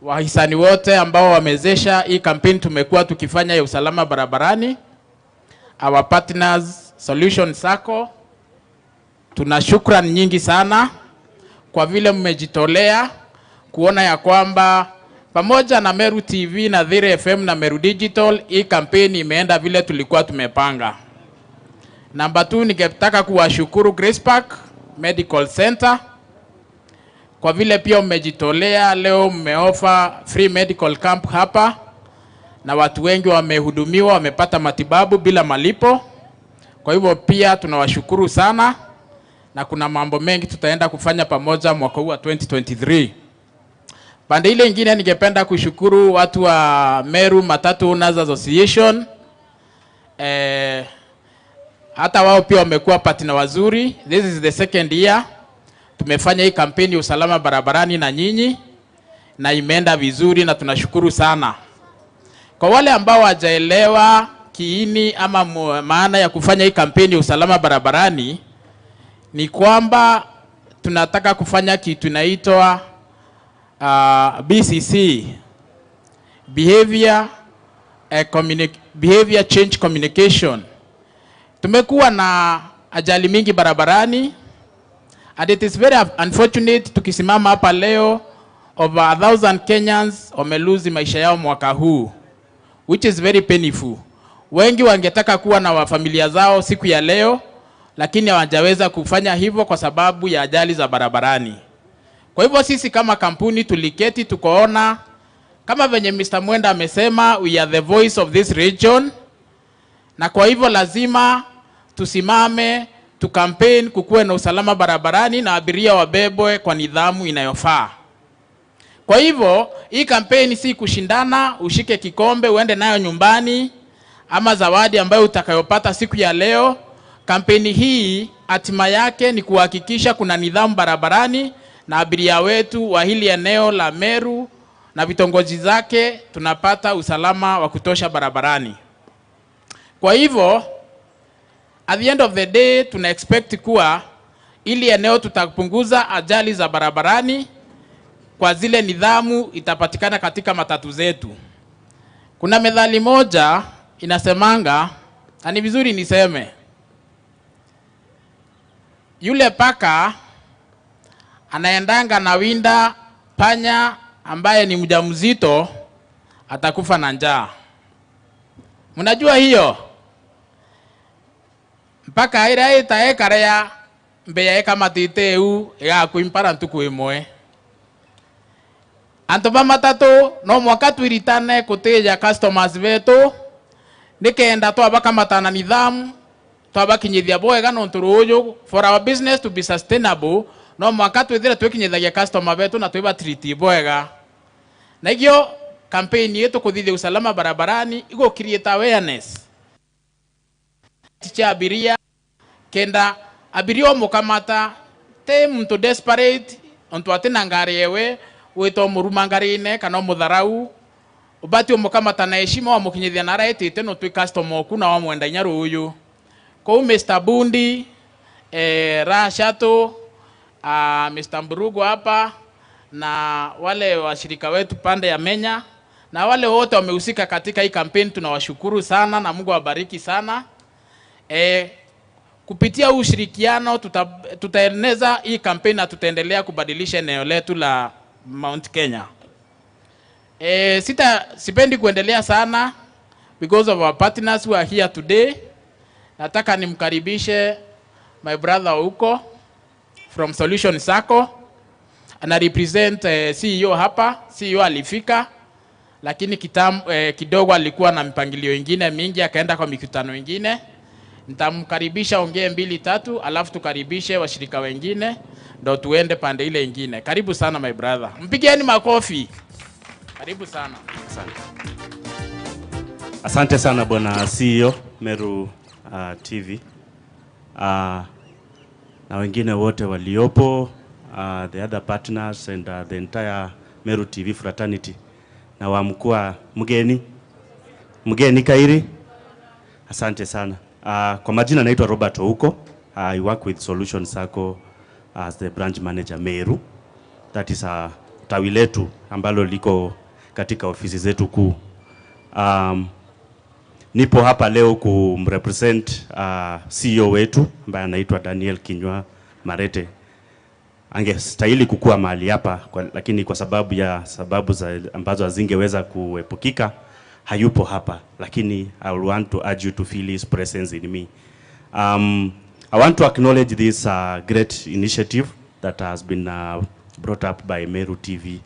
wahisani wote ambao wamewezesha hii kampeni tumekuwa tukifanya ya usalama barabarani. Our partners, Solution Sacco, tuna shukrani nyingi sana kwa vile mmejitolea kuona ya kwamba pamoja na Meru T V na Thiri F M na Meru Digital, hii kampeni imeenda vile tulikuwa tumepanga. Namba two, ningetaka kuwashukuru Grace Park Medical Center kwa vile pia mmejitolea, leo mmeoffer free medical camp hapa, na watu wengi wamehudumiwa, wamepata matibabu bila malipo. Kwa hivyo pia tunawashukuru sana, na kuna mambo mengi tutaenda kufanya pamoja mwaka huu wa twenty twenty-three. Pande ile ingine, ningependa kushukuru watu wa Meru Matatu Owners Association. Eh, hata wao pia wamekuwa partner wazuri. This is the second year tumefanya hii kampeni ya usalama barabarani na nyinyi, na imeenda vizuri na tunashukuru sana. Kwa wale ambao hawajaelewa kiini ama mu-, maana ya kufanya hii kampeni ya usalama barabarani, ni kwamba tunataka kufanya kitu inaitwa, ah, B C C, behavior, eh, communic-, behavior change communication. Tumekuwa na ajali mingi barabarani, and it is very unfortunate, tukisimama hapa leo, over a thousand Kenyans wameluzi maisha yao mwaka huu, which is very painful. Wengi wangetaka kuwa na wa familia zao siku ya leo, lakini hawajaweza kufanya hivyo kwa sababu ya ajali za barabarani. Kwa hivyo sisi kama kampuni tuliketi tukaona, kama venye Mister Mwenda amesema, we are the voice of this region, na kwa hivyo lazima tusimame, tu campaign kukuwe na usalama barabarani na abiria wabebwe kwa nidhamu inayofaa. Kwa hivyo, hii kampeni si kushindana ushike kikombe uende nayo nyumbani ama zawadi ambayo utakayopata siku ya leo. Kampeni hii hatima yake ni kuhakikisha kuna nidhamu barabarani na abiria wetu wa hili eneo la Meru na vitongoji zake tunapata usalama wa kutosha barabarani. Kwa hivyo, at the end of the day, tuna expect kuwa ili eneo tutapunguza ajali za barabarani kwa zile nidhamu itapatikana katika matatu zetu. Kuna methali moja inasemanga, na ni vizuri niseme, yule paka anaendanga na winda panya ambaye ni mjamzito atakufa na njaa. Mnajua hiyo? Mpaka iria ita ekarea mbea ikamatite iu igakua impara ntuku imwe. Antu ba matatu no mwanka twiritane kutija customers betu, nikenda twabakamata na nidhamu, twabakinyithia bwega, nontu ruuju, for our business to be sustainable, no mwanka twithire twikinyithagia customer betu na twibatreat bwega. Naigio campaign yetu kuthithia usalama barabarani igu create awareness cia abiria, kenda abiria umukamata ti muntu desperate, ontu ati na ngari yewe, wita umuruma ngarine kana umutharau, ubati umukamata na heshima, wamukinyithia nara etite, no twi customer oku na wamwenda inya ruuju. Kou Mister Bundi, eh, Rashatu, ah, Mister Mburugu hapa na wale washirika wetu pande ya Menya na wale wote wamehusika katika hii campaign, tunawashukuru sana na Mungu awabariki sana. Eh, kupitia huu ushirikiano tuta-, tutaeneza hii campaign na tutaendelea kubadilisha eneo letu la Mount Kenya. Eh, sita-, sipendi kuendelea sana because of our partners who are here today. Nataka nimkaribishe my brother huko from Solution Sacco. Ana represent, eh, C E O hapa. C E O alifika, lakini kitam-, eh, kidogo alikuwa na mipangilio ingine mingi, akaenda kwa mikutano ingine. Nitamkaribisha ongee mbili tatu, alafu tukaribishe washirika wengine, ndo tuende pande ile ingine. Karibu sana, my brother. Mpigieni makofi. Karibu sana. Asante. Asante sana, bwana C E O, Meru, uh, T V. Uh, na wengine wote waliopo, uh, the other partners and, uh, the entire Meru T V fraternity. Na wa mkuu wa mgeni, mgeni kairi. Asante sana. Uh, kwa majina naitwa Robert Ouko. I work with Solution Sacco as the branch manager Meru. That is, uh, tawi letu ambalo liko katika ofisi zetu kuu. Um, nipo hapa leo kumrepresent, uh, C E O wetu ambaye anaitwa Daniel Kinyua Marete. Angestahili kukua mahali hapa kwa, lakini kwa sababu ya sababu za, ambazo hazingeweza kuepukika, hayupo hapa, lakini I want to urge you to feel his presence in me. Um, I want to acknowledge this, uh, great initiative that has been, uh, brought up by Meru T V,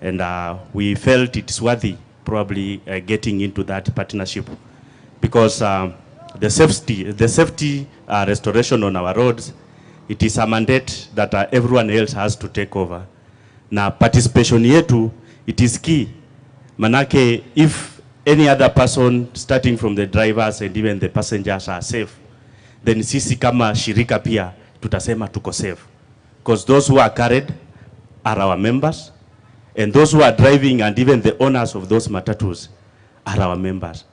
and, uh, we felt it's worthy probably, uh, getting into that partnership because, um, the safety, the safety, uh, restoration on our roads, it is a mandate that, uh, everyone else has to take over. Na participation yetu, it is key. Manake, if any other person, starting from the drivers and even the passengers, are safe, then sisi kama shirika pia tutasema tuko safe. 'Cause those who are carried are our members, and those who are driving and even the owners of those matatus are our members.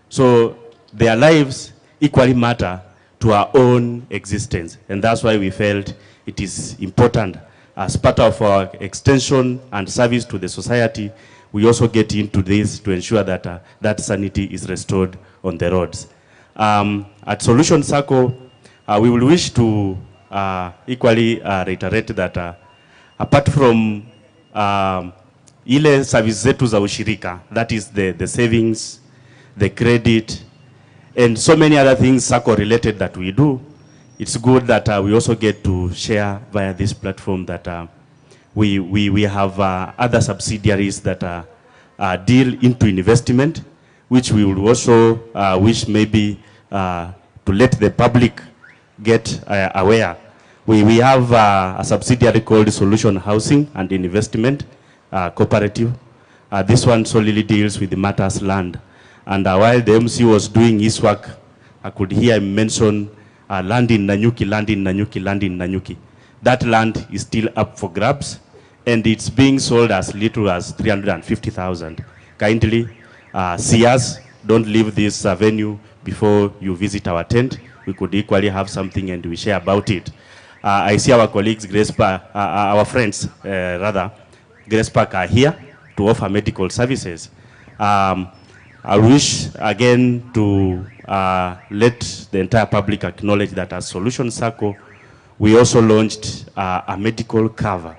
So their lives equally matter to our own existence, and that's why we felt it is important, as part of our extension and service to the society, we also get into this to ensure that, uh, that sanity is restored on the roads. Um, at Solution Sacco, uh, we will wish to, uh, equally, uh, reiterate that, uh, apart from, um, ile service zetu za ushirika, that is the, the savings, the credit, and so many other things sacco related that we do, it's good that, uh, we also get to share via this platform that, uh, we, we, we have, uh, other subsidiaries that, uh, uh, deal into investment, which we will also, uh, wish maybe, uh, to let the public get, uh, aware. We, we have, uh, a subsidiary called Solution Housing and Investment, uh, cooperative. Uh, this one solely deals with the matters land. And uh, while the M C was doing his work, I could hear him mention uh, land in Nanyuki, land in Nanyuki, land in Nanyuki. That land is still up for grabs, and it's being sold as little as three hundred and fifty thousand. Kindly uh, see us, don't leave this uh, venue before you visit our tent. We could equally have something and we share about it. Uh, I see our colleagues, Grace pa, uh, uh, our friends, uh, rather, Grace Park are here to offer medical services. Um, I wish again to uh, let the entire public acknowledge that as Solution Sacco, we also launched uh, a medical cover.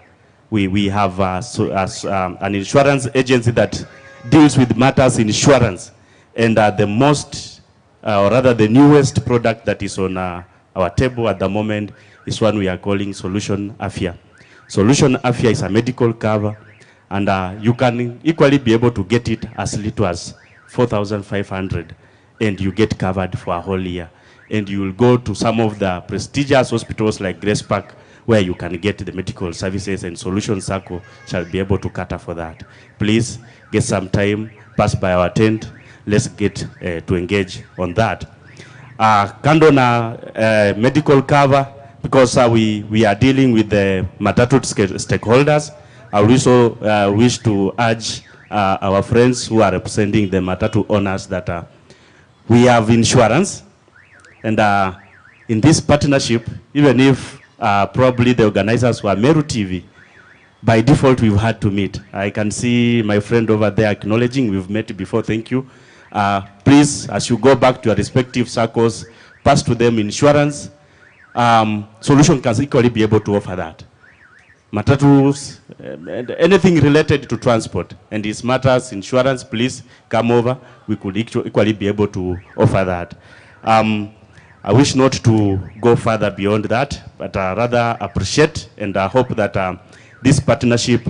We, we have uh, so, uh, s- um, an insurance agency that deals with matters insurance, and uh, the most uh, or rather the newest product that is on uh, our table at the moment is one we are calling Solution Afya. Solution Afya is a medical cover, and uh, you can equally be able to get it as little as four thousand five hundred, and you get covered for a whole year. And you will go to some of the prestigious hospitals like Grace Park, where you can get the medical services, and Solution Sacco shall be able to cater for that. Please get some time, pass by our tent. Let's get uh, to engage on that. Uh, kando na uh, medical cover, because uh, we, we are dealing with the matatu ske- stakeholders, I would also uh, wish to urge uh, our friends who are representing the matatu owners that uh, we have insurance, and uh, in this partnership, even if uh, probably the organizers were Meru T V, by default we've had to meet. I can see my friend over there acknowledging we've met before. Thank you. Uh, please, as you go back to your respective circles, pass to them insurance. Um, Solution can equally be able to offer that. Matatus, um, and anything related to transport and its matters, insurance, please come over. We could equal- equally be able to offer that. Um, I wish not to go further beyond that, but uh, rather appreciate and uh, hope that um, this partnership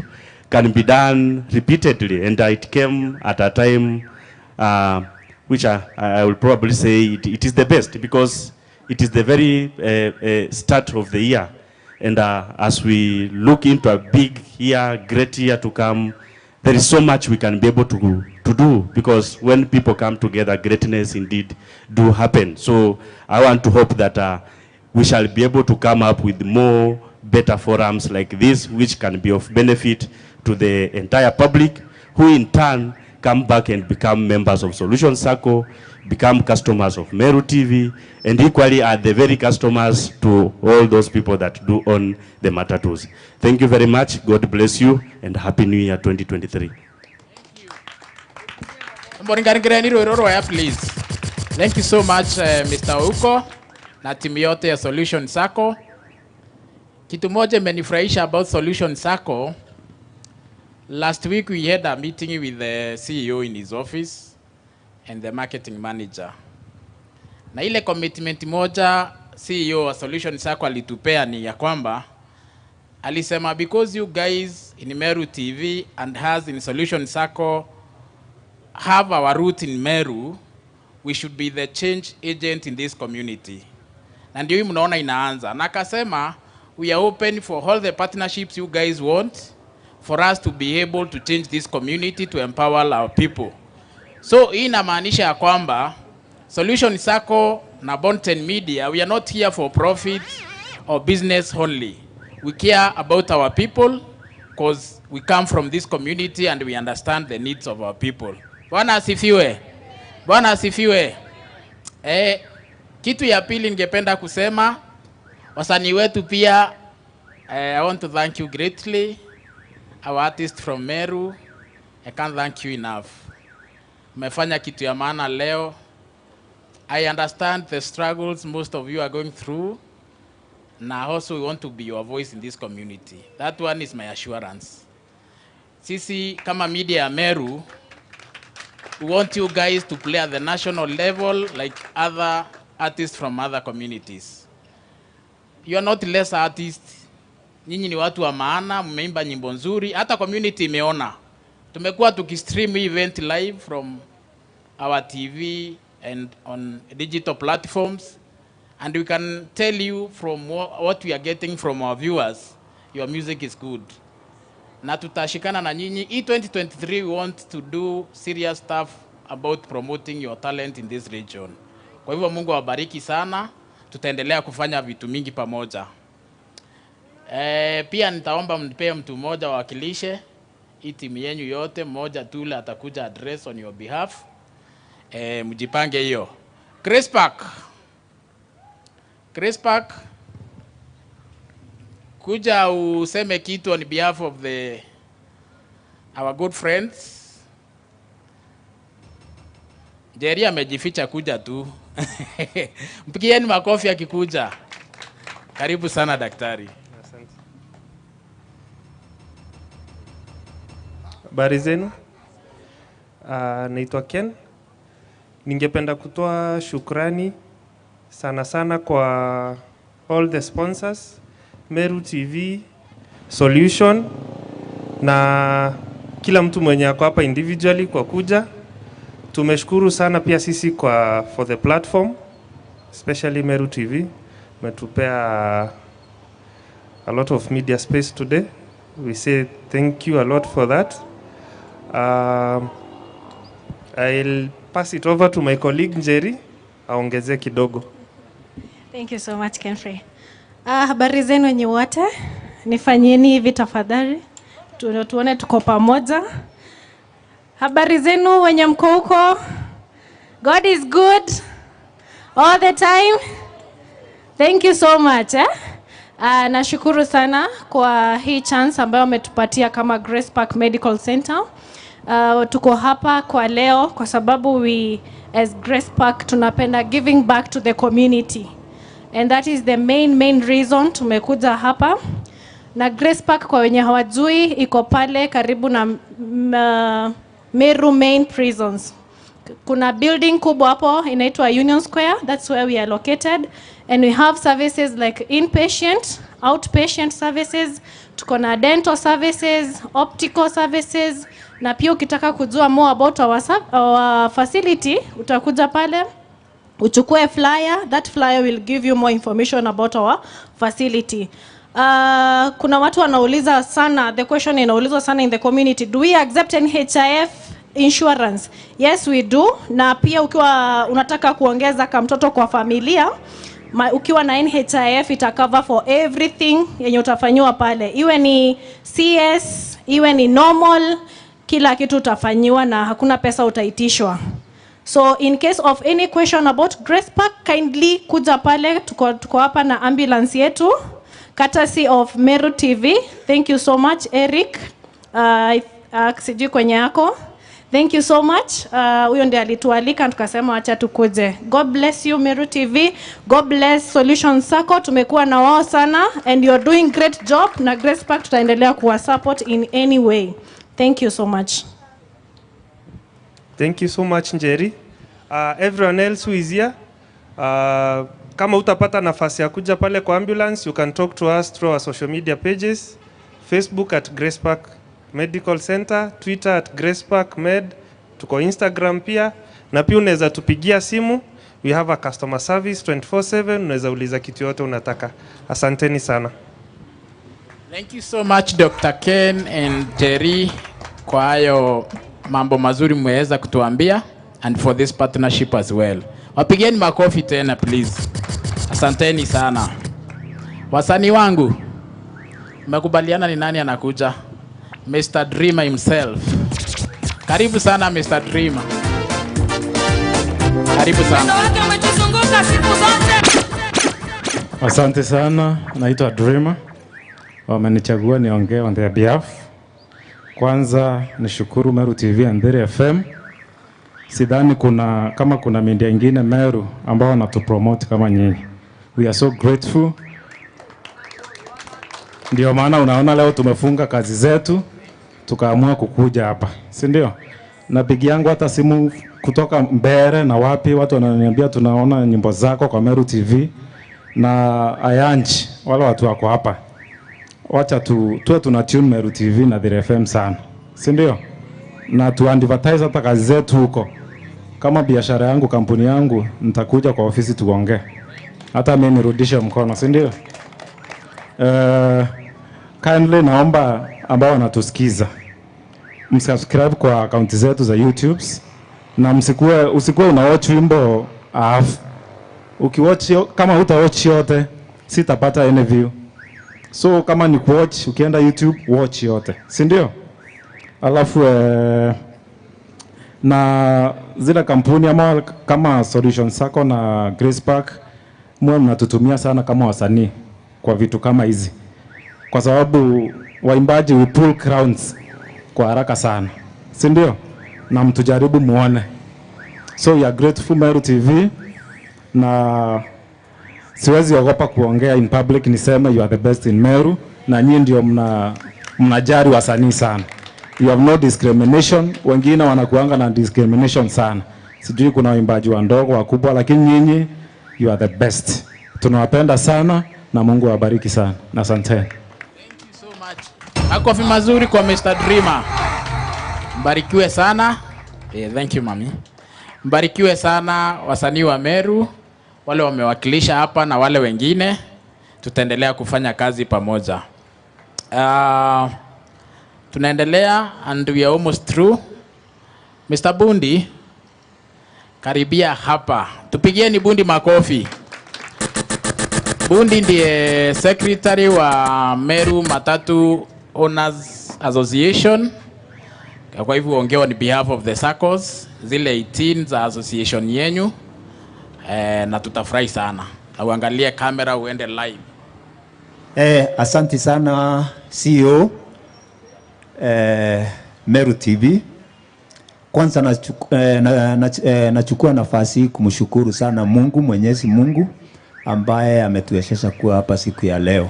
can be done repeatedly. And uh, it came at a time uh, which I, I will probably say it, it is the best, because it is the very uh, uh, start of the year. And uh, as we look into a big year, great year to come, there is so much we can be able to, to do, because when people come together, greatness indeed do happen. So I want to hope that uh, we shall be able to come up with more better forums like this, which can be of benefit to the entire public, who in turn come back and become members of Solution Sacco, become customers of Meru T V, and equally are the very customers to all those people that do own the matatus. Thank you very much. God bless you and Happy New Year twenty twenty-three. Mboringaringireeni rwiro rwaya, please. Thank you so much uh, Mister Ouko na timu yote ya Solution Sacco. Kitu moja imenifurahisha about Solution Sacco. Last week we had a meeting with the C E O in his office and the marketing manager, na ile commitment moja C E O wa Solution Sacco alitupea ni ya kwamba alisema, because you guys in Meru T V and has in Solution Sacco have our root in Meru, we should be the change agent in this community. Na ndio hii mnaona inaanza. Na akasema, we are open for all the partnerships you guys want for us to be able to change this community, to empower our people. So hii inamaanisha ya kwamba Solution Sacco na Bonten Media, we are not here for profit or business only. We care about our people because we come from this community and we understand the needs of our people. Bwana asifiwe. Bwana asifiwe. Eh, kitu ya pili ningependa kusema, wasanii wetu pia, eh, I want to thank you greatly. Our artist from Meru, I can't thank you enough. Mmefanya kitu ya maana leo. I understand the struggles most of you are going through. Na also we want to be your voice in this community. That one is my assurance. Sisi kama media ya Meru, we want you guys to play at the national level like other artists from other communities. You are not less artists. Nyinyi ni watu wa maana, mmeimba nyimbo nzuri, hata community imeona. Tumekuwa tukistream hii event live from our T V and on digital platforms, and we can tell you from wha- what we are getting from our viewers, your music is good. na tutashikana na nyinyi. Hii twenty twenty-three, we want to do serious stuff about promoting your talent in this region. Kwa hivyo, Mungu awabariki sana, tutaendelea kufanya vitu mingi pamoja. Eh, pia nitaomba mpee mtu mmoja awakilishe hii timu yenyu yote, mmoja tu ule atakuja address on your behalf. Eh, mjipange hiyo. Grace Park. Grace Park, kuja useme kitu on behalf of the, our good friends. Njeri amejificha, kuja tu. Mpigieni makofi akikuja. Karibu sana daktari. Asante. Habari zenu? Ah, naitwa Ken. Ningependa kutoa shukrani sana sana kwa all the sponsors, Meru T V, Solution, na kila mtu mwenye ako hapa individually kwa kuja. Tumeshukuru sana pia sisi kwa, for the platform, especially Meru T V. Umetupea a lot of media space today. We say thank you a lot for that. Um, I'll pass it over to my colleague Njeri, aongezee kidogo. Thank you so much, Kenfrey. Ah, habari zenu nyi wote. Nifanyieni hivi tafadhali. Tu-, tuone tuko pamoja. Habari zenu wenye mko huko? God is good all the time. Thank you so much, eh? Ah, nashukuru sana kwa hii chance ambayo umetupatia kama Grace Park Medical Center. Ah, tuko hapa kwa leo kwa sababu we as Grace Park tunapenda giving back to the community. And that is the main, main reason tumekuja hapa. Na Grace Park, kwa wenye hawajui, iko pale karibu na, mm, uh, Meru Main Prisons. Kuna building kubwa hapo inaitwa Union Square, that's where we are located. And we have services like inpatient, outpatient services, tuko na dental services, optical services, na pia ukitaka kujua more about our serv-, our facility, utakuja pale, uchukue flyer. That flyer will give you more information about our facility. Uh, kuna watu wanauliza sana, the question inaulizwa sana in the community, do we accept N H I F insurance? Yes, we do. Na pia ukiwa unataka kuongeza kamtoto kwa familia, ma-, ukiwa na N H I F ita cover for everything yenye utafanyiwa pale. Iwe ni C S, iwe ni normal, kila kitu utafanyiwa na hakuna pesa utaitishwa. So in case of any question about Grace Park, kindly kuja pale, tuko, tuko hapa na ambulance yetu, courtesy of Meru T V. Thank you so much, Eric. Uh, uh, sijui kwenye yako. Thank you so much. Uh, huyo ndiye alitualika, tukasema wacha tukuje. God bless you, Meru T V. God bless Solution Sacco. Tumekuwa na wao sana and you're doing great job. Na Grace Park tutaendelea kuwa support in any way. Thank you so much. Thank you so much, Njeri. Uh, everyone else who is here, uh, kama utapata nafasi ya kuja pale kwa ambulance, you can talk to us through our social media pages, Facebook at Grace Park Medical Center, Twitter at Grace Park Med, tuko Instagram pia, na pia unaweza tupigia simu. We have a customer service twenty-four seven, unaweza uliza kitu yote unataka. Asanteni sana. Thank you so much, Doctor Ken and Jerry, kwa hayo mambo mazuri mmeweza kutuambia, and for this partnership as well. Wapigeni makofi tena, please. Asanteni sana. Wasanii wangu, mmekubaliana ni nani anakuja? Mister Dreamer himself. Karibu sana, Mister Dreamer. Karibu sana. Wanawake wametuzunguka siku zote. Asante sana, naitwa Dreamer. Wamenichagua niongee on their behalf. Kwanza nishukuru Meru T V and Ndere F M. Sidhani kuna, kama kuna media ingine Meru ambao wanatupromote kama nyinyi. We are so grateful. Ndio maana unaona leo tumefunga kazi zetu, tukaamua kukuja hapa, si ndio? Napigiangu hata simu kutoka Mbeere na wapi, watu wananiambia, "Tunaona nyimbo zako kwa Meru T V na Ayanji," wale watu wako hapa. Wacha tu, tuwe tuna tune Meru T V na Ndere F M sana, si ndio? Na tu advertise hata kazi zetu huko. Kama biashara yangu, kampuni yangu, nitakuja kwa ofisi tuongee. Hata mimi nirudishe mkono, si ndio? Eh, Kindly naomba ambao wanatusikiza, msubscribe kwa akaunti zetu za YouTube na msikuwe, usikuwe una watch wimbo half. Ukiwatch yo-, kama hutawatch yote, sitapata any view. So kama ni kuwatch, ukienda YouTube, watch yote, si ndio? Alafu eh, na zile kampuni ama kama Solution Sacco na Grace Park, mwe mnatutumia sana kama wasanii kwa vitu kama hizi, kwa sababu waimbaji we pull crowds kwa haraka sana, si ndio? Na mtujaribu muone. So we are grateful Meru T V, na siwezi ogopa kuongea in public niseme you are the best in Meru, na nyinyi ndio mna mnajali wasanii sana. You have no discrimination. Wengine wanakuanga na discrimination sana, sijui kuna waimbaji wadogo, wakubwa, lakini nyinyi, you are the best. Tunawapenda sana na Mungu awabariki sana, na asanteni. So much. Makofi mazuri kwa Mister Dreamer. Mbarikiwe sana. Eh, thank you, mami. Mbarikiwe sana wasanii wa Meru, wale wamewakilisha hapa na wale wengine. Tutaendelea kufanya kazi pamoja. Ah, tunaendelea and we are almost through. Mister Bundi, karibia hapa. Tupigieni Bundi makofi. Bundi ndiye secretary wa Meru Matatu Owners Association. Kwa hivyo ongea on behalf of the saccos, zile eighteen za association yenyu. Eh, na tutafurahi sana. Na uangalie kamera uende live. Eh, asanti sana C E O, eh, Meru T V. Kwanza nachuku, eh, na, na, eh, nachukua nafasi hii kumshukuru sana Mungu, Mwenyezi Mungu ambaye ametuwezesha kuwa hapa siku ya leo.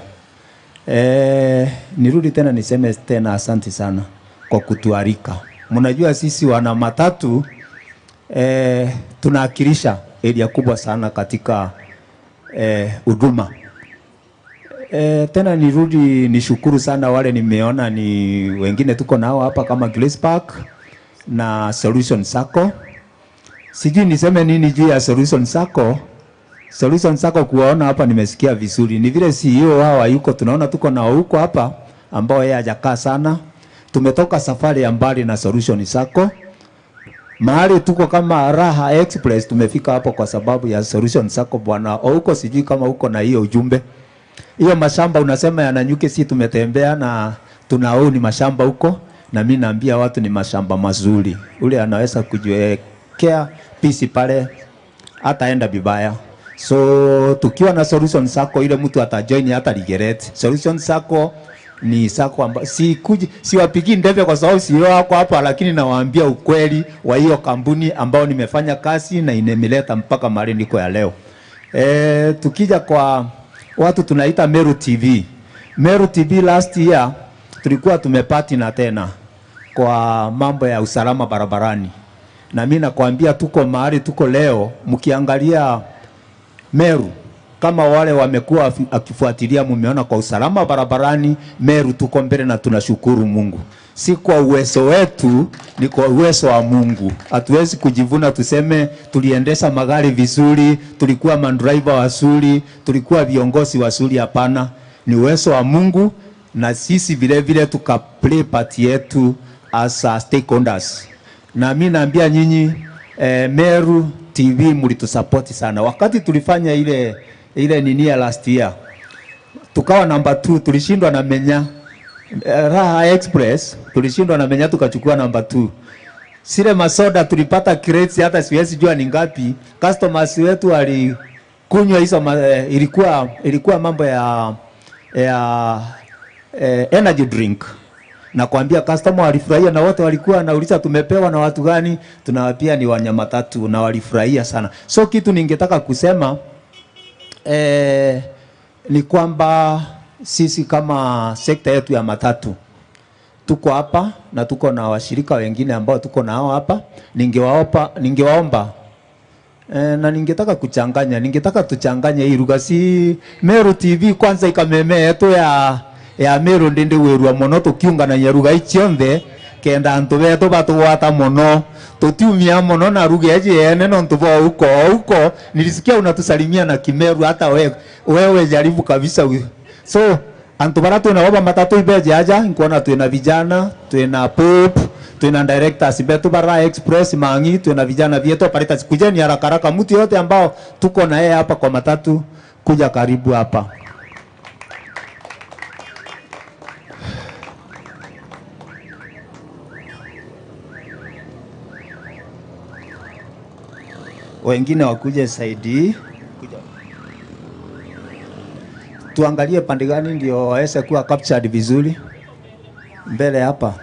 Eh, nirudi tena niseme tena asanti sana kwa kutualika. Mnajua sisi wana matatu eh, tunawakilisha area kubwa sana katika eh, huduma. E, tena nirudi nishukuru sana wale nimeona ni wengine tuko nao hapa kama Grace Park na Solution Sacco. Sijui niseme nini juu ya Solution Sacco. Solution Sacco kuwaona hapa nimesikia vizuri. Ni vile C E O wao hayuko, tunaona tuko nao huko hapa ambao yeye hajakaa sana. Tumetoka safari ya mbali na Solution Sacco. Mahali tuko kama Raha Express tumefika hapo kwa sababu ya Solution Sacco bwana. O huko sijui kama uko na hiyo ujumbe. Hiyo mashamba unasema ya Nanyuki, si tumetembea na tunaoni mashamba huko, na mimi naambia watu ni mashamba mazuri. Ule anaweza kujiwekea pisi pale, hataenda vibaya. So tukiwa na Solution Sacco, ile mtu atajoin hata regret. Solution Sacco ni sacco amba, si kuji, siwapigii ndebe kwa sababu C E O wako hapa, lakini nawaambia ukweli wa hiyo kampuni ambao nimefanya kazi na imenileta mpaka mahali niko ya leo. E, tukija kwa watu tunaita Meru T V. Meru T V last year tulikuwa tumepartner tena kwa mambo ya usalama barabarani, na mimi nakwambia tuko mahali tuko leo, mkiangalia Meru, kama wale wamekuwa afi-, akifuatilia, mumeona kwa usalama barabarani Meru tuko mbele na tunashukuru Mungu. Si kwa uwezo wetu, ni kwa uwezo wa Mungu. Hatuwezi kujivuna tuseme tuliendesha magari vizuri, tulikuwa madriver wazuri, tulikuwa viongozi wazuri, hapana. Ni uwezo wa Mungu na sisi vile vile tuka play part yetu as a stakeholders. Na mimi naambia nyinyi eh, Meru T V mlitusupport sana. Wakati tulifanya ile ile nini ya last year, tukawa number two, tulishindwa na Menya. Eh, Raha Express tulishindwa na Menya, tukachukua number two. Zile masoda tulipata crates, hata siwezi jua ni ngapi. Customers wetu walikunywa hizo ma, eh, ilikuwa ilikuwa mambo ya ya eh, energy drink. Nakwambia customer walifurahia, na wote walikuwa wanauliza tumepewa na watu gani, tunawaambia ni wanya matatu, na walifurahia sana. So kitu ningetaka kusema eh, ni kwamba sisi kama sekta yetu ya matatu tuko hapa na tuko na washirika wengine ambao tuko nao hapa. Ningewaomba, ningewaomba eh, na ningetaka kuchanganya, ningetaka tuchanganye hii lugha. Si Meru T V kwanza ikameme yetu ya ya Meru ndindi wirua mono tukiunganagia lugha ii cionthe, kenda antu betu batugwata mono. Tutiumia mono na lugha iji yene nontu bwa uko uko. Nilisikia unatusalimia na Kimeru, hata we, wewe jaribu kabisa u-, so Antu bara twina bo ba matatu ibeje aja, inkwona twina vijana, twina Pope, twina directors betu ba Raha Express, Mang'i, twina vijana vyetu, operators, kujeni haraka haraka. Mtu yote ambao tuko na yeye hapa kwa matatu, kuja karibu hapa. Wengine wakuje side hii. Kuja. Tuangalie pande gani ndio waweze kuwa captured vizuri. Mbele hapa.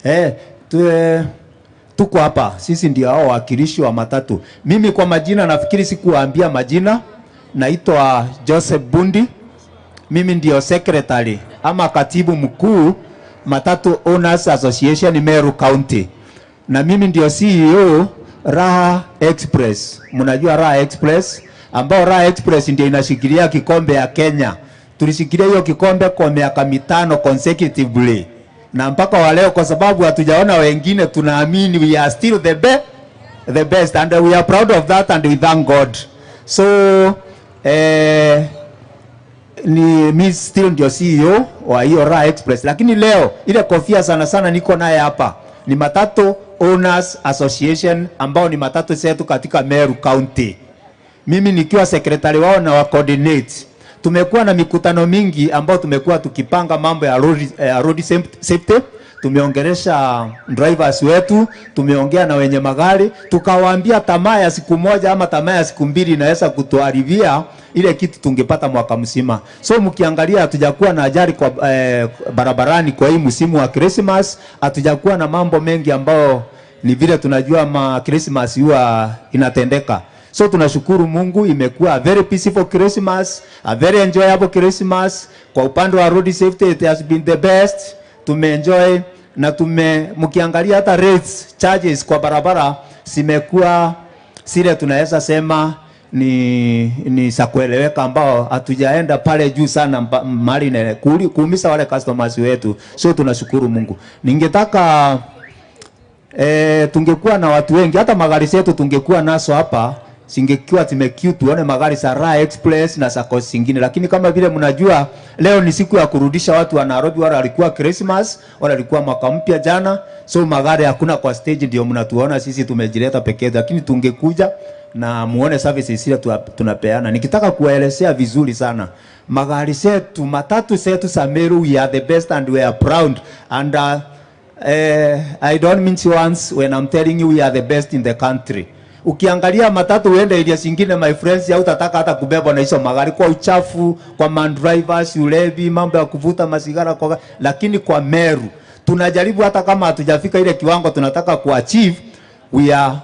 Eh, tu, eh, tuko hapa. Sisi ndio hao wawakilishi wa matatu. Mimi kwa majina, nafikiri sikuwaambia majina. Naitwa Joseph Bundi. Mimi ndio secretary ama katibu mkuu Matatu Owners Association Meru County. Na mimi ndio C E O Raha Express. Mnajua Raha Express, ambao Raha Express ndio inashikilia kikombe ya Kenya. Tulishikilia hiyo kikombe kwa miaka mitano consecutively. Na mpaka wa leo, kwa sababu hatujaona wengine, tunaamini we are still the be-, the best, and we are proud of that and we thank God. So, eh, ni mi still ndio C E O wa hiyo Raha Express, lakini leo ile kofia sana sana niko naye hapa ni Matatu Owners Association, ambao ni matatu zetu katika Meru County. Mimi nikiwa secretary wao na wa coordinate. Tumekuwa na mikutano mingi ambao tumekuwa tukipanga mambo ya road, eh, road saf-, safety. Tumeongelesha drivers wetu, tumeongea na wenye magari, tukawaambia tamaa ya siku moja ama tamaa ya siku mbili inaweza kutuharibia ile kitu tungepata mwaka mzima. So mkiangalia, hatujakuwa na ajali kwa, eh, barabarani kwa hii msimu wa Christmas, hatujakuwa na mambo mengi ambao ni vile tunajua ma Christmas huwa inatendeka. So tunashukuru Mungu, imekuwa a very peaceful Christmas, a very enjoyable Christmas. Kwa upande wa road safety, it has been the best. Tumeenjoy na tume-, mkiangalia hata rates, charges kwa barabara zimekuwa zile tunaweza sema ni, ni za kueleweka, ambao hatujaenda pale juu sana mba-, mahali ina-, kuuli-, kuumiza wale customers wetu. So tunashukuru Mungu. Ningetaka, eh, tungekuwa na watu wengi, hata magari zetu tungekuwa nazo hapa, zingekuwa zimequeue, tuone magari za Raha Express na za course zingine. Lakini kama vile mnajua, leo ni siku ya kurudisha watu wa Nairobi, wale walikuwa Christmas, wale walikuwa mwaka mpya jana. So magari hakuna kwa stage, ndio mnatuona sisi tumejileta peke yetu, lakini tungekuja na muone services zile tua-, tunapeana. Nikitaka kuwaelezea vizuri sana, magari zetu, matatu zetu za Meru, we are the best and we are proud. And, uh, eh, I don't mince words when I'm telling you we are the best in the country. Ukiangalia matatu uende area zingine, my friends, hautataka hata kubebwa na hizo magari kwa uchafu, kwa man drivers, ulevi, mambo ya kuvuta masigara kwa ga-, lakini kwa Meru tunajaribu, hata kama hatujafika ile kiwango tunataka kuachieve, we are,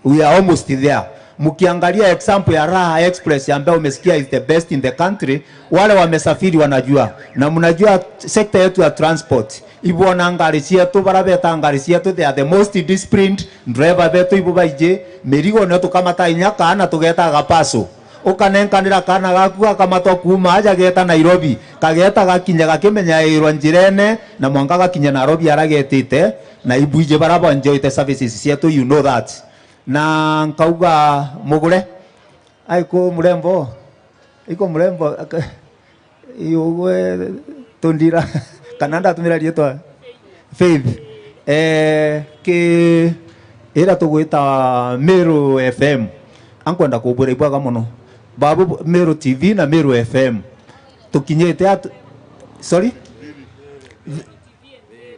we are almost there. Mkiangalia example ya Raha Express ambayo umesikia is the best in the country, wale wamesafiri wanajua. Na mnajua sector yetu ya transport, ibona ngari cietu, bara beta ngari cietu, they are the most disciplined, driver betu ibo baiji, mirigo nio tukamata inya kaana tugeta gapaso. Ukanenkanira kaana gaku gakamatwa kuuma aja geta Nairobi, kageta gakinya gakimenyairwa njirene, na mwanka gakinya Nairobi ara getite, na ibwiji bara bwa enjoyte services cietu, you know that. Na nkauga mugure, aiku murembo, iko murembo, aka-, Iugwe tundira, kana ndatumira riitwa Faith. Eh, ki ira tugwita Meru F M. Ankwenda kubwira ibwega mono. Babu Meru T V na Meru F M. Tukinyite at-, sorry?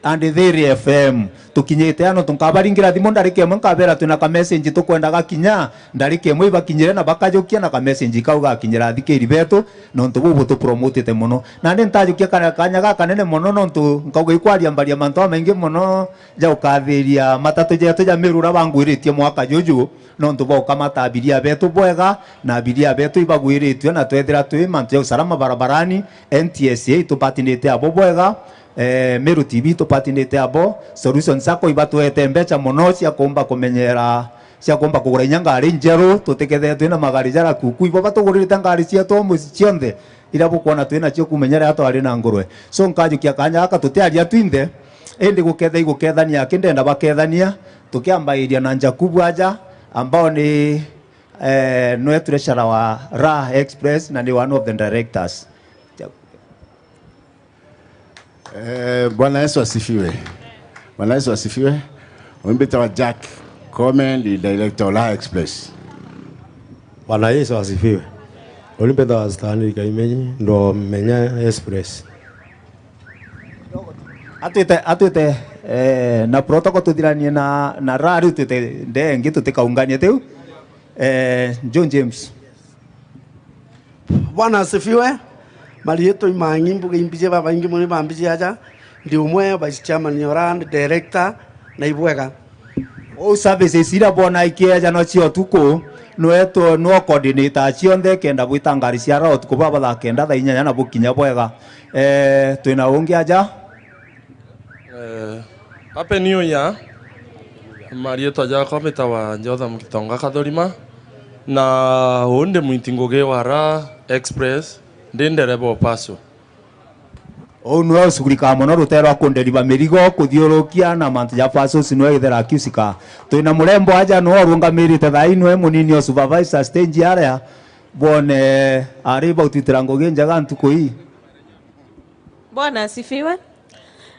And Thiri F M. Tukinyite ano, tunkabaringira thimu ndarika imwe, nkabera twina ka message tukwenda gakinya, ndarika imwe ibakinyire na bakajukia na ka message kau gakinyira athikiri betu, nontu buu butupromotete mono. Nandi ntajukia kana kanya gakanene mono, nontu nkauga ikwaria mbaria mantu amaingi mono ja ukathiria matatu jetu ja Meru uria bangwiritie mwaka juju, nontu bwa ukamata abiria betu bwega, na abiria betu ibagwiritue, na twethira twi mantu ja usalama barabarani, N T S A itupatinite abo bwega, eh, Meru T V itupatinite abo, Solution Sacco ibatwete mbeca mono cia kuumba kumenyera, cia kuumba kugura inya ngari njeru, tutikethetwe na magari jara kuku, ibo batugurite ngari cietu muci cionthe, iria bukwona twi nacio kuuma inya riria twari na ngurwe. So, nkajukia kaanya gaka tutiaria twinthe, indi guketha igukethania aki ndenda bakethania, tukiambairia na Jakubu aja, ambao ni, eh, nwe treasurer wa Raha Express na ni one of the directors. Eh, Bwana Yesu asifiwe. Bwana Yesu asifiwe. Umbitawa Jack Kome, ndi director wa Raha Express. Bwana Yesu asifiwe. Umbitawa Stanley Kaimenyi, ndo Menya Express. Atwite, atwite, eh, na protocol tuthiranie na, na Raha riu twite ndengi tutikaunganie tiu. Eh, John James. Bwana asifiwe. Mariitwa imang'i mbuge imbiji babaingi muri bambiji aja. Ndi umwe vice chairman ora ndi director na ibwega. Ou services iria bwona ikieja no cia utuku, nwe tu-, nwe coordinator cionthe kenda bwita ngari cia Raha utuku baba thaa kenda, thaa inyanya na bukinya bwega. Eh, twina ungi aja? Eh, Happy New Year. Mariitwa jakwa mbitawa Jotham Gitonga Kathurima, na uu ndi mwiti ngugi wa Raha Express, ndi ndereba o Paso. Uu niwe ucugurikaa mono rutee rwa kunderiba mirigo, kuthiurukia na mantu ja Paso, ucio niwe githera akiusika. Twina murembo aja niwe urungamirite thaa ii, niwe munini o supervisor stage aria, bwone ari bautwitira ngugi njega ntuku ii. Bwana asifiwe.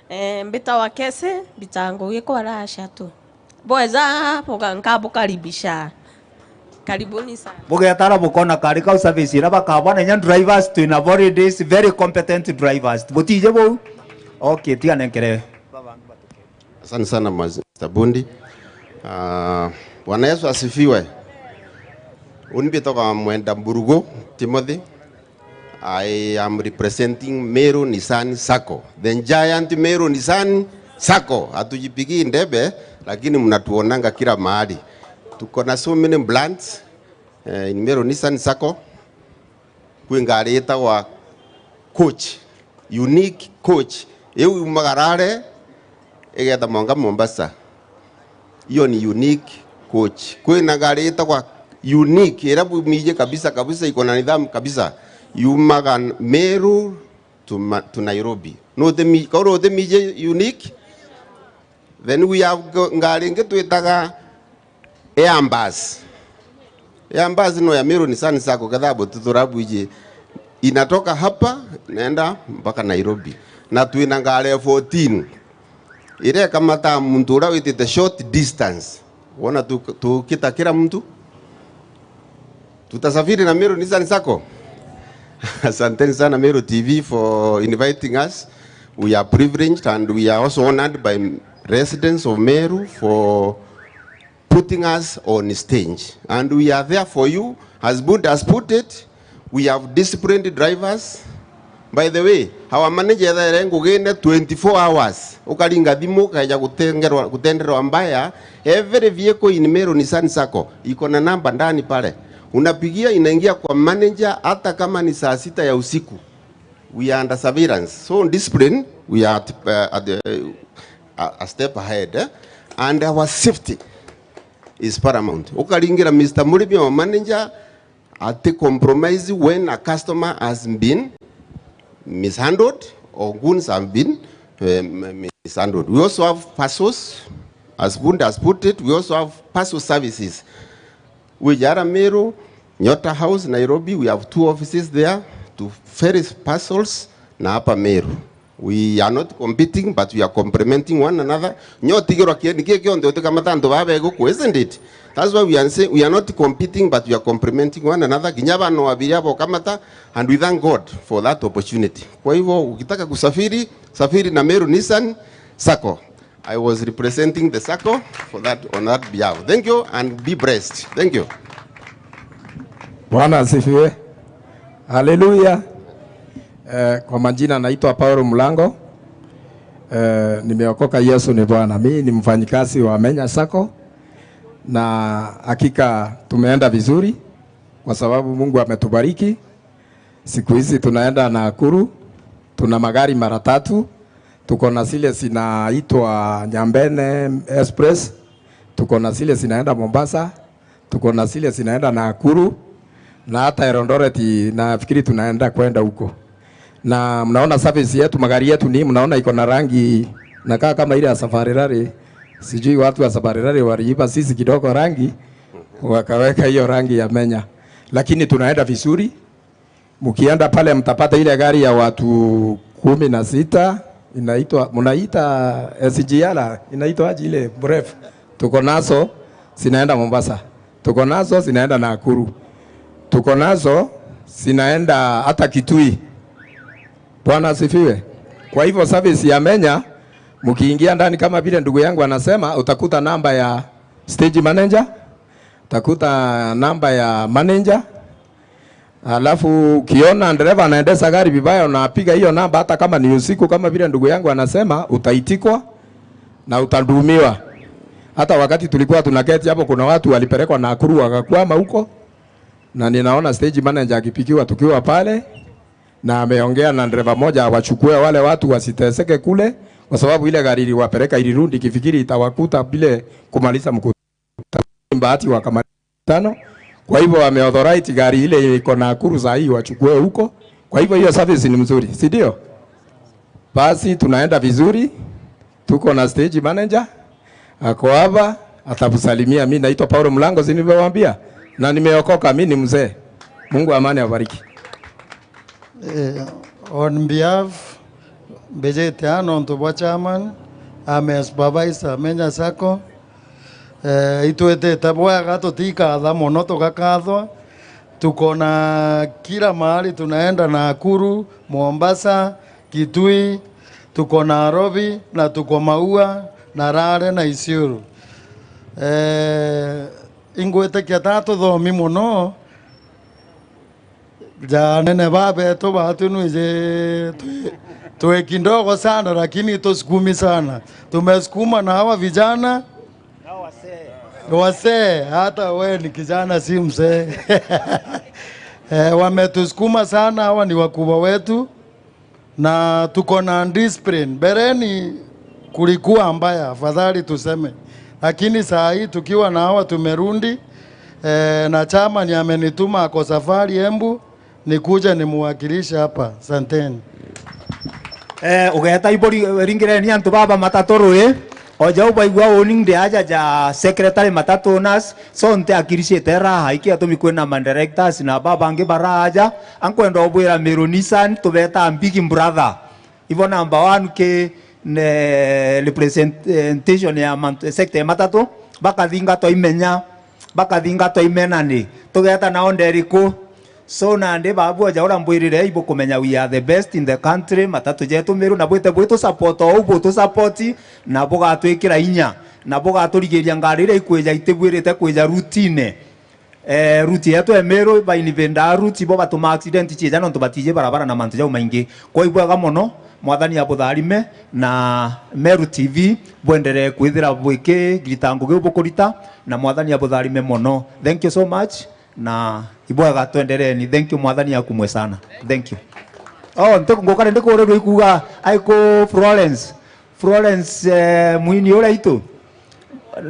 Eh, mbitawa Kese, mbitaga ngugi kwa Raha Shuttle. Bweza, buga-, nkabukaribisha. Karibuni sana. Bugetara bukona kari kau service iria bakabona inya drivers, twina holidays, very competent drivers. Butije bou? Okay, tiga nenkere. Asante sana, Mas-, Mister Bundi. Ah, Bwana Yesu asifiwe. Uni mbitagwa Mwenda Mburugu Timothy. I am representing Meru Nissan Sacco, the giant Meru Nissan Sacco. Hatujipigii ndebe, lakini mnatuonanga kila mahali. Tuko na so many brands, eh, in Meru Nissan Sacco. Kwi ngari itagwa Coach, unique Coach. Iu yumaga Rare, igeta mwanka Mombasa. Hiyo ni unique Coach. Kwina ngari itagwa unique, iria bumiji kabisa kabisa, iko na nidhamu kabisa. Yumaga Meru to Ma-, to Nairobi. No utimi-, kaura utimiji unique? Then we have g-, ngari ingi twitaga Airbus. Airbus no ya Meru Nissan Sacco, ketha bututhura bwiji. Inatoka hapa, naenda mpaka Nairobi. Na twina ngari fourteen. Iria ikamata muntu uria witite short distance. Wona tu-, tukita kila mtu. Tutasafiri na Meru Nissan Sacco. Asanteni sana Meru T V for inviting us. We are privileged and we are also honored by residents of Meru for putting us on stage. And we are there for you. As Bud has put it, we have disciplined drivers. By the way, our manager ethaire ngugine twenty-four hours. Ukaringa thimu, ukaeja gutengerwa, gutenderwa mbaya. Every vehicle in Meru Nissan Sacco iko na namba ndani pale. Unapigia, inaingia kwa manager hata kama ni saa sita ya usiku. We are under surveillance. So discipline, we are at, uh, at the, uh, a step ahead, eh? And our safety is paramount. Ukaringira Mister Murimi, our manager, ati compromise when a customer has been mishandled or goons have been, uh, m-, mishandled. We also have parcels, as Bunda has put it, we also have parcel services. Wijara Meru, Nyota House, Nairobi, we have two offices there to ferry parcels na hapa Meru. We are not competing, but we are complementing one another. Nyo tigirwa kieni kie kionthe utikamata antu baba beguku, isn't it? That's why we are say, we are not competing, but we are complementing one another. Kinya bana wa biria bokamata, and we thank God for that opportunity. Kwa hivyo, ukitaka kusafiri, safiri na Meru Nissan Sacco. I was representing the sacco for that, on that behalf. Thank you and be blessed. Thank you. Bwana asifiwe. Haleluya. Eh, kwa majina naitwa Paulo Mlango. Eh, nimeokoka, Yesu ni Bwana. Mimi ni mfanyikazi wa Menya Sacco na hakika tumeenda vizuri kwa sababu Mungu ametubariki. Siku hizi tunaenda Nakuru, tuna magari mara tatu. Tuko na zile zinaitwa Nyambene Express, tuko na zile zinaenda Mombasa, tuko na zile zinaenda Nakuru. Na hata Eldoret nafikiri tunaenda kwenda huko. Na mnaona service yetu, magari yetu ni, mnaona iko na rangi nakaa kama ile ya Safari Rally. Sijui watu wa Safari Rally waliiba sisi kidogo rangi, wakaweka hiyo rangi ya Menya. Lakini tunaenda vizuri. Mkienda pale mtapata ile gari ya watu kumi na sita, inaitwa, mnaita S G R, inaitwa aje ile mrefu? Tuko nazo, zinaenda Mombasa. Tuko nazo, zinaenda Nakuru. Tuko nazo, zinaenda hata Kitui. Bwana asifiwe. Kwa hivyo service ya Menya, mkiingia ndani kama vile ndugu yangu anasema, utakuta namba ya stage manager, utakuta namba ya manager, alafu ukiona dereva anaendesha gari vibaya, unapiga hiyo namba, hata kama ni usiku, kama vile ndugu yangu anasema, utaitikwa na utadumiwa. Hata wakati tulikuwa tunaketi hapo, kuna watu walipelekwa Nakuru wakakwama huko, na ninaona stage manager akipigiwa tukiwa pale, na ameongea na dereva moja awachukue wale watu wasiteseke kule, kwa sababu ile gari iliwapeleka ilirudi ikifikiri itawakuta vile kumaliza mkutano. Bahati wakamaliza tano. Kwa hivyo wameauthorize gari ile iko Nakuru saa hii wachukue huko. Kwa hivyo hiyo service ni mzuri, si ndio? Basi tunaenda vizuri. Tuko na stage manager ako hapa, atakusalimia. Mimi naitwa Paulo Mlango, si nimewaambia? Na nimeokoka, mimi ni mzee. Mungu wa amani awabariki. Eh, on behalf, mbijite aa nontu bwa chairman, ame supervisor, Menya Sacco, eh, itwitite bwega, tutikatha mono, tugakathwa. Tuko na kila mahali tunaenda, Nakuru, Mombasa, Kitui, tuko Nairobi, na tuko Maua, na Rare, na Isiolo. Eh, ingwitikia ta tuthomi mono, ja nene babetu batu nwiji twi, twi kidogo sana, lakini tusukumi sana. Tumesukuma na hawa vijana. Wasee, hata we ni kijana, si mzee. Eh, wametusukuma sana, hawa ni wakubwa wetu. Na tuko na discipline. Mbeleni kulikuwa mbaya, afadhali tuseme. Lakini saa hii tukiwa na hawa tumerudi, eh, na chairman amenituma, ako safari Embu, nikuje nimuwakilishe hapa. Asanteni. Eh, ugeta ibori ringireni antu baba matatu rui. Oja ubaigua owning de aja ja secretary matatu owners, so nte akiricite raha, iki atumi kwina ma directors na baba bangi baraja, ankwenda ubwira Meru Nissan tubeta big brother. Ibo number one ki ne representation ya mantu, sector ya matatu, bakathingatwa imenya, bakathingatwa imenani, tugeta nao nderiku. So nandi babu oja ura mbwirire ibukumenya we are the best in the country, matatu jetu Meru, na bwite bwitu support ou butu support, na bugatwikira inya, na bugaturigiria ngari iria ikwija itibwirite kwija routine. Eh, route yetu ya Meru, baini bendaa route, ibo batuma accident ciija nontu batiji barabara na mantu jau maingi. Kwa ibwega mono, Mwathani abutharime, na Meru T V bwenderee kwithira bwikigirita ngugi u bukurita, na Mwathani abutharime mono. Thank you so much, na ibwega twendereeni. Thank you, Mwathani akumwe sana. Thank you. Oh, nti-, ngukare ndikuurirua ikuuga, aiku Florence. Florence, eh, mwini uria itu.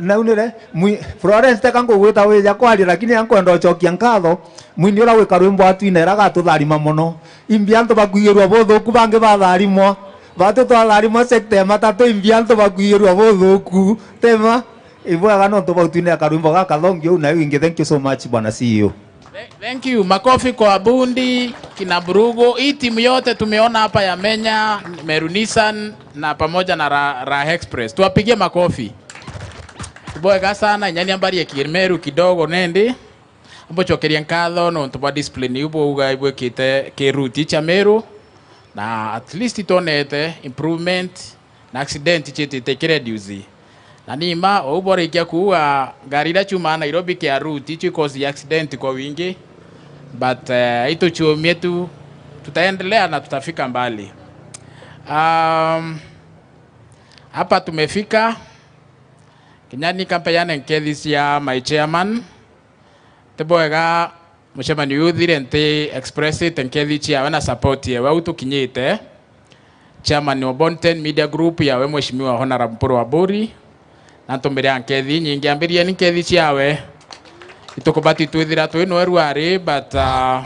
Naunire, mwi-, Florence, teka ngugwita wija kwaria, lakini ankwenda ucokia nkatho. Mwini uria wika rwimbo atwine era gatutharima mono. Imbi antu bakwigirua buthuku, bangi batharimwa. Batu twatharimwa sector ya matatu, imbi antu bakwigirua buthuku. Tema, ibwega nontu bautwine akarwimbo gaka thongi uu, nayo ingi. Thank you so much, Bwana C E O. Th-, thank you. Makofi kwa Bundi, kina Burugu. Hii timu yote tumeona hapa ya Menya, Meru Nissan na pamoja na Ra-, Raha Express. Tuwapigie makofi. Ibwega sana, inya ni ambari ya Kimeru kidogo nendi. Ambucokeria nkatho nontu bwa discipline iu bwauga ibwikite ki route cia Meru. Na at least twonete improvement. Na accident ciitite ikireduce. Na ni mma, ou bwarikia kuuga, ngari iria ciumaga Nairobi kia route, icio ikosi accident kwa wingi. But, eh, ituciumie tu, tutaendelea na tutafika mbali. Um, hapa tumefika. Kinya ni kampe yane nkethi cia my chairman. Ti bwega mucemanio uyu uthire nti expressite nkethi ciawe na support yewe au tukinyite. Chairman wa Bonten Media Group yawe Mheshimiwa Honorable Mpuru Aburi, na ntumire nkethi nyingi, ambirieni nkethi ciawe. Itukubati twithira twi nweru ari, but, uh,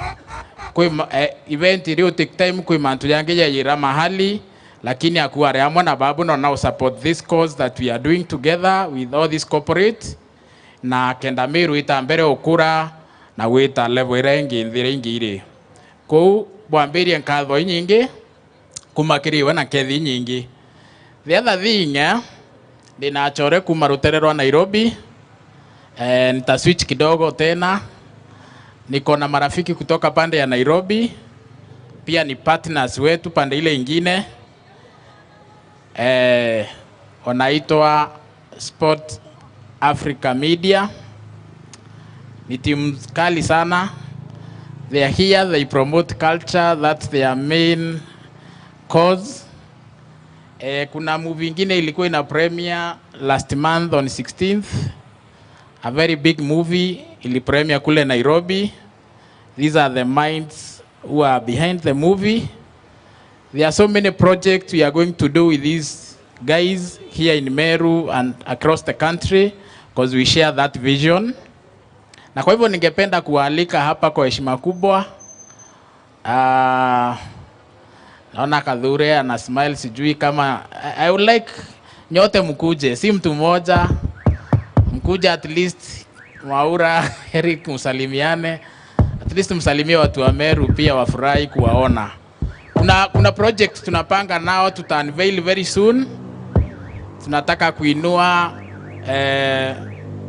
kwi ma-, eh, event iri u take time, kwi mantu jangi jayira mahali, lakini akuari amwe na babu no now support this cause that we are doing together with all these corporate, na kenda Meru ita mbere ukura na gwita level iria ingi nthi iria ingi iri. Kou bwambirie nkatho inyingi kuma kiri we na nkethi inyingi. The other thing, eh, ndina achore kuma rutere rwa Nairobi. Eh, nita switch kidogo tena. Niko na marafiki kutoka pande ya Nairobi, pia ni partners wetu pande ile ingine. Eh, wanaitwa Sport Africa Media. Ni timu kali sana. They are here, they promote culture, that's their main cause. Eh, kuna movie ingine ilikuwa ina premiere last month on sixteenth. A very big movie ili premiere kule Nairobi. These are the minds who are behind the movie. There are so many projects we are going to do with these guys here in Meru and across the country, 'cause we share that vision. Na kwa hivyo ningependa kuwaalika hapa kwa heshima kubwa. Ah, naona Kathure ana smile, sijui kama, I, I would like nyote mkuje, si mtu mmoja. Mkuje at least Mwaura, Eric, msalimiane. At least msalimie watu wa Meru pia wafurahi kuwaona. Kuna, kuna project tunapanga nao, tuta unveil very soon. Tunataka kuinua, eh,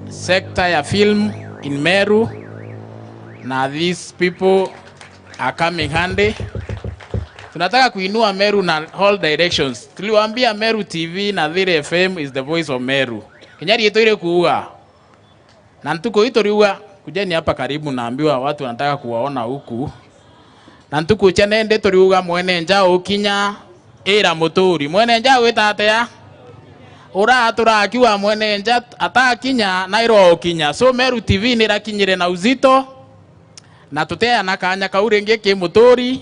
sector ya film in Meru. Na these people are coming handy. Tunataka kuinua Meru na all directions. Tuliwaambia Meru T V na Thiri F M is the voice of Meru. Kinya riitwa ile kuuga. Na ntuku hii turiuga, kujeni hapa karibu, naambiwa watu wanataka kuwaona huku. Na ntuku cia nende turiuga, mwene nja ukinya, ira muturi. Mwene nja wita atia? Ura turakiuga mwene nja atakinya, nairwa ukinya. So Meru T V nirakinyire na uzito, na tuteana kanya kau ringi ki muturi.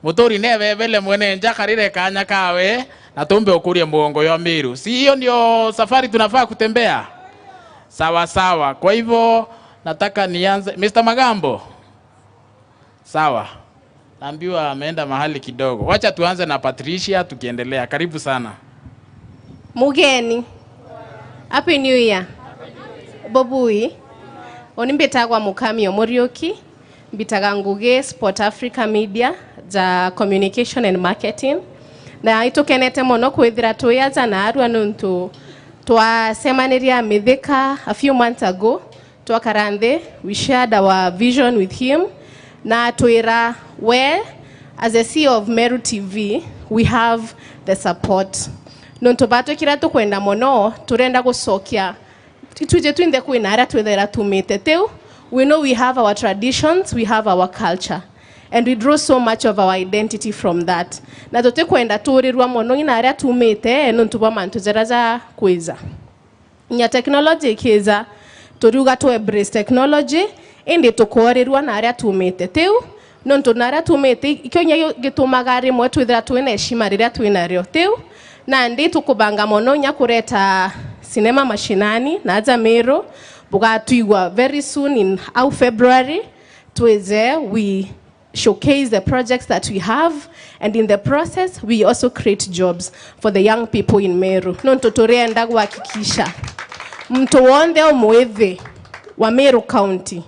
Muturi nebebele mwene nja karire kanya kawe, na tumbe ukuria mugongo jwa Meru. Si hiyo ndio safari tunafaa kutembea? Sawa sawa. Kwa hivyo, nataka nianze. Mister Magambo? Sawa. Naambiwa ameenda mahali kidogo. Wacha tuanze na Patricia tukiendelea. Karibu sana. Mugeni. Happy New Year. Bobui. Uni mbitagwa Mukami Omuriuki. Mbitaga ngugi Sport Africa Media ja communication and marketing. Na itukenete mono kwithira twi aja naarua nuntu twacemanirie Mithika a few months ago. Twakara nthi, we shared our vision with him, na atwira, we, as a C E O of Meru T V, we have the support. Nontu batwikira tukwenda mono, turenda gucokia, itwiji twinthe kwina aria twithaira tumite. Tiu, we know we have our traditions, we have our culture, and we draw so much of our identity from that. Na tutikwenda turirua mono ina aria tumite, nontu bwa mantu jaria ja kwija. Nya technology ikija, turiuga tu embrace technology, indi tukoorirua na aria tumite. Tiu, nontu na aria tumite, ikio inya gitumaga rimwe twithira twina heshima riria twinario. Tiu, nandi tukubanga mono inya kureta cinema mashinani na aja Meru, bugatwigua very soon in au February, twije we showcase the projects that we have, and in the process, we also create jobs for the young people in Meru. Nontu turienda guhakikisha muntu wonthe umwithi wa Meru County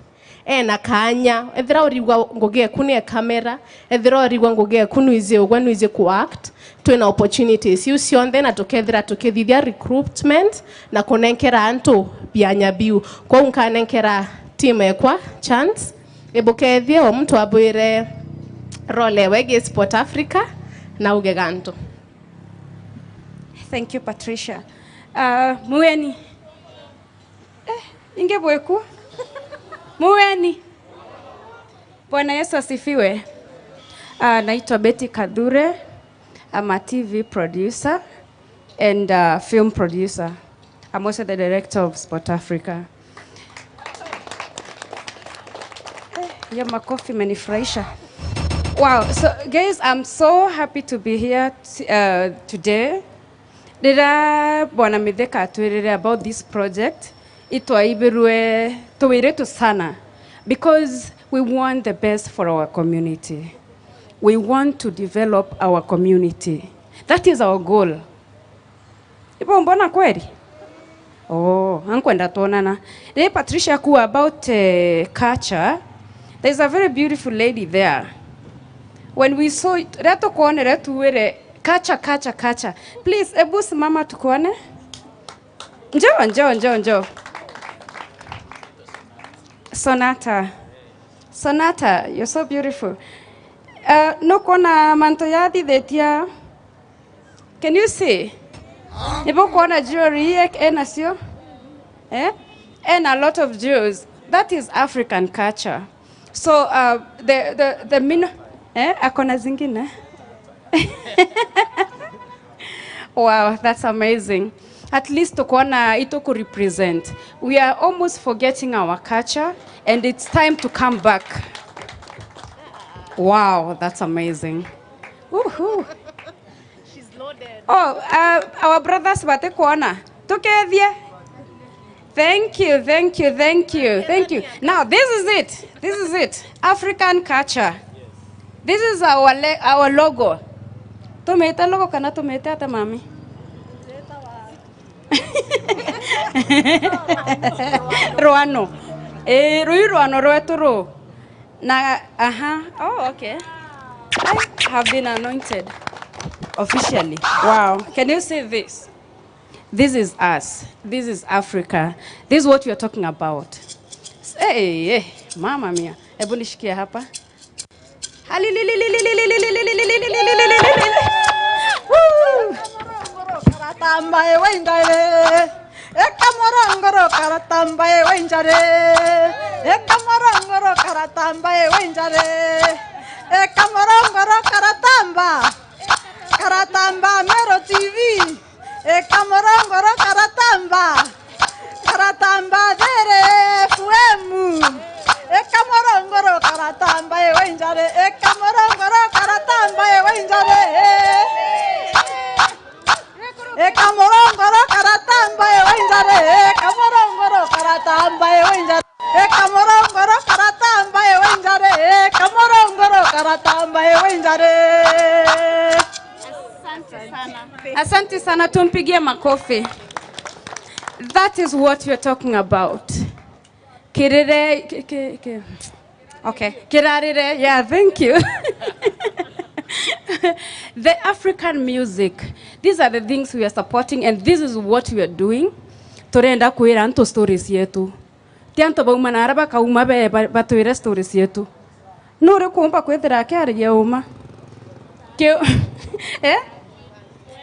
ena kanya. Ethira urigwa ngugi eku ni e camera, ethira urigwa ngugi eku nwiji ugwe, nwiji ku act, twina opportunities iu cionthe, na tukethira tukithithia recruitment na kunenkera antu bianya biu. Kwou nkanenkera team ekwa chance. Ibukethie o muntu abwire role ewe gi Sport Africa na uge gantu. Thank you, Patricia. Uh, mueni. Eh, inge bweku. Mueni. Bwana Yesu asifiwe. Uh, naitwa Betty Kadhure. I'm a T V producer and uh, film producer. I'm also the director of Sport Africa. Eh, hiyo makofi imenifurahisha. Wow, so guys, I'm so happy to be here t- uh, today. Rira Bwana Mithika atwirire about this project, Itwaibirwe, tuwiritwe sana because we want the best for our community. We want to develop our community. That is our goal. Ibo mbona kweli? Oh, ankwenda tuonana. Riri Patricia kuwa about, eh, culture, there is a very beautiful lady there. When we saw it, riria tukwonere tuwire, "Culture, culture, culture." Please, ebu simama tukuone. Njoo, njoo, njoo, njoo. Sonata. Sonata, you're so beautiful. Uh, nukwona mantu yathithitie? Can you see? Nibukwona jewelry ii enacio? Eh? And a lot of jewels. That is African culture. So, uh, the, the, the mino-, eh? Akona zingine? Wow, that's amazing. At least tukwona ituku represent. We are almost forgetting our culture and it's time to come back. Wow, that's amazing. Woohoo. Oh, uh, our brothers batikwona. Tukethie. Thank you, thank you, thank you, thank you. Now, this is it. This is it. African culture. This is our le-, our logo. Tumite logo kana tumite ata, mami? Rwano. Eh, rui rwano rwetu ru. Na, aha. Oh, okay. I have been anointed officially. Wow. Can you see this? This is us. This is Africa. This is what we are talking about. Hey, hey, mama mia. Hebu nishikie hapa. Woo! Karatambae wainjare. Eka morongoro karatambae wainjare. Eka morongoro karatambae wainjare. Eka morongoro karatamba. Karatamba Meru T V. Eka morongoro karatamba. Karatamba There F M. Eka morongoro karatamba e wainjare. Eka morongoro karatamba e wainjare. Eka morongoro karatamba e wainjare. Eka morongoro karatamba e wainjare. Eka morongoro karatamba e wainjare. Eka morongoro karatamba e wainjare. Asante sana. Asante sana, tumpigie makofi. That is what we are talking about. Kirire, ki-, ki-, ki-, okay. Kirarire, yeah, thank you. The African music. These are the things we are supporting and this is what we are doing. Turenda kwira antu stories yetu. Ti antu bauma na ara bakauma be ba-, batwire stories yetu. Nuri kuumba kwithira akiariria uma? Ki-, eh?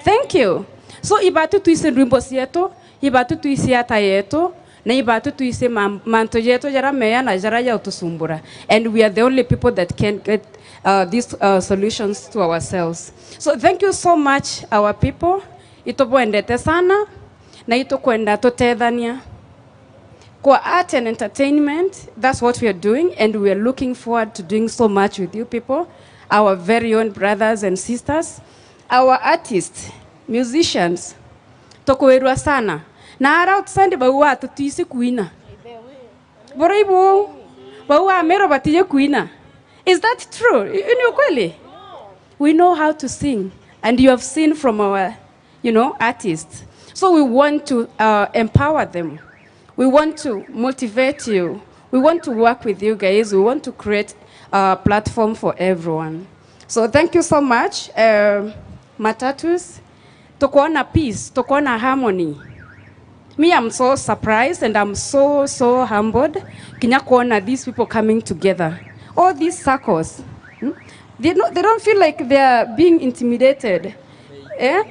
Thank you. So, ibatu twise ndwimbo cietu, ibatu twise ata yetu, na ibatu twise ma-, mantu jetu jara meya na jara jautusumbura. And we are the only people that can get, uh, these, uh, solutions to ourselves. So, thank you so much, our people. Itubwendete sana, na itukwenda tutethania. Kwa art and entertainment, that's what we are doing, and we are looking forward to doing so much with you people, our very own brothers and sisters, our artists, musicians. Tukwirua sana. Na ara outside bau atutisi kuina. Burai buu, bau Ameru batiji kuina. Is that true? I-, ni ukweli? We know how to sing, and you have seen from our, you know, artists. So we want to, uh, empower them. We want to motivate you. We want to work with you guys. We want to create a platform for everyone. So thank you so much, uh, Matatus. Tukwona peace, tukwona harmony. Me, I'm so surprised and I'm so, so humbled kinya kwona these people coming together. All these circles, hmm? They no-, they don't feel like they are being intimidated. Eh?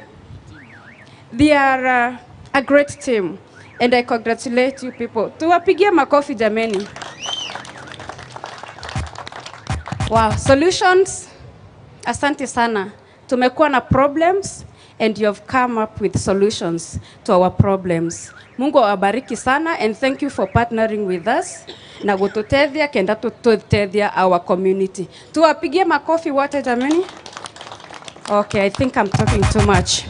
They are, uh, a great team, and I congratulate you people. Tuwapigie makofi jameni. Wow, solutions. Asante sana. Tumekuwa na problems and you have come up with solutions to our problems. Mungu awabariki sana and thank you for partnering with us na gututethia kenda tu-, tutethia our community. Tuwapigie makofi wote jameni. Okay, I think I'm talking too much.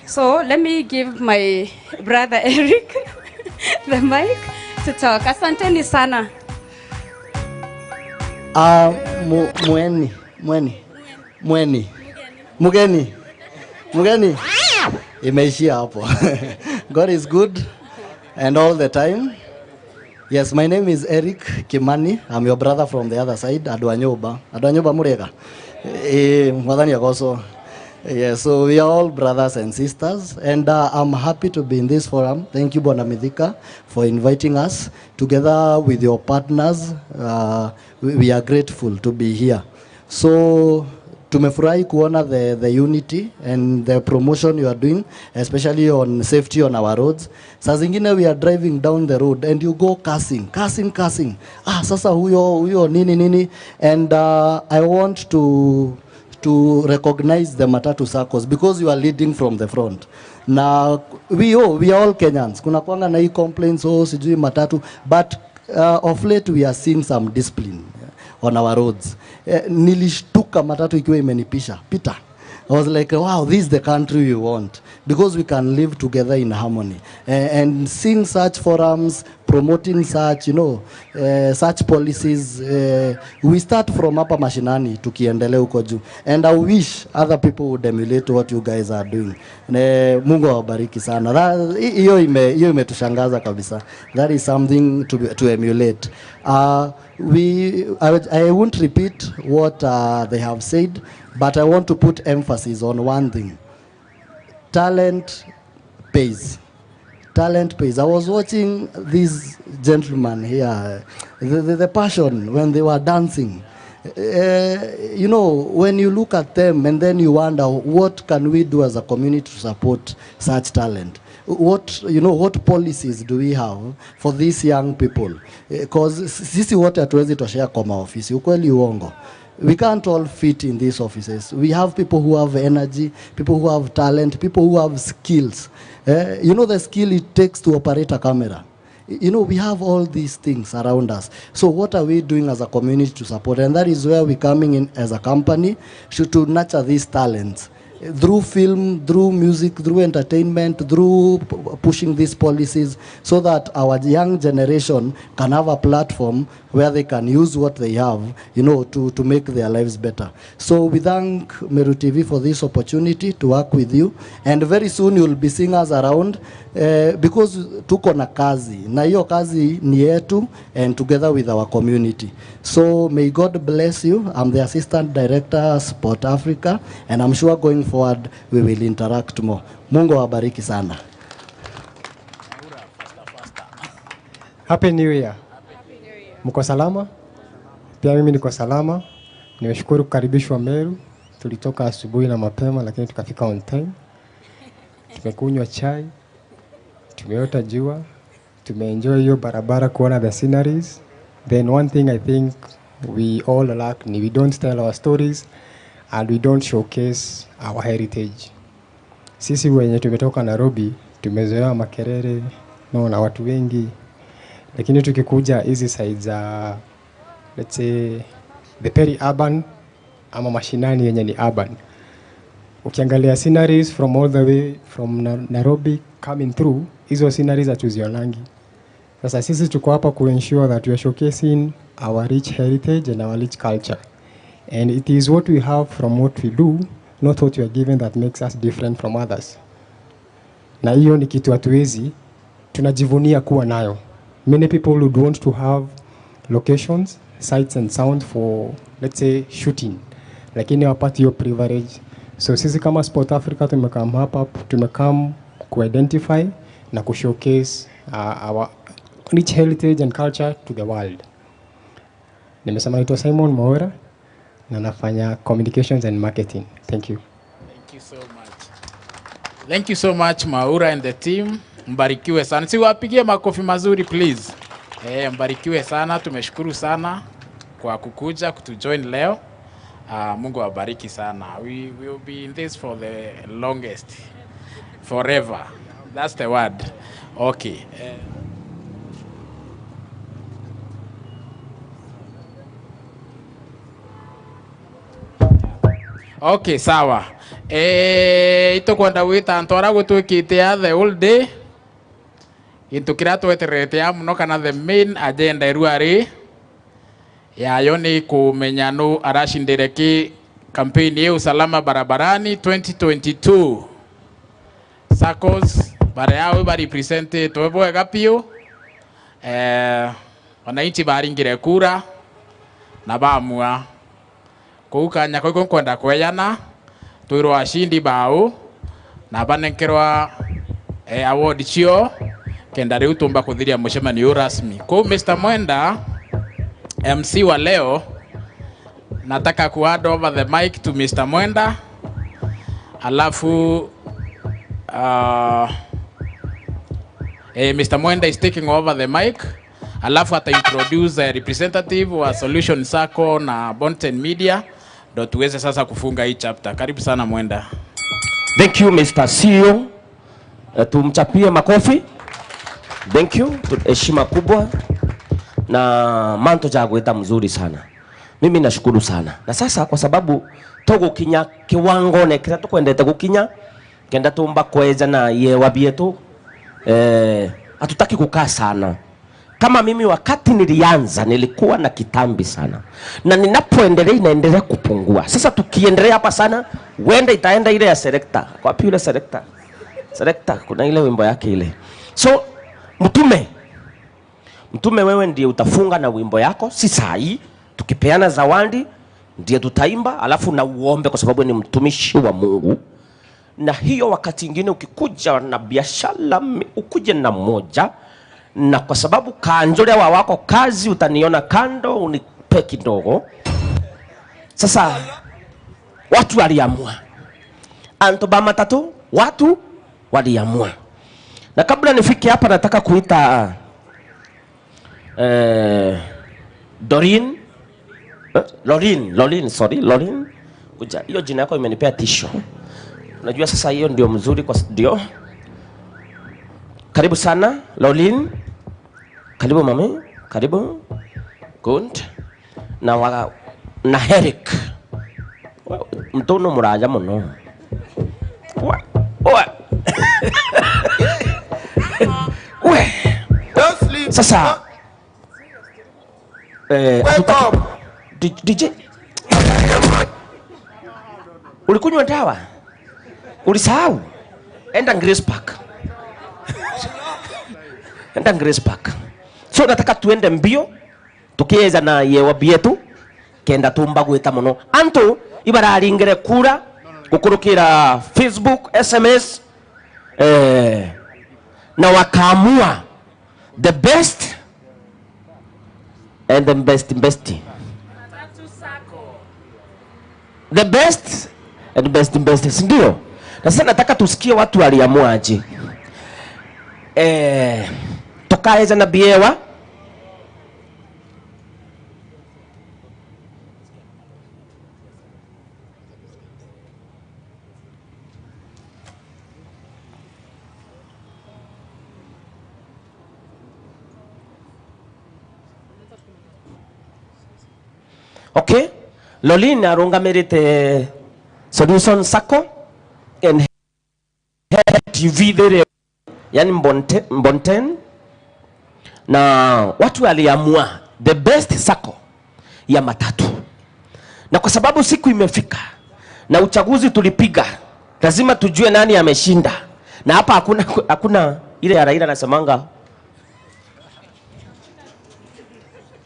So let me give my brother Eric. The mic to talk. Asanteni sana. Ah, mu, mweni, mweni, mweni, mugeni, mugeni. Imeishia hapo. God is good and all the time. Yes, my name is Eric Kimani. I'm your brother from the other side. Andu a nyumba. Andu a nyumba muriega? Eh, mwathani agocwo. Yeah, so we are all brothers and sisters, and uh, I'm happy to be in this forum. Thank you, Bwana Mithika, for inviting us together with your partners. Uh, we, we are grateful to be here. So tumefurahi kuona the, the unity and the promotion you are doing, especially on safety on our roads. Saa zingine we are driving down the road and you go cursing, cursing, cursing. Ah, sasa huyo, huyo nini nini. And uh, I want to to recognize the matatu saccos because you are leading from the front. Na we, oh, we are all Kenyans. Kuna kwanga na hii complaints, oh, sijui matatu, but uh, of late we are seeing some discipline on our roads. Eh, nilishtuka matatu ikiwa imenipisha pita. I was like, wow, this is the country we want, because we can live together in harmony. Eh, and seeing such forums, promoting such, you know, uh, such policies, uh, we start from hapa mashinani tukiendelea huko juu, and I wish other people would emulate what you guys are doing. Ne, Mungu awabariki sana. That, hi- hiyo ime hiyo imetushangaza kabisa. That is something to be, to emulate. Uh, we I, would- I won't repeat what uh, they have said, but I want to put emphasis on one thing. Talent pays. Talent pays. I was watching this gentleman here, the, the, the passion when they were dancing. Uh, you know, when you look at them and then you wonder, what can we do as a community to support such talent? What, you know, what policies do we have for these young people? Because sisi wote hatuwezi toshea kwa maofisi, ukweli uongo. We can't all fit in these offices. We have people who have energy, people who have talent, people who have skills. Eh, you know the skill it takes to operate a camera. Y- You know, we have all these things around us. So what are we doing as a community to support? And that is where we coming in as a company to, to nurture these talents. Through film, through music, through entertainment, through p- pushing these policies so that our young generation can have a platform where they can use what they have, you know, to, to make their lives better. So we thank Meru T V for this opportunity to work with you, and very soon you'll be seeing us around, eh, because tuko na kazi, na hiyo kazi ni yetu and together with our community. So may God bless you. I'm the Assistant Director, Sport Africa, and I'm sure going forward we will interact more. Mungu awabariki sana. Happy New Year. Mko salama? Pia mimi niko salama. Nimeshukuru kukaribishwa Meru. Tulitoka asubuhi na mapema, lakini tukafika on time. Tumekunywa chai, tumeota jua, tumeenjoy hiyo barabara, kuona the sceneries. Then one thing I think we all lack ni we don't tell our stories and we don't showcase our heritage. Sisi wenye tumetoka Nairobi tumezoea makelele, no, na watu wengi, lakini tukikuja hizi side za, let's say, the peri urban ama mashinani yenye ni urban, ukiangalia sceneries from all the way from Na- Nairobi coming through, hizo sceneries hatuzionangi. Sasa sisi tuko hapa ku ensure that we are showcasing our rich heritage and our rich culture. And it is what we have from what we do, not what we are given, that makes us different from others. Na hiyo ni kitu hatuwezi, tunajivunia kuwa nayo. Many people would want to have locations, sights and sound for, let's say, shooting, lakini hawapati hiyo privilege. So sisi kama Sport Africa tumekam hapa, tumekam ku identify na ku showcase uh, our rich heritage and culture to the world. Nimesema naitwa Simon Mwaura na nafanya communications and marketing. Thank you. Thank you so much. Thank you so much, Mwaura and the team. Mbarikiwe sana. Siwapigie makofi mazuri, please. Eh, mbarikiwe sana. Tumeshukuru sana kwa kukuja kutujoin leo. Ah, Mungu awabariki sana. We will be in this for the longest. Forever. That's the word. Okay. Eh. Okay, sawa. Eh, itukwenda gwita antu aria gutwikite a the whole day. Gintu kiria tweterete aa mono, kana the main agenda iru ari yayo, ni kumenya nu aracindire ki campaign ya usalama barabarani twenty twenty-two. SACCOs bari au barepresentitwe bwega piu. Eh, wananchi baringire kura na baamua. Kou kanya kau iku nkwenda kwejana, twirwa ashindi bau, na banenkerwa, eh, award cio, kenda riu tumba kuthiria mucemanio uu rasmi. Kou Mister Mwenda, M C wa leo, nataka ku hand over the mic to Mister Mwenda, alafu, ah, eh, Mister Mwenda is taking over the mic. Alafu ata introduce, eh, representative wa Solution Sacco na Bonten Media, ndo tuweze sasa kufunga hii chapter. Karibu sana Mwenda. Thank you, Mister C E O. Eh, tumchapie makofi. Thank you. Tu-, heshima kubwa. Na mantu ja gwita mzuri sana. Mimi nashukuru sana. Na sasa kwa sababu tugukinya kiwangone kiria tukwendete gukinya, kenda tumba kwejana iewa bietu, eh, hatutaki kukaa sana. Kama mimi wakati nilianza nilikuwa na kitambi sana. Na ninapoendelea inaendelea kupungua. Sasa tukiendelea hapa sana, huenda itaenda ile ya selector. Wapi yule selector? Selector, kuna ile wimbo yake ile. So, Mtume, Mtume, wewe ndiye utafunga na wimbo yako, si saa hii. Tukipeana zawadi, ndiye tutaimba, alafu na uombe kwa sababu ni mtumishi wa Mungu. Na hiyo wakati ingine ukikuja na biashara, mi-, ukuje na moja, na kwa sababu kanjore wa wako kazi, utaniona kando, unipe kidogo. Sasa, watu waliamua. Antu ba matatu, watu waliamua. Na kabla nifike hapa, nataka kuita, eh, Doreen. Eh, Lolin, Lolin, sorry, Lolin. Kuja, hiyo jina yako imenipea tisho. Unajua sasa hiyo ndio mzuri kwa s-, ndio. Karibu sana, Lolin. Karibu mami, karibu. Good. Na wa-, na Eric. Mtono muraja muno. Wa-, wa-, we. Don't sleep. Sasa, eh, wake up. D-, D J. Ulikunywa dawa? Ulisahau? Enda Grace Park. Enda Grace Park. So nataka tuende mbio. Tukiejana iewa bietu, kenda tumba gwita muno. Antu ibararingire kura gukurukira Facebook, S M S, eh, na wakaamua the best and the best, best. The best and best, best, si ndio? Na sasa nataka tusikie watu waliamua aje. Eh, tukaejana biewa. Okay. Lolin arungamirite Solution Sacco and T V thiri, yani Mbonte-, Mbonten, na watu waliamua the best sacco ya matatu, na kwa sababu siku imefika na uchaguzi tulipiga, lazima tujue nani ameshinda, na hapa hakuna, hakuna ile ya Raila anasemanga.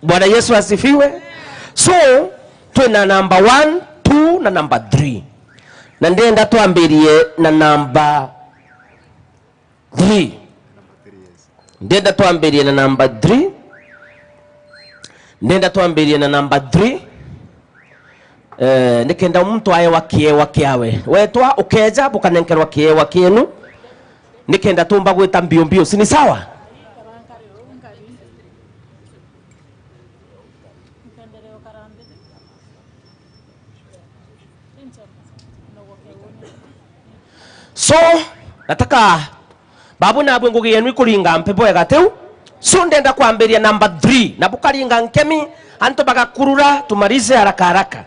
Bwana Yesu asifiwe. So, twina number one, two na number three. Na ndenda twambirie na number three. Ndenda twambirie na number three. Ndenda twambirie na number three. Eh, nikenda muntu aewa kiewa kiawe. Wetwa ukeja, bukanenkerwa kiewa kienu. Nikenda tumba gwita mbio mbio, si ni sawa? So, nataka Babu, nabwe ngugi yenu ikuringa mpe bwega tiu? So, ndenda kwambiria number three, na bukaringa nkemi, antu bagakurura, tumalize haraka haraka.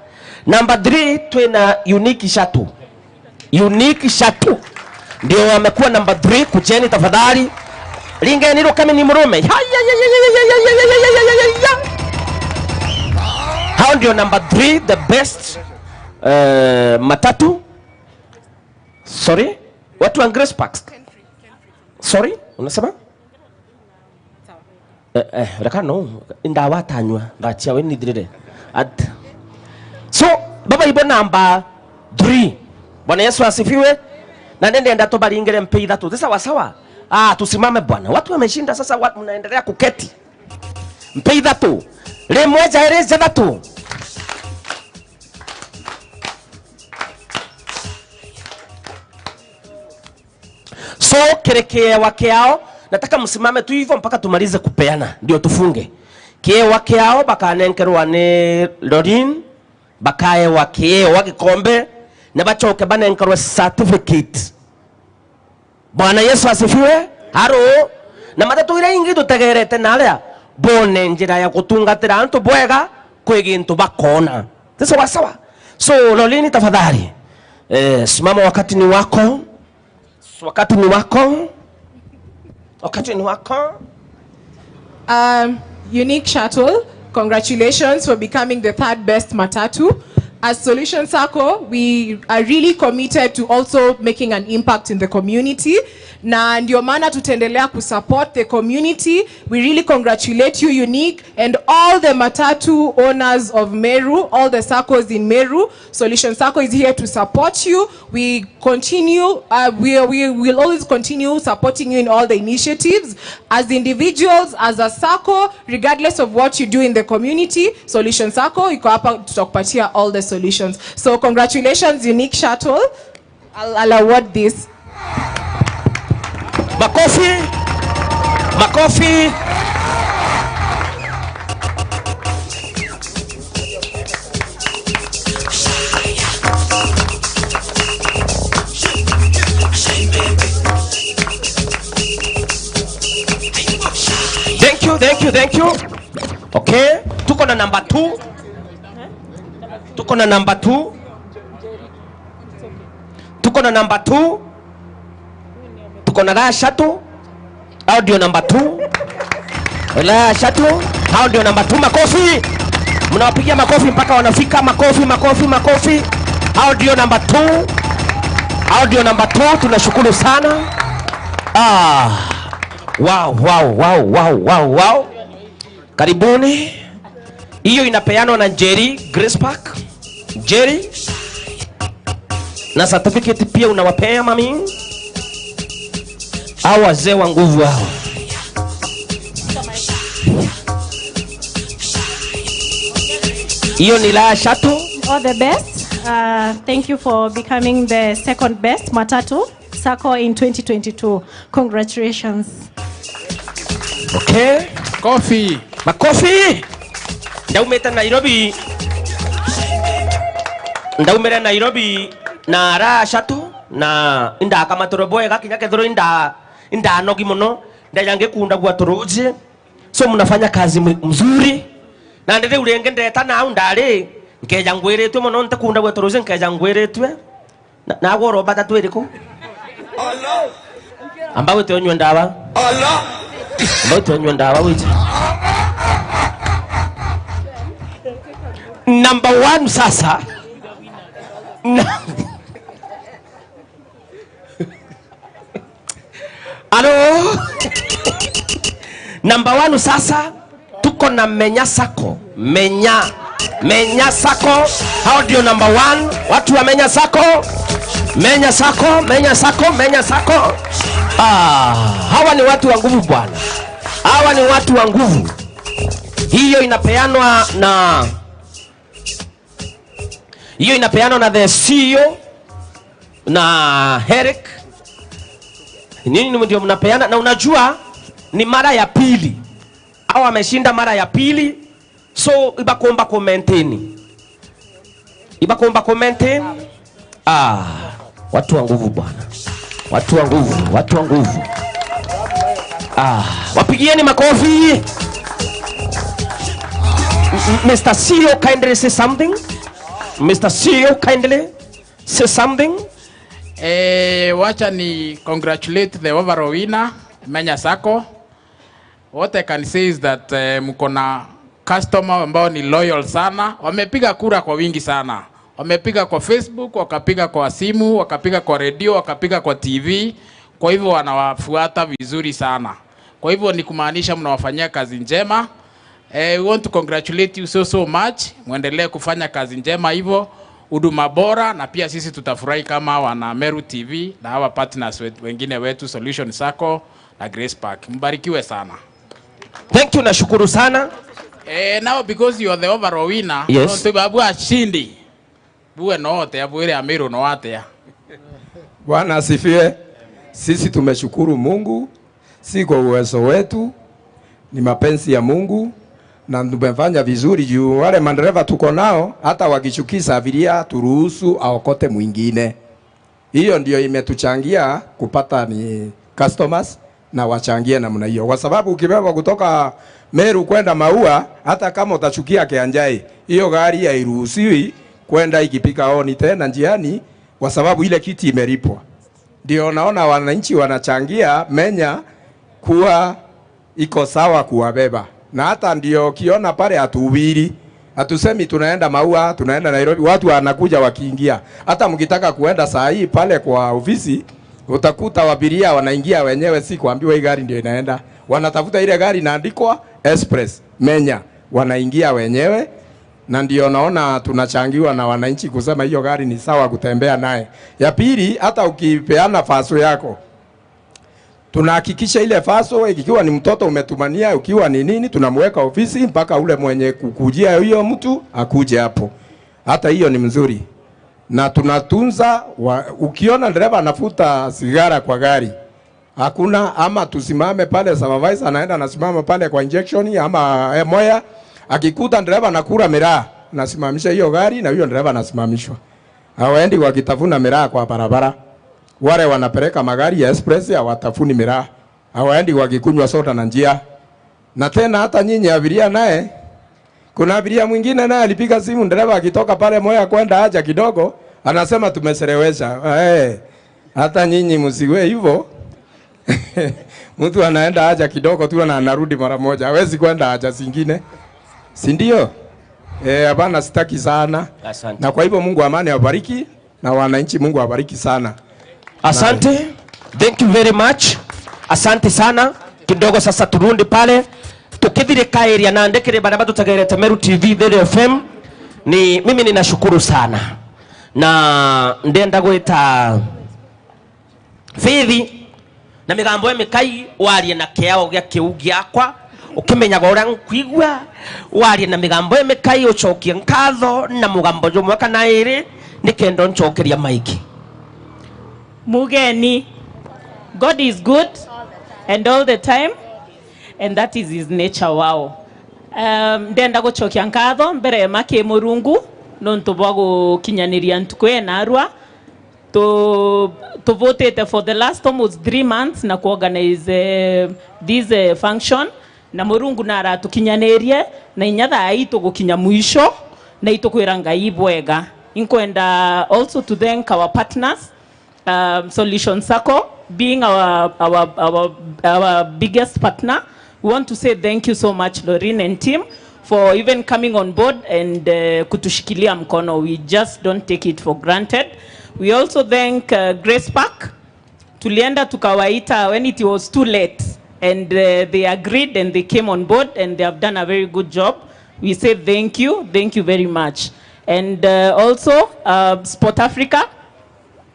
Number three, twina Unique Shatu. Unique Shatu ndio wamekuwa number three. Kujeni tafadhali. Ringeni rukami ni murume. Haya, ya, ya, ya, ya, ya, ya, ya, ya, ya, ya, ya, ya. Hao ndio number three, the best, eh, matatu. Sorry? Watu wa Grace Parks. Sorry? Unasema? Eh, eh, reka no, ndawa tanywa, ndacia we nithirire. At-, so, baba ibo namba three. Bwana Yesu asifiwe. Na nendenda tubaringire mpe ithatu. Ti sawa sawa? Ah, tusimame bwana. Watu wameshinda sasa, watu mnaendelea kuketi. Mpe ithatu. Rimwe, jairi, jathatu. So, kiri kiewa kiao, nataka msimame tu hivyo mpaka tumalize kupeana, ndio tufunge. Kiewa kiao bakanenkerwa ni Lorin, bakaewa kiewa gikombe, na bacoke banenkerwe certificate. Bwana Yesu asifiwe. Haro. Na matatu iria ingi tutegerete na aria bone njira ya gutungatira antu bwega kwi gintu bakona. Ti sawa sawa? So, Lorin, tafadhali, eh, simama, wakati ni wako. Wakati ni wako. Wakati ni wako. Um, Unique Shuttle, congratulations for becoming the third best matatu. As Solution Sacco, we are really committed to also making an impact in the community. Na ndio maana tutaendelea kusupport the community. We really congratulate you, Unique, and all the matatu owners of Meru, all the saccos in Meru. Solution Sacco is here to support you. We continue, uh, we, we will always continue supporting you in all the initiatives. As individuals, as a sacco, regardless of what you do in the community, Solution Sacco iko hapa, tutakupatia all the solutions. So congratulations, Unique Shuttle. I'll, I'll award this. Makofi! Makofi! Thank you, thank you, thank you. Okay, tuko na number two. Tuko na number two. Tuko na number two. Tuko na Rashatu. Hao ndio number two. Rashatu. Hao ndio number two. Makofi. Mnawapigia makofi mpaka wanafika. Makofi, makofi, makofi. Hao ndio number two. Hao ndio number two. Tunashukuru sana. Ah. Wow, wow, wow, wow, wow, wow. Karibuni. Hiyo inapeanwa na Njeri, Grace Park. Njeri. Na certificate pia unawapea, mami. Hao wazee wa nguvu hao. Hiyo ni Rashatu. All the best. Uh, thank you for becoming the second best matatu sacco in twenty twenty-two. Congratulations. Okay. Kofi. Makofi. Ndaumite Nairobi. Ndaumire Nairobi na Rashatu na indakamatiro bwega kinya kethirwo inda, indanogi muno. Ndaja ngikundagua turuji. So mnafanya kazi m-, mzuri. Na ndi riu ringi ndeta nau ndari, nkeja ngwiritue muno, ntikundagua turuji, nkeja ngwiritue. Na, nagwe uromba ta twiriku? Amba wite unywe ndawa. Amba wite unywe ndawa wije. Number one sasa. Na-, Alo? Number one sasa, tuko na Menya Sacco. Menya. Menya Sacco. Hao ndio number one. Watu wa Menya Sacco. Menya Sacco, Menya Sacco, Menya Sacco. Ah, hawa ni watu wa nguvu bwana. Hawa ni watu wa nguvu. Hiyo inapeanwa na Hiyo inapeanwa na the C E O na Eric. Nini ndio mnapeana? Na unajua ni mara ya pili. Hao wameshinda mara ya pili. So, ibakomba ku maintain. Ibakomba ku maintain. Ah, watu wa nguvu bwana. Watu wa nguvu, watu wa nguvu. Ah, wapigieni makofi. M-, m-, Mister C E O, kindly say something. Mister C E O, kindly say something. Eh, wacha ni congratulate the overall winner. Menya Sacco. What I can say is that, eh, mko na customer ambao ni loyal sana, wamepiga kura kwa wingi sana, wamepiga kwa Facebook, wakapiga kwa simu, wakapiga kwa redio, wakapiga kwa T V. Kwa hivyo wanawafuata vizuri sana. Kwa hivyo ni kumaanisha mnawafanyia kazi njema. Eh, we want to congratulate you so, so much. Mwendelee kufanya kazi njema hivyo, huduma bora, na pia sisi tutafurahi kama wana Meru T V na hawa partners wet-, wengine wetu, Solution Sacco na Grace Park. Mbarikiwe sana. Thank you, nashukuru sana. Eh, now because you are the overall winner, Yes. no, babu ashindi. Bue no te abwire Amiru no atea. Bwana asifiwe. Sisi tumeshukuru Mungu, si kwa uwezo wetu, ni mapenzi ya Mungu, na tumefanya vizuri juu wale madereva tuko nao, hata wakichukiza abiria, turuhusu aokote mwingine. Hiyo ndio imetuchangia kupata ni customers na wachangie namna hiyo, kwa sababu ukibeba kutoka Meru kwenda Maua, hata kama utachukia Kianjai, hiyo gari hairuhusiwi kwenda ikipika honi tena njiani, kwa sababu ile kiti imelipwa. Ndio naona wananchi wanachangia Menya kuwa iko sawa kuwabeba, na hata ndio ukiona pale hatuhubiri, hatusemi tunaenda Maua, tunaenda Nairobi, watu wanakuja wakiingia. Hata mkitaka kuenda saa hii pale kwa ofisi, utakuta abiria wanaingia wenyewe, si kuambiwa hii gari ndio inaenda. Wanatafuta ile gari inaandikwa Express Menya, wanaingia wenyewe, na ndio naona tunachangiwa na wananchi kusema hiyo gari ni sawa kutembea naye. Ya pili, hata ukipeana faso yako, tunahakikisha ile faso, ikiwa ni mtoto umetumania, ukiwa ni nini, tunamweka ofisi mpaka ule mwenye kukujia hiyo mtu akuje hapo. Hata hiyo ni mzuri. Na tunatunza wa, ukiona dereva anafuta sigara kwa gari, hakuna, ama tusimame pale, supervisor anaenda anasimama pale kwa injection ama Moya, akikuta dereva anakula miraa, nasimamisha hiyo gari na huyo dereva anasimamishwa. Hawaendi wakitafuna miraa kwa barabara. Wale wanapeleka magari ya express hawatafuni miraa. Hawaendi wakikunywa soda na njia. Na tena hata nyinyi abiria naye, kuna abiria mwingine naye alipiga simu, dereva akitoka pale Moya kwenda haja kidogo, anasema, "Tumeselewesha." Eh, hata nyinyi msiwe hivyo. Mtu anaenda haja kidogo tu na anarudi mara moja. Hawezi kwenda haja zingine. Si ndio? Eh, hapana, sitaki sana. Asante. Na kwa hivyo Mungu wa amani awabariki na wananchi, Mungu awabariki sana. Asante. Thank you very much. Asante sana. Kidogo sasa turudi pale. Tukithirikairia na ndikiri baria batutegerete Meru T V, Meru F M. Ni mimi ninashukuru sana. Na ndenda gwita Faith, na migambo imikai, warie na kiao gia kiu giakwa, ukimenyaga uria nkwigua, warie na migambo imikai, ucokie nkatho na mugambo jumwe kana iri, nikenda uncokeria maiki. Mugeni, God is good and all the time, and that is his nature. Wow. Um, ndenda gucokia nkatho mbere ya maki Murungu nontu bwa gukinyaniria ntuku ii narua. Tu-, tuvutite for the last almost three months na kuorganize, eh, this, eh, function, na Murungu naratukinyanirie, na inya thaa ii tugukinya mwisho, na itukwira Ngai ibwega. Inkwenda also to thank our partners, um, Solution Sacco being our, our, our, our biggest partner. We want to say thank you so much, Lorraine and team, for even coming on board and, uh, kutushikilia mkono. We just don't take it for granted. We also thank, uh, Grace Park. Tulienda tukawaita when it was too late, and, uh, they agreed and they came on board and they have done a very good job. We say thank you, thank you very much. And, uh, also, uh, Sport Africa,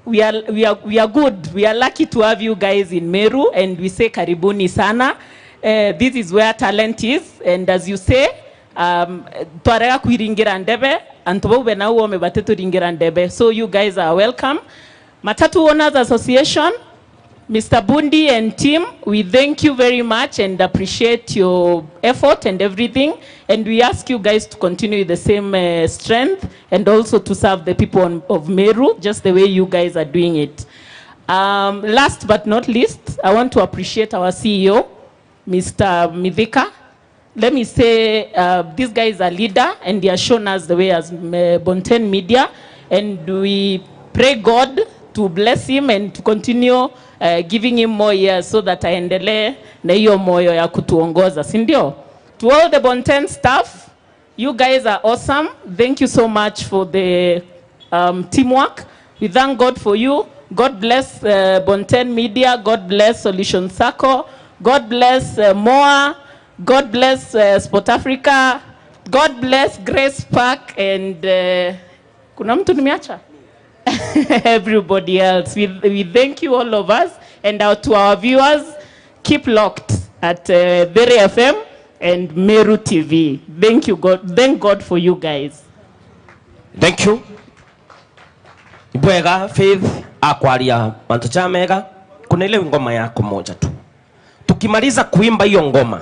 we are, we are, we are good. We are lucky to have you guys in Meru, and we say karibuni sana. Uh, this is where talent is, and as you say, um, twarega kwiringira ndebe, antu bau bena uome batituringira ndebe. So you guys are welcome. Matatu Owners Association, Mister Bundi and team, we thank you very much and appreciate your effort and everything. And we ask you guys to continue with the same, uh, strength and also to serve the people on, of Meru just the way you guys are doing it. Um, last but not least, I want to appreciate our C E O, Mister Mithika. Let me say, uh, this guy is a leader and he has shown us the way as, uh, Bonten Media, and we pray God to bless him and to continue, uh, giving him more years so that aendelee na hiyo moyo ya kutuongoza, si ndio? To all the Bonten staff, you guys are awesome. Thank you so much for the, um, teamwork. We thank God for you. God bless, uh, Bonten Media. God bless Solution Circle. God bless, uh, Moa. God bless, uh, Sport Africa. God bless Grace Park and, uh, kuna mtu nimeacha? Everybody else. We, we thank you, all of us, and out to our viewers, keep locked at, uh, Dere F M and Meru T V. Thank you, God. Thank God for you guys. Thank you. Ibwega Faith akwaria mantu ja mega. Kuna ile ngoma yako moja tu. Tukimaliza kuimba hiyo ngoma,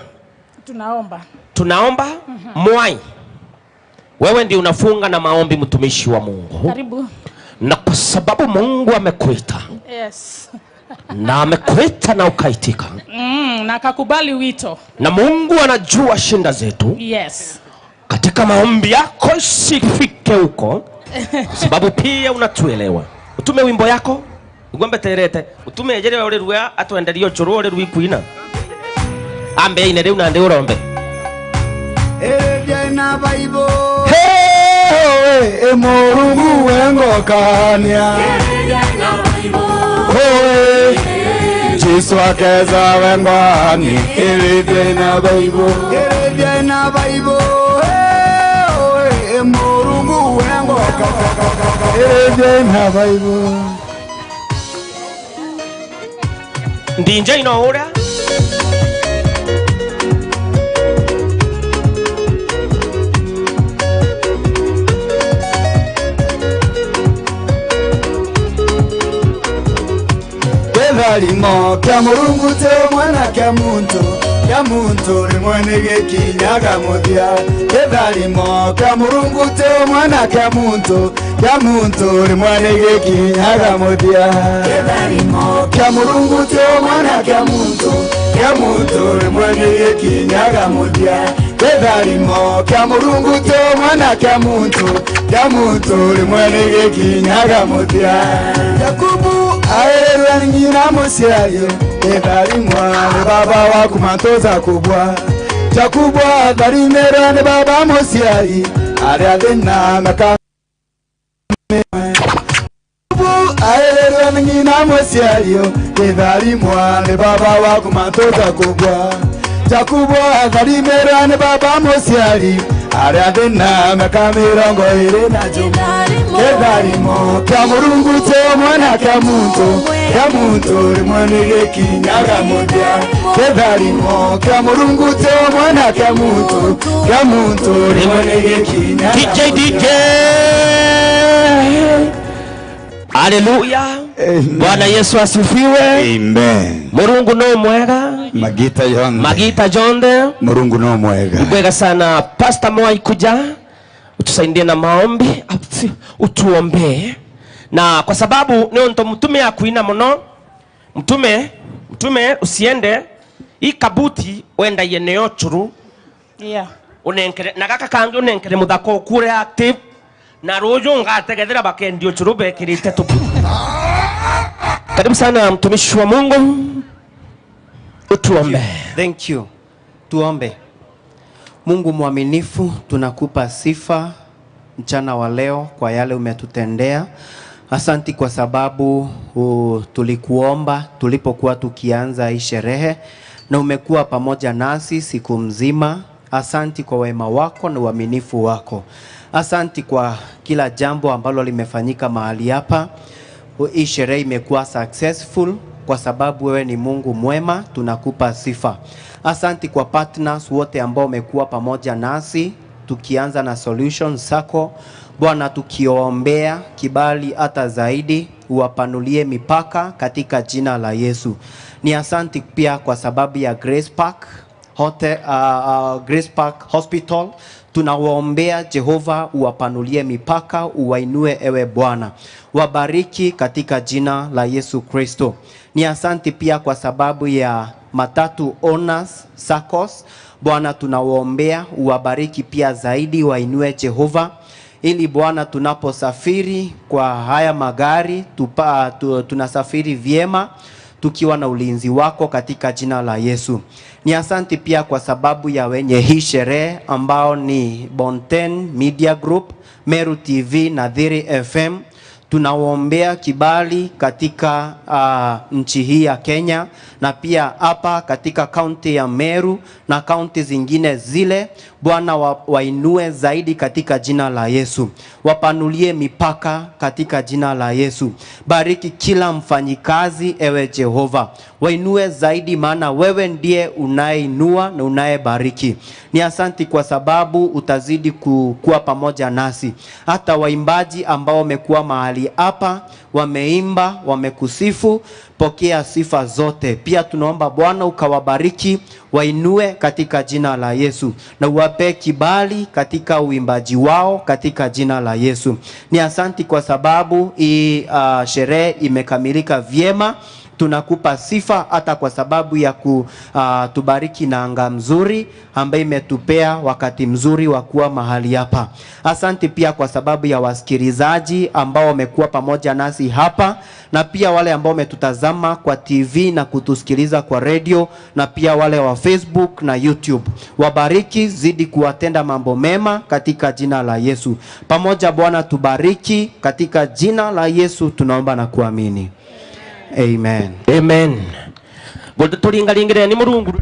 tunaomba. Tunaomba. Mwai, wewe ndio unafunga na maombi, mtumishi wa Mungu. Karibu. Na kwa sababu Mungu amekuita, yes, na amekuita na ukaitika, mm, na akakubali wito, na Mungu anajua shinda zetu, yes, katika maombi yako isifike huko, kwa sababu pia unatuelewa. Utume wimbo yako, ugwe mbeterete. Utume ejere ore rua atwenderie ucuru ore rwikwina. Ambe aine riu nandi urombe. Iriria na Bible. Hey, oe, e Murungu wengokania. Oe, Jesu akeza wengwani. Iriria na Bible. Iriria na Bible. Hey, oe, e Murungu wengokania. Iriria na Bible. D J no uria. Kitharimo kia Murungu ti umwe na kia muntu, kia muntu rimwe ni gikinyaga muthia. Kitharimo kia Murungu ti umwe na kia muntu, kia muntu rimwe ni gikinyaga muthia. Kitharimo kia Murungu ti umwe na kia muntu, kia muntu rimwe ni gikinyaga muthia. Kitharimo kia Murungu ti umwe na kia muntu, kia muntu rimwe ni gikinyaga muthia. Jakubu airirwe ni ng'ina muciari, kitharimwa ni baba waku mantu ja kubua. Jakubu atharimirwe ni baba muciari, aria thina meka Jakubu airirwe ni ng'ina muciari, kitharimwa ni baba waku mantu ja kubua. Jakubu atharimirwe ni baba muciari, aria thina meka mirongo iri na jumwa. Kitharimo kia Murungu ti umwe na kia muntu, kia muntu rimwe ni gikinyaga muthia. Kitharimo kia Murungu ti umwe na kia muntu, kia muntu rimwe ni gikinyaga D J, D J. Haleluya. Amen. Bwana Yesu asifiwe. Amen. Murungu no mwega. Magita yonthe. Magita jonthe. Murungu no mwega. Ni bwega sana. Pastor Mwai, kuja utusaidie na maombi, utuombee. Na kwa sababu ni untu mtume akuina muno, mtume, mtume usiende, hii kabuti wendagie nio churu. Yeah. Unenkere, na gaka kangi unenkere muthaka ukure active, na ruju ngategethera bakendia ucuru bekirite tubu. Karibu sana mtumishi wa Mungu. Utuombe. Thank you. Tuombe. Mungu mwaminifu, tunakupa sifa mchana wa leo kwa yale umetutendea. Asanti kwa sababu, u-, tulikuomba tulipokuwa tukianza hii sherehe, na umekuwa pamoja nasi siku mzima. Asanti kwa wema wako na uaminifu wako. Asanti kwa kila jambo ambalo limefanyika mahali hapa. Hii sherehe imekuwa successful kwa sababu wewe ni Mungu mwema, tunakupa sifa. Asanti kwa partners wote ambao wamekuwa pamoja nasi, tukianza na Solution Circle. Bwana, tukiombea kibali hata zaidi, uwapanulie mipaka katika jina la Yesu. Ni asanti pia kwa sababu ya Grace Park Hote-, ah, ah, Grace Park Hospital. Tunawaombea Jehova, uwapanulie mipaka, uwainue ewe Bwana. Wabariki katika jina la Yesu Kristo. Ni asanti pia kwa sababu ya matatu owners, saccos. Bwana, tunawaombea, uwabariki pia zaidi, wainue Jehova. ili Bwana, tunaposafiri kwa haya magari tupa, tu, tunasafiri vyema tukiwa na ulinzi wako katika jina la Yesu. Ni asanti pia kwa sababu ya wenye hii sherehe ambao ni Bonten Media Group, Meru T V na Thiri F M. Tunawaombea kibali katika, ah, nchi hii ya Kenya na pia hapa katika kaunti ya Meru na kaunti zingine zile. Bwana wa, wainue zaidi katika jina la Yesu. Wapanulie mipaka katika jina la Yesu. Bariki kila mfanyikazi, ewe Jehova. Wainue zaidi, maana wewe ndiye unayeinua na unayebariki. Ni asanti kwa sababu utazidi ku-, kuwa pamoja nasi. Hata waimbaji ambao wamekuwa mahali hapa, wameimba, wamekusifu, pokea sifa zote. Pia tunaomba Bwana ukawabariki, wainue katika jina la Yesu, na uwape kibali katika uimbaji wao katika jina la Yesu. Ni asanti kwa sababu hii, ah, sherehe imekamilika vyema. Tunakupa sifa hata kwa sababu ya ku-, ah, tubariki na anga mzuri ambayo imetupea wakati mzuri wa kuwa mahali hapa. Asante pia kwa sababu ya wasikilizaji ambao wamekuwa pamoja nasi hapa, na pia wale ambao wametutazama kwa T V na kutusikiliza kwa radio, na pia wale wa Facebook na YouTube. Wabariki, zidi kuwatenda mambo mema katika jina la Yesu. Pamoja Bwana tubariki, katika jina la Yesu tunaomba na kuamini. Amen. Amen. Gwe turingaringire ni Murungu.